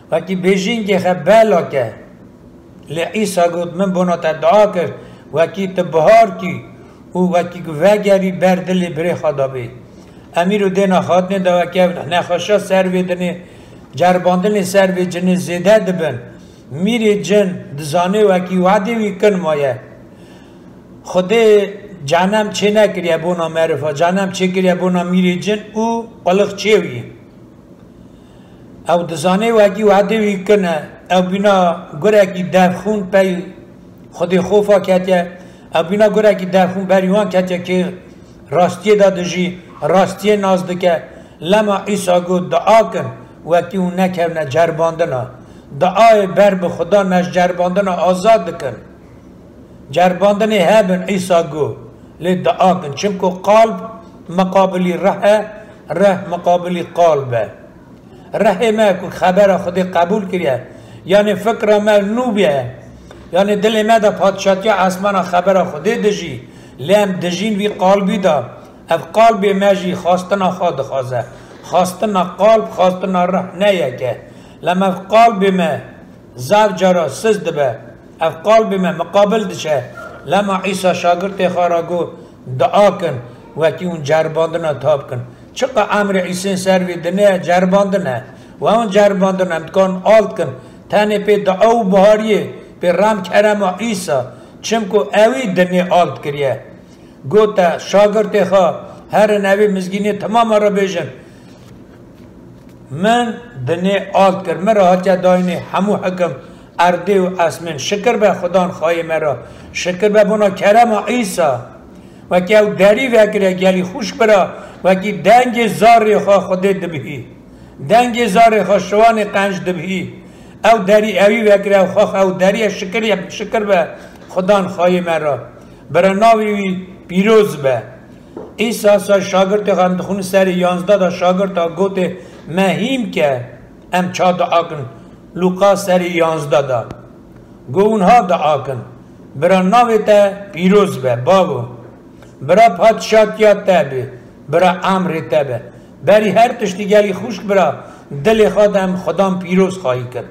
Wekî bêjîngê xe bela ke. Lê Îsa got, min bona te dua kir, wekî tu bihar kî û wekî ku vegerî ber dilê birê xwe de bê. Em îro dêna xatinê de wekî ev nexweşiya ser vê dinê, ceribandinê ser vê cinê zêde dibin. Mîrê cin dizanê wekî wadê wî kin maye. Xwedê cehennem çê nekiriye bona merifa, cehennem çêkiriye bona mîrê cin û quliqçê wî. Ew dizanê wekî wadê wî kin e, ew bîna gurekî devxûn pey Xwedê xofa ketiye, ew bîna gurekî devxûn berî wan ketiye kê rastiyê de dijî, rastiyê nas dike. Lema Îsa got, dua kin, wekî hûn nekevne ceribandina. Duayê ber bi Xudan me ji ceribandina azad dikin. Ceribandinê hebin, Îsa got, lê dua kin. Çimku qalb miqabilî rih e, rih miqabilî qalb e. Rihê me ku xebera Xwedê qebûl kiriye, yanê fikra me nû bûye, yanê dilê me de padşatiya esmana xebera Xwedê dijî, lê em dijîn vî qalbî de. Ev qalbê me jî xwestina xwe dixwaze. Xwestina qalb, xwestina rih ne yek e. Lem ev qalbê me zaf cara siz dibe. Ev qalbê me miqabil diçe. Lema Îsa şagirtê xwe re got, dua kin, wekî hûn ceribandina tab kin. Çiqa emrê Îsên ser vê dinê ceribandin e. We hûn ceribandin em dikan alt kin. Tenê pê dua û bihariyê, pê rem kerema Îsa. Çimku ewî dinê alt kiriye. Gote şagirtê xwe, herin evê mizgînê timama re bêjin. Min dinê alt kir, min re hatiye dayînê hemû hikim erdê û esmên. Şikir be Xudan xayê me re, şikir be bona kerema Îsa. Wekî ew derî vekiriye gelî xwişk bira, wekî dengê zarê xwe Xwedê dibihî. Dengê zarê xwe şiwanê qenc dibihî. Ew derî ewî vekiriye, ew xwe ew derî ye, şikir ye, şikir be Xudan xayê me re. Bira navê wî pîroz be. Îsa sa şagirtê xwe em dixwînin serê yanzdeh de şagirta gotê, me hîm ke em ça dua kin. Lûqa serê yanzdeh de. Go hûn ha dua kin. Bira navê te pîroz be, bavo. Bira padşatiya te be. Bira emrê te be. Berî her tiştî gelî xwişk bira, dilê xwe de em Xudan pîroz xayî kin.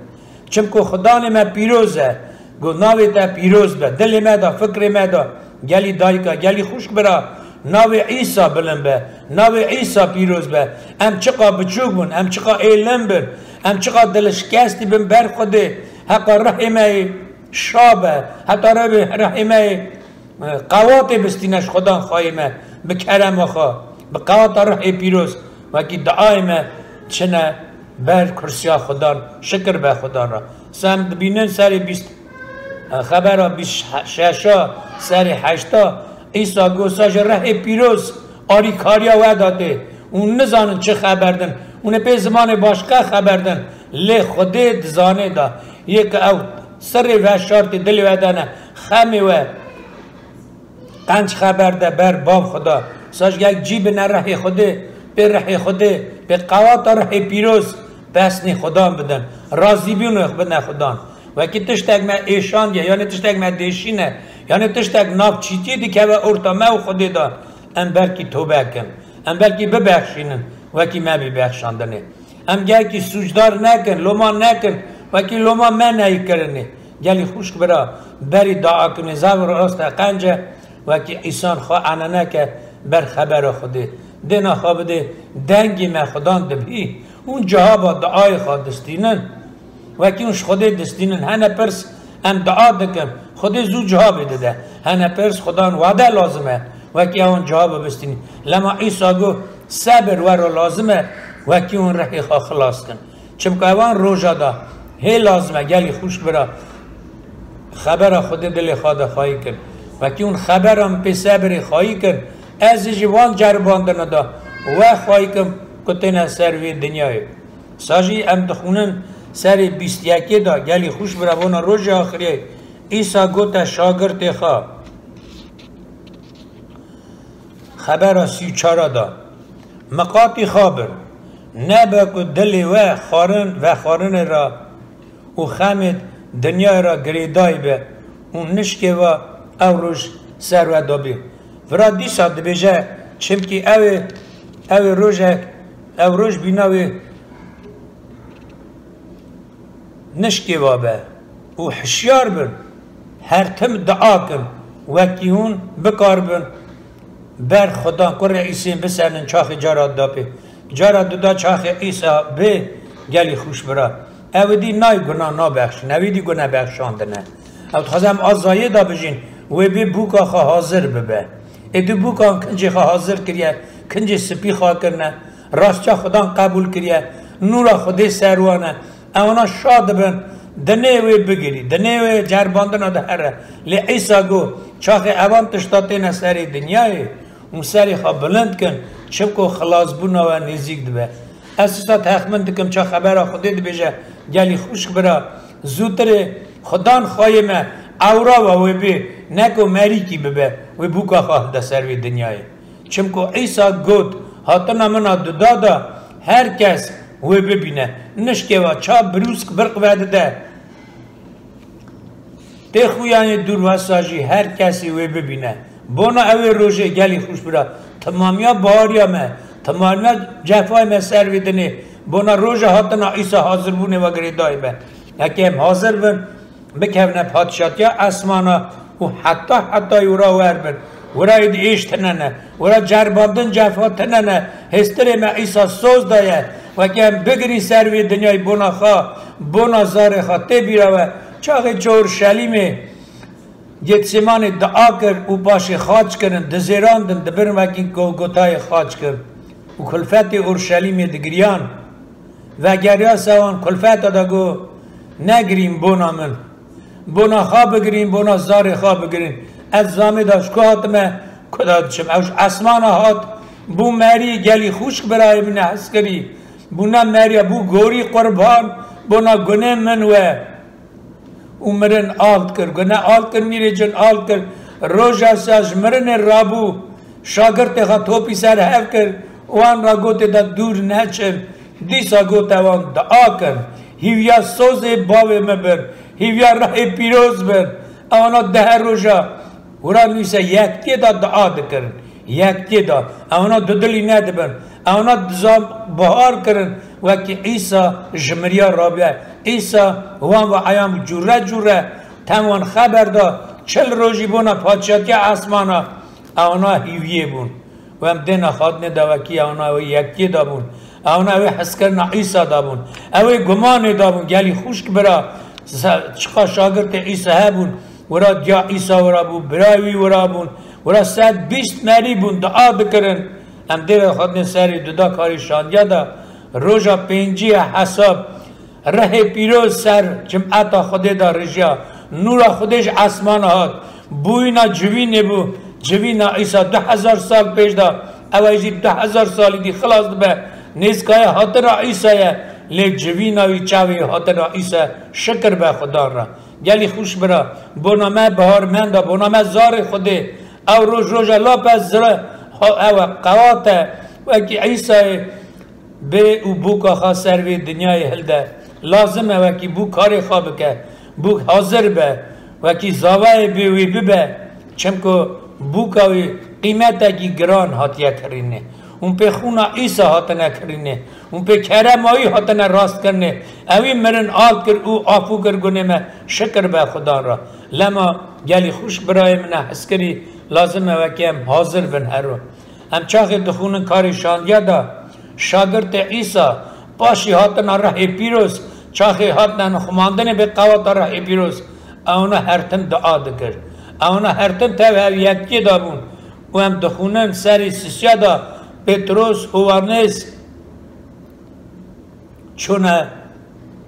Çimku Xudanê me pîroz e. Got, navê te pîroz be. Dilê me de, fikrê me de, gelî dayika, gelî xwişk bira, navê Îsa bilind be. Navê Îsa pîroz be. Em çiqa biçûk bin, em çiqa êlim bin, Em çiqas dilşikestî bin ber Xwedê, heta rihê me yê şa be, heta rihê, rihê me yê, e, qewatê bistîne ji Xudan xwayê me, bi kerema xwe, bi qewata rihê pîroz, wekî diayê me çine ber kursiya Xudan, şikir be Xudan re. Sem dibînin serê bîst, e, xebera bîst şeşa serê heşta, Îsa got, sa ji rihê pîroz alîkariya we datê. Hûn nizanin çi xeber din. Hûn ê pê zimanê başqa xeber din. Lê Xwedê dizanê da. Yê ke ew sirrê veşartê dilê we de ne. Xemê we qenc xeber de ber bav Xuda. Sa ji yek cî bine rihê Xwedê, pê rihê Xwedê, pê qewata rihê pîroz pesnê Xudan bidin. Razîbûnê bidine Xudan. Wekî tiştek me êşandiye, yanî tiştek me dêşîne, yanî tiştek nav çîtiyê dikeve orta me û Xwedê de, em belkî tobe kin. Em belkî bibexşînin, wekî me bî bexşandinê. Em gelkî sûcdar nekin, loma nekin, wekî loma me neyê kirinê. Gelî xwişk bira, berî dua kinê, zaf rast e, qenc e, wekî îsan xwe enene ke ber xebera Xwedê. Dêna xwe bidê, dengê me Xudan dibî. Hûn cihaba duayê xwe distînin. Wekî hûn ji Xwedê distînin. Hene pirs, em dua dikin. Xwedê zû cihaba dide. Hene pirs Xudan wade lazim e. Wekî ewan cihaba bistînin. Lema Îsa got, sebir we re lazim e. Wekî hûn rihê xwe xilas kin. Çimka ewan roja da hê lazim e, gelî xwişk bira. Xebera Xwedê dilê xwe de xwayî kin. Wekî hûn xebera min pê sebirê xwayî kin. Ez jî ji wan ceribandina de we xwayî kim ku têne ser vê dinyayê. Sa jî em dixwînin serê bîst yekê de, gelî xwişk bira, bona rojê axiriyê Îsa gote şagirtê xwe. Xebera sî û çara de. Miqatî xwe bin. Nebe ku dilê we xwarin, vexwarinê re û xemê dinyayê re girêdayî be û nişkê ve ew roj ser we de bê. Vira dîsa dibêje, çimkî ew ê, ew ê rojek, ew roj bîna wê nişkê ve be û hişyar bin, her tim dua kin, wekî hûn bikaribin ber Xudan kurê Îsên bisenin çaxê cara duda pê. Cara duda çaxê Îsa bê, gelî xwişk bira. Ew dî nayê guna nabexşin, ew dî guna bexşandin e. Ew dixwaze em azayê de bijîn, wê bê bûka xwe hazir bibe. Ê di bûkan kincê xwe hazir kiriye, kincê spî xwe kirine, rastça Xudan qebûl kiriye, nûra Xwedê ser wan e. Ewana şa dibin, dinê wê bigirî, dinê wê ceribandina de here. Lê Îsa got, çaxê evan tişta têne serê dinyayê, hûn serê xwe bilind kin, çimku xilasbûna we nêzîk dibe. Ez wisa texmîn dikim, ça xebera Xwedê dibêje, gelî xwişk bira, zûtirê Xudan xwayê me, ewra we wê bê, ne ku merîkî bibe, wê bûka xwe hilde ser vê dinyayê. Çimku Îsa got, hatina min a duda de her kes wê bibîne. Nişkê ve ça birûsk birq vedide. Tê xuyanê dûr wesa jî her kesî wê bibîne. Bona ew ê rojê gelî xwişk bira. Timamiya bahariya me, timamiya cefayê me ser vê dinê. Bona roja hatina Îsa hazirbûnê ve girêdayî be. Heke em hazir bin, bikevine padşatiya esmana û heta hetayê wira wer bin. Wira êdî êş tine ne. Wira ceribandin cefa tine ne. Hêstirê me Îsa soz daye. Weke em bigirîn ser vê dinyayê bona xwe, bona zarê xwe tê bîra we. Çaxê çi Orşelîmê Getsemanê dua kir û paşê xaç kirin, dizêrandin, dibirin wekî Golgotayê xaç kir û kulfetê Orşelîmê digiriyan. Vegeriya ser wan kulfeta de got, negirîn bona min. Bona xwe bigirîn, bona zarê xwe bigirîn. Ez zamê de ji ku hatime, ku de diçim. Ew ji esmana hat, bû merî, gelî xwişk birayê min e hezkirî. Bû ne meriya, bû gorî qurban, bona gunê min we. Û mirin ald kir. Gune ald kir, mîrê cin ald kir. Roja sê ji mirinê rabû. Şagirtê xwe topî ser hev kir. Wan ra gotê de dûr neçin. Dîsa gote wan dua kin. Hîviya sozê bavê min bin. Hîviya rihê pîroz bin. Ewana dehe roja. Wira nûse yektiyê de dua dikirin. Yektiyê de. Ewana dudilî nedibin. Ewana dizan bihar kirin. Wekî Îsa ji miriya rabiye. Îsa wan ve eyam cûre cûre tem wan xeber da. Çil rojî bona padşatiya esmana. Ewana hîviyê bûn. Û em dêna xatinê de wekî ewna wê yekiyê de bûn. Ewna ew ê hezkirina Îsa da bûn. Ew ê gumanê da bûn. Gelî xwişk bira, se-, çiqa şagirtê Îsa hebûn. Wira diya Îsa wira bû, birayê wî wira bûn. Wira sed bîst merî bûn, dua dikirin. Em dê ve xwedinê serê duda karî şandiya da. Roja pêncî ye hesab. Rihê pîroz ser cimeta Xwedê de rijiya. Nûra Xwedê ji esmana hat. Bûyîna civînê bû. Civîna Îsa du hezar sal pêş de. Ew jî du hezar salî dî xilas dibe. Nêzkaya hatina Îsa ye. Lê civîna wî çavê hatina Îsa. Şikir be Xudan re. Gelî xwişk bira. Bona me biharmenda. Bona me zarê Xwedê. Ew roj roja lape zire. Ha, ew e qewat e. Wekî Îsayê. Bê û bûka xwe ser vê dinyayê hilde. Lazim e wekî bû karê xwe bike. Bûk hazir be. Wekî zavayê bê wî bibe. Çimku bûka wî qîmetekî giran hatiye kirînê. Hûn pê xûna Îsa hatine kirînê. Hûn pê kerema wî hatine rastkirinê. Ewî mirin alt kir û afû kir gunê me. Şikir be Xudan re. Lema gelî xwişk birayê min e hizkirî. Lazim e wekî em hazir bin hero. Em çaxê dixwînin karê şandiya de, şagirtê Îsa, paşî hatina rihê pîroz, çaxê hatine nixumandinê bê qewata rihê pîroz, ewna her tim dua dikir. Ewna her tim tev hev yetkê de bûn û em dixwînin serê sisiya de Petros, Howanês çûne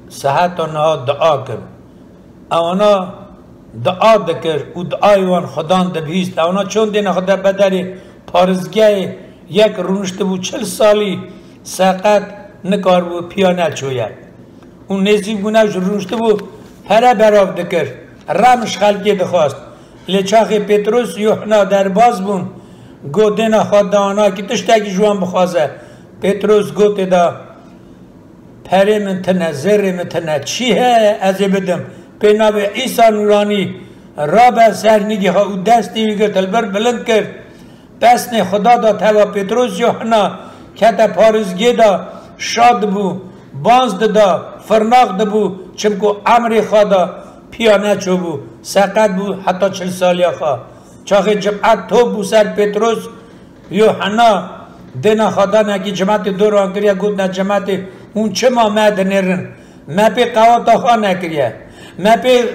seheta niha dua kir. Ewana dua dikir û duayê wan Xudan dibihîst. Ewana çond dêne xwe de bederê parizgehê yek rûniştibû çil salî seqet nikaribû piya neçûye. Û nêzîk bûne ji rûniştibû pere berav dikir. Rem ji xelkê dixwast. Lê çaxê Pêtros, Yuhna derbas bûn, got dêna xwe dana ki tiştekî ji wan bixwaze. Pêtros gotê da, Perê min tine, zêrê min tine, çi heye ez ê bidim? Pê navê Îsa Nûranî rabe ser nigê xwe û destê wî girt, li vir bilind kir. Pesnê Xuda da teva Pêtros, Yuhna kete parizgê de şa dibû, banz dida, firnaq dibû, çimku emrê xwe da piya neçûbû, seqet bû heta çil saliya xwe. Çaxê cim'et top bû ser Pêtros, Yuhena dêna xwe danekî cimetê dor wan kiriye, gotine cimetê, hûn çima me dinêrin? Me pê qewata xwe nekiriye. Me pê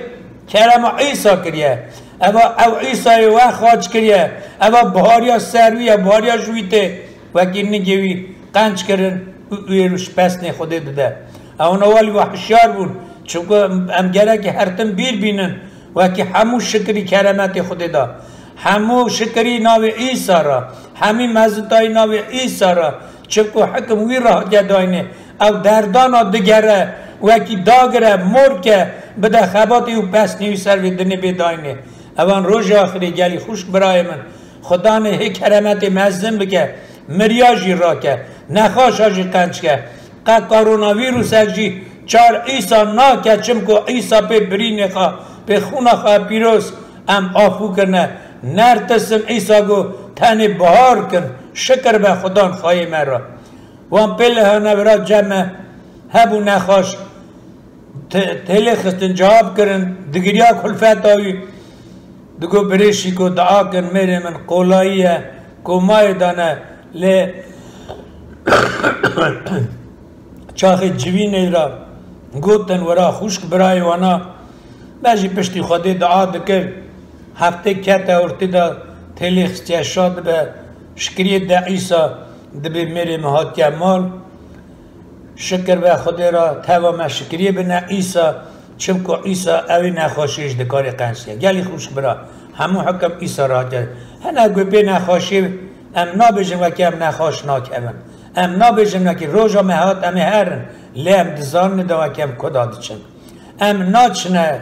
kerema Îsa kiriye. Eva ew Îsayê we xaç kiriye. Eva bihariya ser wî ye, bihariya ji wî tê. Wekî nigê wî qenc kirin û wê ji pesnê Xwedê dide. Ewna welî we hişyar bûn. Çimku em, em gerek her tim bîr bînin. Wekî hemû şikirî keremetê Xwedê da. Hemû şikirî navê Îsa re. Hemî mezintayî navê Îsa re. Çimku hikim wî re hatiye dayînê. Ew derdana digere, wekî dagire, morke, bide xebatê û pesnê wî ser vê dinê bê dayînê. Evan rojê axirê gelî xwişk birayê min. Xudanê hê keremetê mezin bike. Miriya jî rake. Nexaşa jî qenc ke. Qe koronavîrusek jî çar Îsa nake, çimku Îsa pê birînê xwe, pê xûna xwe pîroz em afû kirine. Nertirsin Îsa got, tenê bihar kin, şikir be Xudan xweyê me re. Wan pê li hene vira cem me hebû nexweş, te-, têlê xistin, cewab kirin, digiriya kulfeta wî. Digo birêşî ku dua kin, mêrê min qolayî ye, komayê de ne, lê çaxê civînê re gotin, wira xwişk birayê wana, me jî piştî Xwedê dua dikir, heftê kete ortê de têlê xistiye şa dibe, şikiriyê de Îsa dibê mêrê min hatiye mal. Şikir be Xwedê re, teva me şikiriyê bine Îsa, çimku Îsa ew ê nexweşiyê ji dikarê qenc ke. Gelî xwişk bira, hemû hikim Îsa re hatiye. Hene guh pê nexweşiyê em nabêjin wekî em nexweş nakevin. Em nabêjin wekî roja me hat em ê herin. Lê em dizanin de wekî em kuda diçin. Em naçine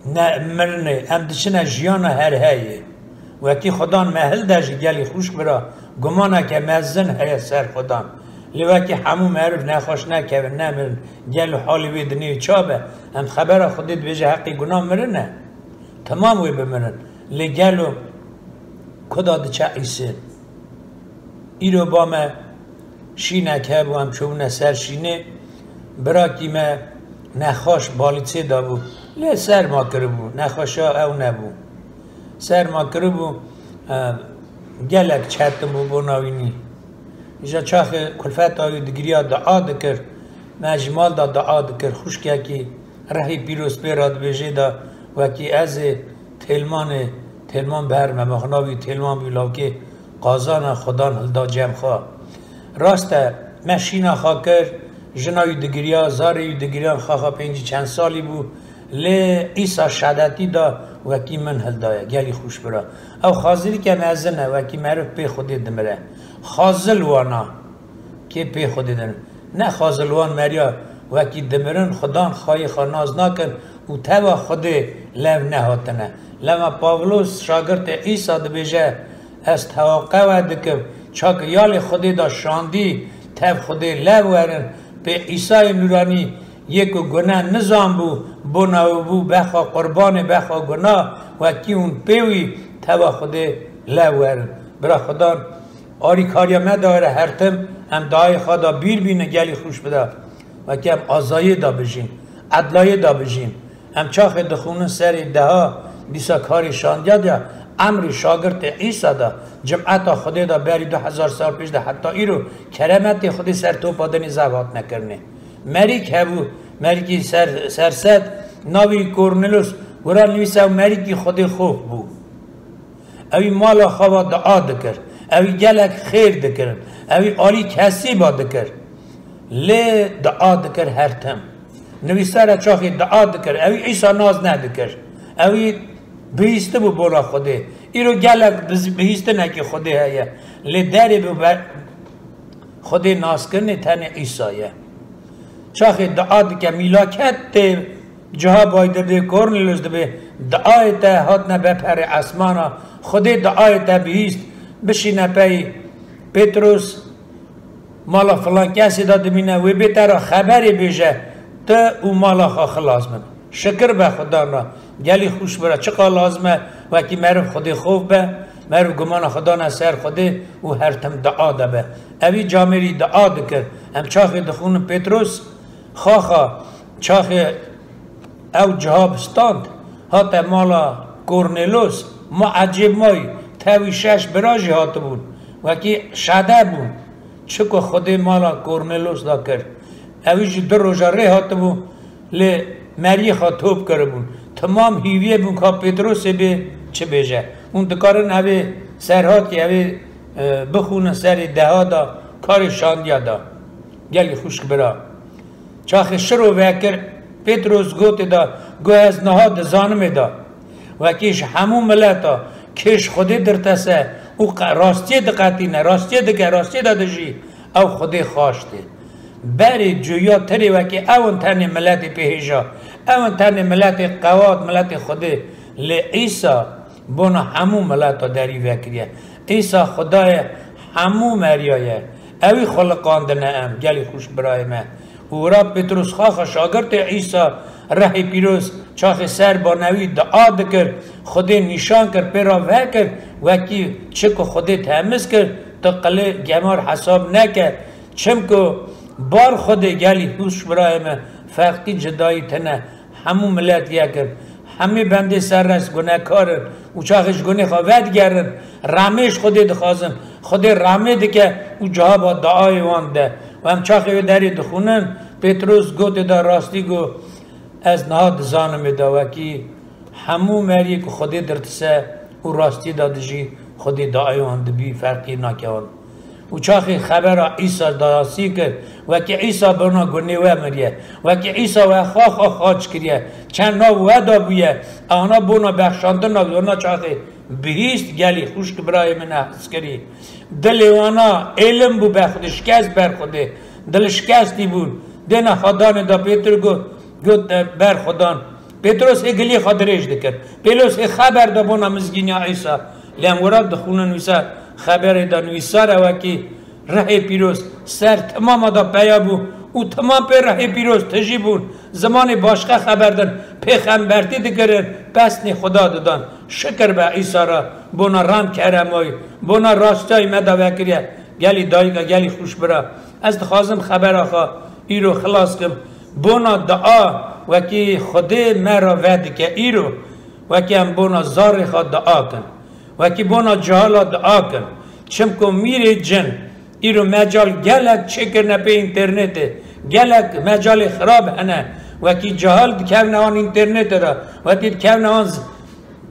ne, mirinê, em diçine jiyana herheyê. Wekî Xudan me hilde jî gelî xwişk bira, gumaneke mezin heye ser Xudan. Lê wekî hemû meriv nexweş nekevin, nemirin, gelo halê wê dinê wî ça be? Em xebera Xwedê dibêje heqî guna mirin e. Temam wê bimirin. Lê gelo kuda diçe Îsê? Îro ba me şînek hebû, em çûbûne ser şînê, birakî me nexweş balîçê dabû. Lê serma kiribû, nexweşa ew nebû. Serma kiribû, e, gelek çetin bû bona wînî. Îja çaxê kulfeta wî digiriya dua dikir, me ji mal da dua dikir, xwişkekî rehî pîroz pê re dibêjê de wekî ez ê Têlmanê, Têlman bi her me, mexna wî Têlman bû lawkê Qazan e, Xudan hilda cem xwe. Rast e, me şîna xwe kir, jina wî digiriya, zarê wî digiriyan, xaxa pêncî çend salî bû, lê Îsa şedetî da wekî min hildaye, gelî xwişk bira. Ew xazirîke mezin e, wekî meriv pê Xwedê dimire. Xazil wana kê pê Xwedê din. Ne xazil wan meriya wekî dimirin, Xudan xayê xwe nas nakin û teva Xwedê lev nehatine. Lema Pavlos şagirtê Îsa dibêje, ez tewaqqewe dikim, çak yalê Xwedê da şandî, tev Xwedê lev werin, pê Îsayê Nûranî, yê ku gune nizan bû, bona wî bû bexwe qurbanê, bexwe guna, wekî hûn pê wî teva Xwedê lev werin. Bira Xudan, arîkariya me dayere hertim, em dayê xwe da bîr bîne, gelî xwişk bida. Wekî em azayê da bijîn, edlayê da bijîn. Em çaxê dixwînin serê deha, dîsa karê şandiya de, emrê şagirtê Îsa de, cimeta Xwedê de berî du hezar sal pêş de heta îro keremetê Xwedê ser topa dinê zev hatine kirinê. Merîk hebû, merîkî ser, serset, navê wî Kornêlos, wira nivîse ew merîkî Xwedê xof bû. Ewî mala xwe va dua dikir. Ewî gelek xêr dikirin. Ewî alî kesîba dikir. Lê dua dikir her tim. Nivîsare çaxê dua dikir. Ewî Îsa nas nedikir. Ewî bihîstibû bona Xwedê. Îro gelek biz-, bihîstinekî Xwedê heye. Lê derê bi be-, Xwedê naskirinê tenê Îsa ye. Çaxê dua dike, mîlaket tê ciha bay dibê, Kornêlos dibê, duayê te hatine be perê esmana, Xwedê duayê te bihîst, bişîne pey Pêtros, mala filan kesê de dimîne, wê bê te re xeberê bêje, tu û mala xwe xilas bin. Şikir be Xudan re, gelî xwişk bira, çiqa lazim e, wekî meriv Xwedê xof be, meriv gumana xwe dane ser Xwedê û her tim dua de be. Evî camêrî dua dikir. Em çaxê dixwînin Pêtros, xaxa, çaxê ew ciha bi stand, hate mala Kornêlos, ma ecêb mayî, tevî şeş bira jî hatibûn, wekî şede bûn. Çi ku Xwedê mala Kornêlos da kir, ewî jî du roja rê hatibû, lê meriyê xwe top kiribûn. Timam hîviyê bûn ka Pêtrosê bê çi bêje. Hûn dikarin evê serhatî, evê, e, bixwînin serê deha da, karê şandiya da. Gelî xwişk bira. Çaxê şiro vekir, Pêtros gotê da, got, ez niha dizanim ê da. Wekî ji hemû mileta kêş Xwedê dirtese û qe-, rastiyê diqetîne, rastiyê dike, rastiyê de dijî, ew Xwedê xaş tê. Berê cuya tirê wekî ew in tenê miletê pê hêja, ew in tenê miletê qewat, miletê Xwedê. Lê Îsa bona hemû mileta derî vekiriye. Îsa Xwedayê hemû meriya ye. Ewî xuliqandine em, gelî xwişk birayê me. Û wira Pêtros xaxa şagirtê Îsa rehê pîroz çaxê ser banewî dua dikir, Xwedê nîşan kir, pê re vekir, wekî çi ku Xwedê temiz kir, tu qilê gemar hesab neke. Çimku bar Xwedê, gelî xwişk birayê me, ferqî cidayî tine. Hemû milet yek in. Hemî bendê serres gunekar in û çaxê ji gunê xwe vedigerin, remê ji Xwedê dixwazin. Xwedê remê dike û cihaba duayê wan de. Û em çaxê wê derê dixwînin, Pêtros gotê da rastî got, ez niha dizanim ê da wekî hemû meriyê ku Xwedê dirtise û rastiyê de dijî, Xwedê duayê wan dibî, ferqî nake wan. Û çaxê xebera Îsa dayasî kir, wekî Îsa bona gunê we miriye, wekî Îsa we xwe xwe xaç kiriye, çend nav we da bûye, ana bona bexşandina zona çaxê bihîst, gelî xwişk birayê min e his kirî. Dilê wana êlim bû ber Xwedê, şikest ber Xwedê, dil şikestî bûn. Dêna xwe danê da Pêtir got, got, e, ber Xudan. Pêtros hê giliyê xwe dirêj dikir. Pêlos hê xeber da bona mizgîniya Îsa. Lê em wira dixwînin wîsa xeberê de nivîsar e wekî rihê pîroz ser timama da peya bû û timam pê rihê pîroz tijî bûn. Zimanê başqe xeber din, pêxembertî dikirin, pesnê Xuda didan. Şikir be Îsa re, bona rem keremayî, bona rastiyayî me da vekiriye. Gelî dayika, gelî xwişk bira. Ez dixwazim xebera xwe îro xilas kim. Bona dua wekî Xwedê me re vedike îro, wekî em bona zarê xwe dua kin. Wekî bona cihala dua kin. Çimku mîrê cin Îro mecal gelek çêkirine pê înternetê. Gelek mecalê xirab hene. Wekî cahil dikevne wan înternetê de. Wekî dikevne wan z-,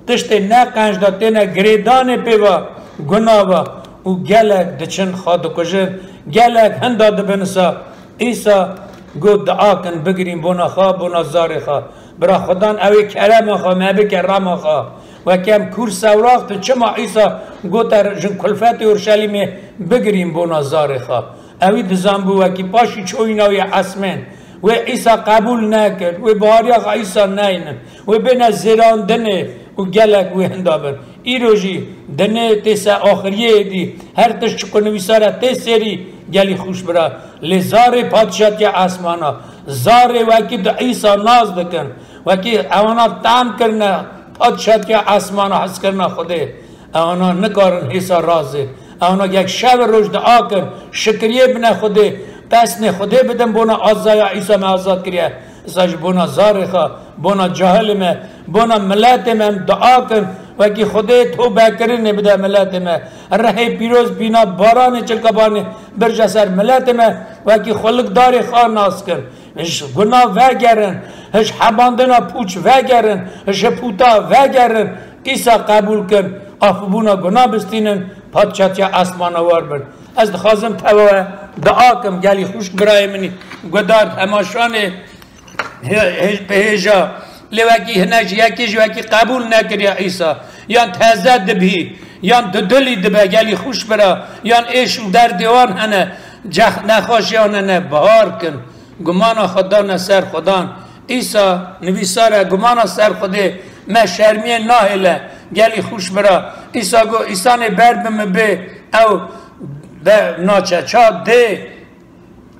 tiştê ne qenc de têne girêdanê pê ve, guna ve. Û gelek diçin xwe dikujin. Gelek hinda dibin sa. Îsa got, dua kin, bigirîn bona xwe, bona zarê xwe. Bira Xudan ew ê kerema xwe me bike, rema xwe. Weke em kûr sewrax tu çima Îsa gote jin kulfetê Urşelîmê bigirîn bona zarê xwe. Ewî dizanbû wekî paşî çoyîna wî esmên. Wê Îsa qebûl nekir. Wê bariya xwe Îsa neynin. Wê bêne zêrandinê û gelek wê hinda bin. Îro jî dinê tê ser axiriyê êdî. Her tişt çiqu nivîsare tê sêrî gelî xûş bira. Lê zarê padşatiya esmana. Zarê wekî di Îsa nas dikin. Wekî ewana tam kirine padşatiya esmana, hizkirina Xwedê. Ewana nikarin hêsa razê. Ewana yek şev roj dua kin, şikiriyê bine Xwedê, pesnê Xwedê bidin bona azaya Îsa me azad kiriye. Îsa ji bona zarê xwe, bona cahilê me, bona miletê me em dua kin, wekî Xwedê tobekirinê bide miletê me. Rihê pîroz bîna baranê çilkabanê birje ser miletê me, wekî xulukdarê xwe nas kin. Ji guna vegerin, ji hebandina pûç vegerin, ji pûta vegerin, Îsa qebûl kin, afbûna guna bistînin, padşatiya esmana war bin. Ez dixwazim tewe dua kim, gelî xwişk birayê min î, guhdar, temaşanê, hê-, hê-, bi hêja, lê wekî hinek ji yekê ji wekî qebûl nekiriye Îsa, yan teze dibî, yan dudilî dibe, gelî xwişk bira, yan êş û derdê wan hene, ceh-, nexweşiyan hene, bihar kin. Gumana xwe dane ser Xudan. Îsa nivîsar e, gumana ser Xwedê, me şermiyê nahêle, gelî xwişk bira. Îsa got, Îsanê ber bi min bê, ew be naçe. Ça dê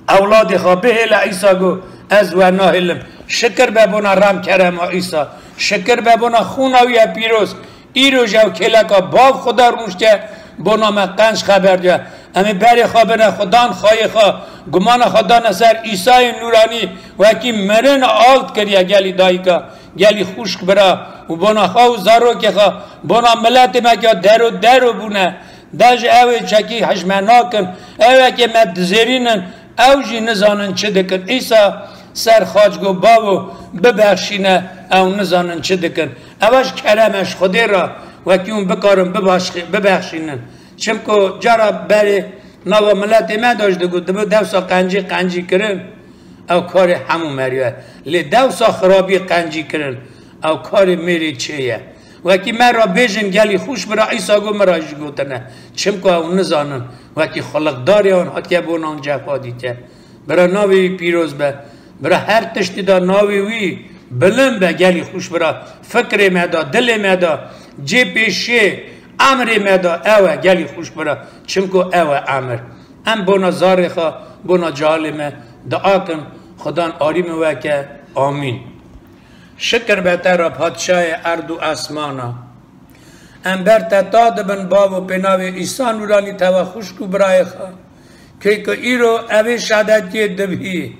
ewladê xwe bihêle, Îsa got, ez we nahêlim. Şikir be bona rem kerema Îsa. Şikir be bona xûna wî ye pîroz. Îro ji ew kêleka bav Xuda rûniştiye, bona me qenc xeber diye. Em ê berê xwe bine Xudan xweyê xwe, gumana xwe dane ser Îsayê Nûranî, wekî mirin ald kiriye gelî dayika, gelî xwişk bira û bona xwe û zarokê xwe, bona miletê me ke dero dero bûne. De ji ew ê çekî hej me nakin, ew ê ke me dizêrînin, ew jî nizanin çi dikin. Îsa ser xaç got, bavo, bibexşîne, ew nizanin çi dikin. Ew e ji kerem e ji Xwedê re, wekî hûn bikarin bibaş-, bibexşînin. Çimku cara berê nava miletê me de jî digot, dibe dewsa qencî qencî kirin, ew karê hemû meriyo ye. Lê dewsa xirabî qencî kirin, ew karê mêrê çê ye. Wekî me re bêjin gelî xwişk bira, Îsa got, min re jî gotine. Çimku ew nizanin, wekî xuliqdarê wan hatiye bona wan cefa dîtiye. Bira navê wî pîroz be. Bira her tiştî de navê wî bilind be, gelî xwişk bira. Fikrê me de, dilê me de, cê pêşiyê emrê me de ew e, gelî xwişk bira. Çimku ew e emir. Em bona zarê xwe, bona cehalê me dua kin, Xudan arî min weke. Amîn. Şikir be te re, Padşahê erd û esmana. Em ber te ta dibin, bavo, pê navê Îsa Nûranî, teva xwişk û birayê xwe, kê ku îro evê şadetiyê dibî,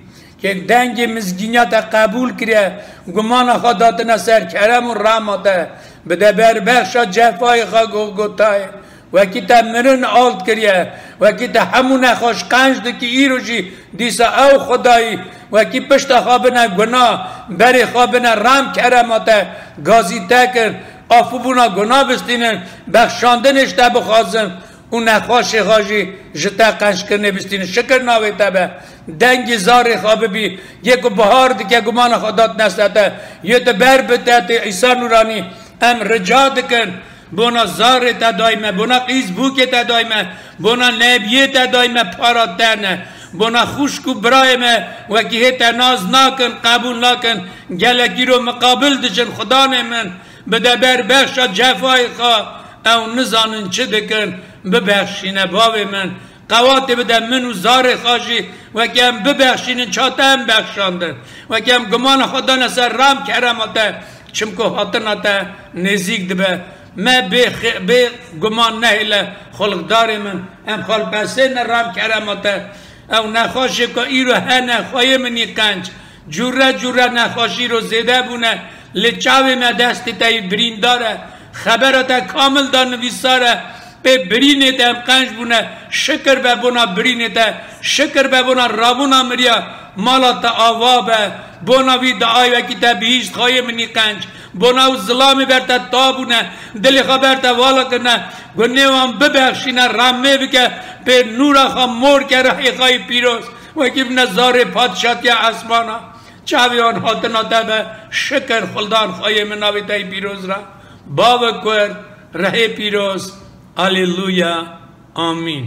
kê dengê mizgîniya te qebûl kiriye, gumana xwe datine ser kerem û rehma te, bide ber bexşa cefayê xwe Golgotayê. Wekî te mirin ald kiriye, wekî te hemû nexweş qenc dikî, îro jî dîsa ew Xwedayî, wekî pişta xwe bine guna, berê xwe bine rem kerema te, gazî te kir, afûbûna guna bistînin, bexşandinê ji te bixwazin û nexweşê xwe jî ji te qenckirinê bistînin. Şikir navê te be, dengê zarê xwe bibî, yê ku bihar dike, gumana xwe datine ser te, yê tu ber bi te tê Îsa Nûranî, em rica dikin. Bona zarê te dayî me, bona qîz bûkê te dayî me, bona nebiyê te dayî me, para te ne. Bona xwişk û birayê me, wekî hê te nas nakin, qebûl nakin, gelek îro miqabil diçin, Xudanê min, bide ber bexşa cefayê xwe, ew nizanin çi dikin, bibexşîne bavê min. Qewatê bide min û zarê xwe jî, wekî em bibexşînin, ça te em bexşandin. Wekî em gumana xwe dane ser rem kerema te, çimku hatina te nêzîk dibe. Me bê xê-, bê guman nehêle, xulqdarê min, em xalpesêne rem kerema te. Ew nexweşê ku îro hene, xweyê min î qenc. Cûre cûre nexweşî îro zêde bûne, lê çavê me destê te yî birîndar e. Xebera te kamil da nivîsar e. Ê birînê te em qenc bûne, şikir be bona birînê te, şikir be bona rabûna miriya, mala te ava be, bona vî diayê wekî te bihîşt xayê min î qenc, bona ew zilamê ber te ta bûne, dilê xwe ber te vala kirine, gunê wan bibexşîne, remê bike, pê nûra xwe mor ke rehê xwe yê pîroz, wekî bine zarê padşatiya esmana, çavê wan hatina te be, şikir xuldan xweyê min navê te yê pîroz re, bavê kur, rehê pîroz, Aleluya. Amîn.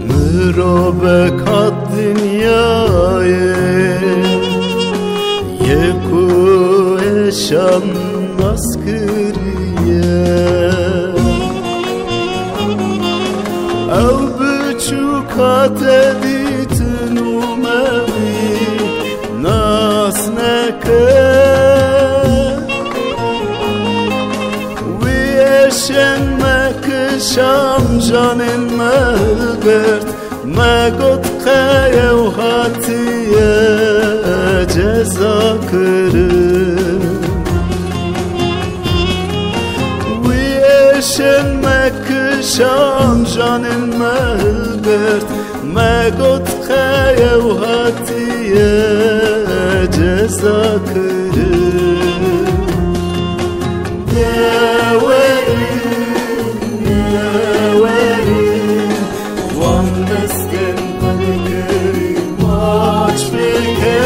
Mirovek hat dinyayê, yê ku êşan nas kiriye. Ew biçûka te dîtin û me wî nas neke. Wî êşên me kişand, canên me hilgirt, me got qey ew hatiye ceza kirin. Wî êşên me kişand, canên me hilgirt, me got qey ew hatiye ceza kirin. Newerin, newerin, wan destên qulkirî maç bike.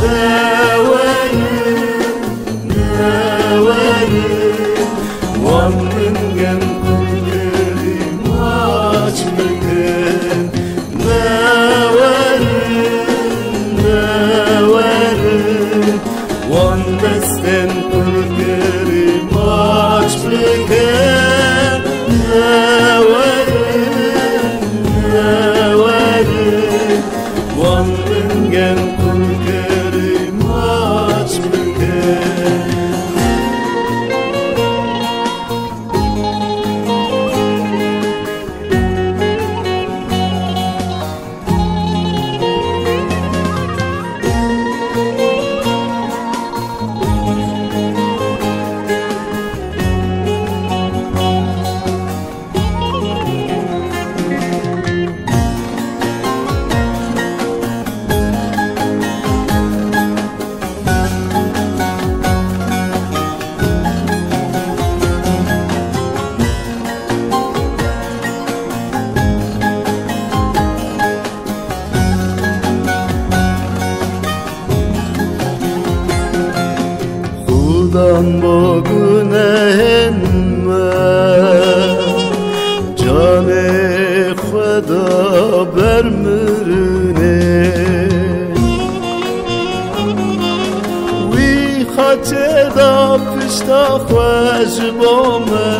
Newerin, newerin, wan dingên qulkirî maç bikin. Newerin, newerin, wan destên qulkirî maç bikin. Newerin, newerin, wan dingên qulkirî maç bikin. Xudan bo gunehên me canê xwe da ber mirinê. Wî xaçê da pişta xwe ji bo me,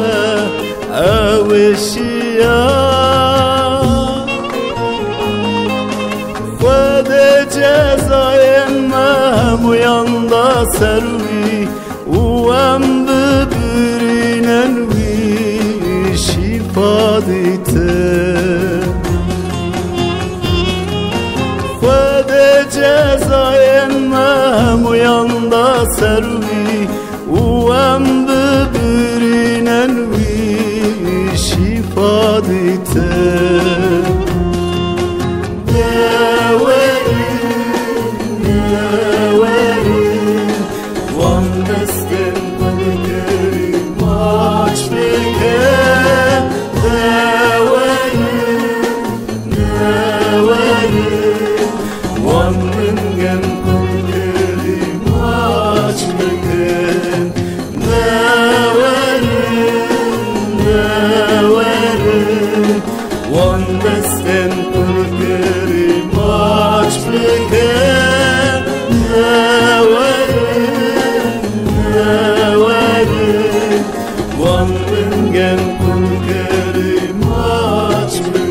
ew êşiya. Xwedê cezayên me hemûyan da ser wî û em bibirînin wî şîfa dîtin. Xwedê cezayên me hemûyan da ser wî û em bibirînin wî şîfa dîtin. Newerin, wan min gen qul kirî maç bikin. Newerin, newerin, wan destên qul kirî maç bikin. Newerin, newerin, wan min gen qul kirî maç bikin.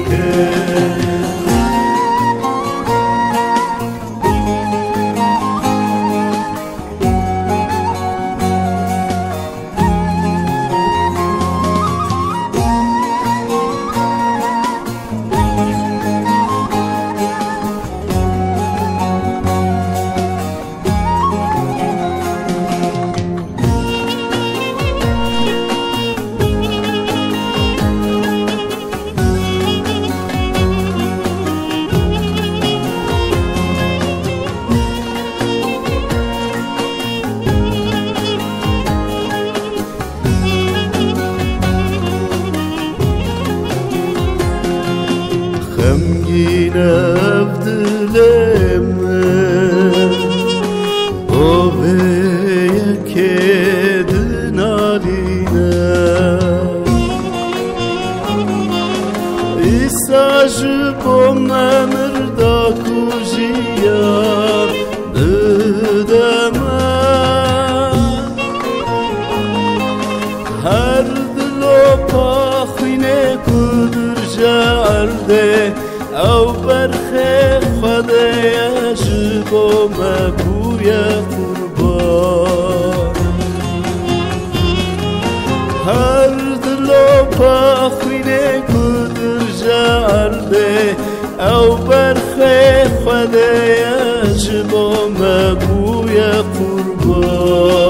Xemgîn ev dilê min, o vê yekê dinalîne. Îsa ji bo me mirda ku jiyan bide me. Her dilopa xwînê ku dirje erdê, ew berxê Xwedê ye, ji bo me bûye qurban. Her dilopa xwînê ku dirje erdê, ew berxê Xwedê ye, ji bo me bûye qurban.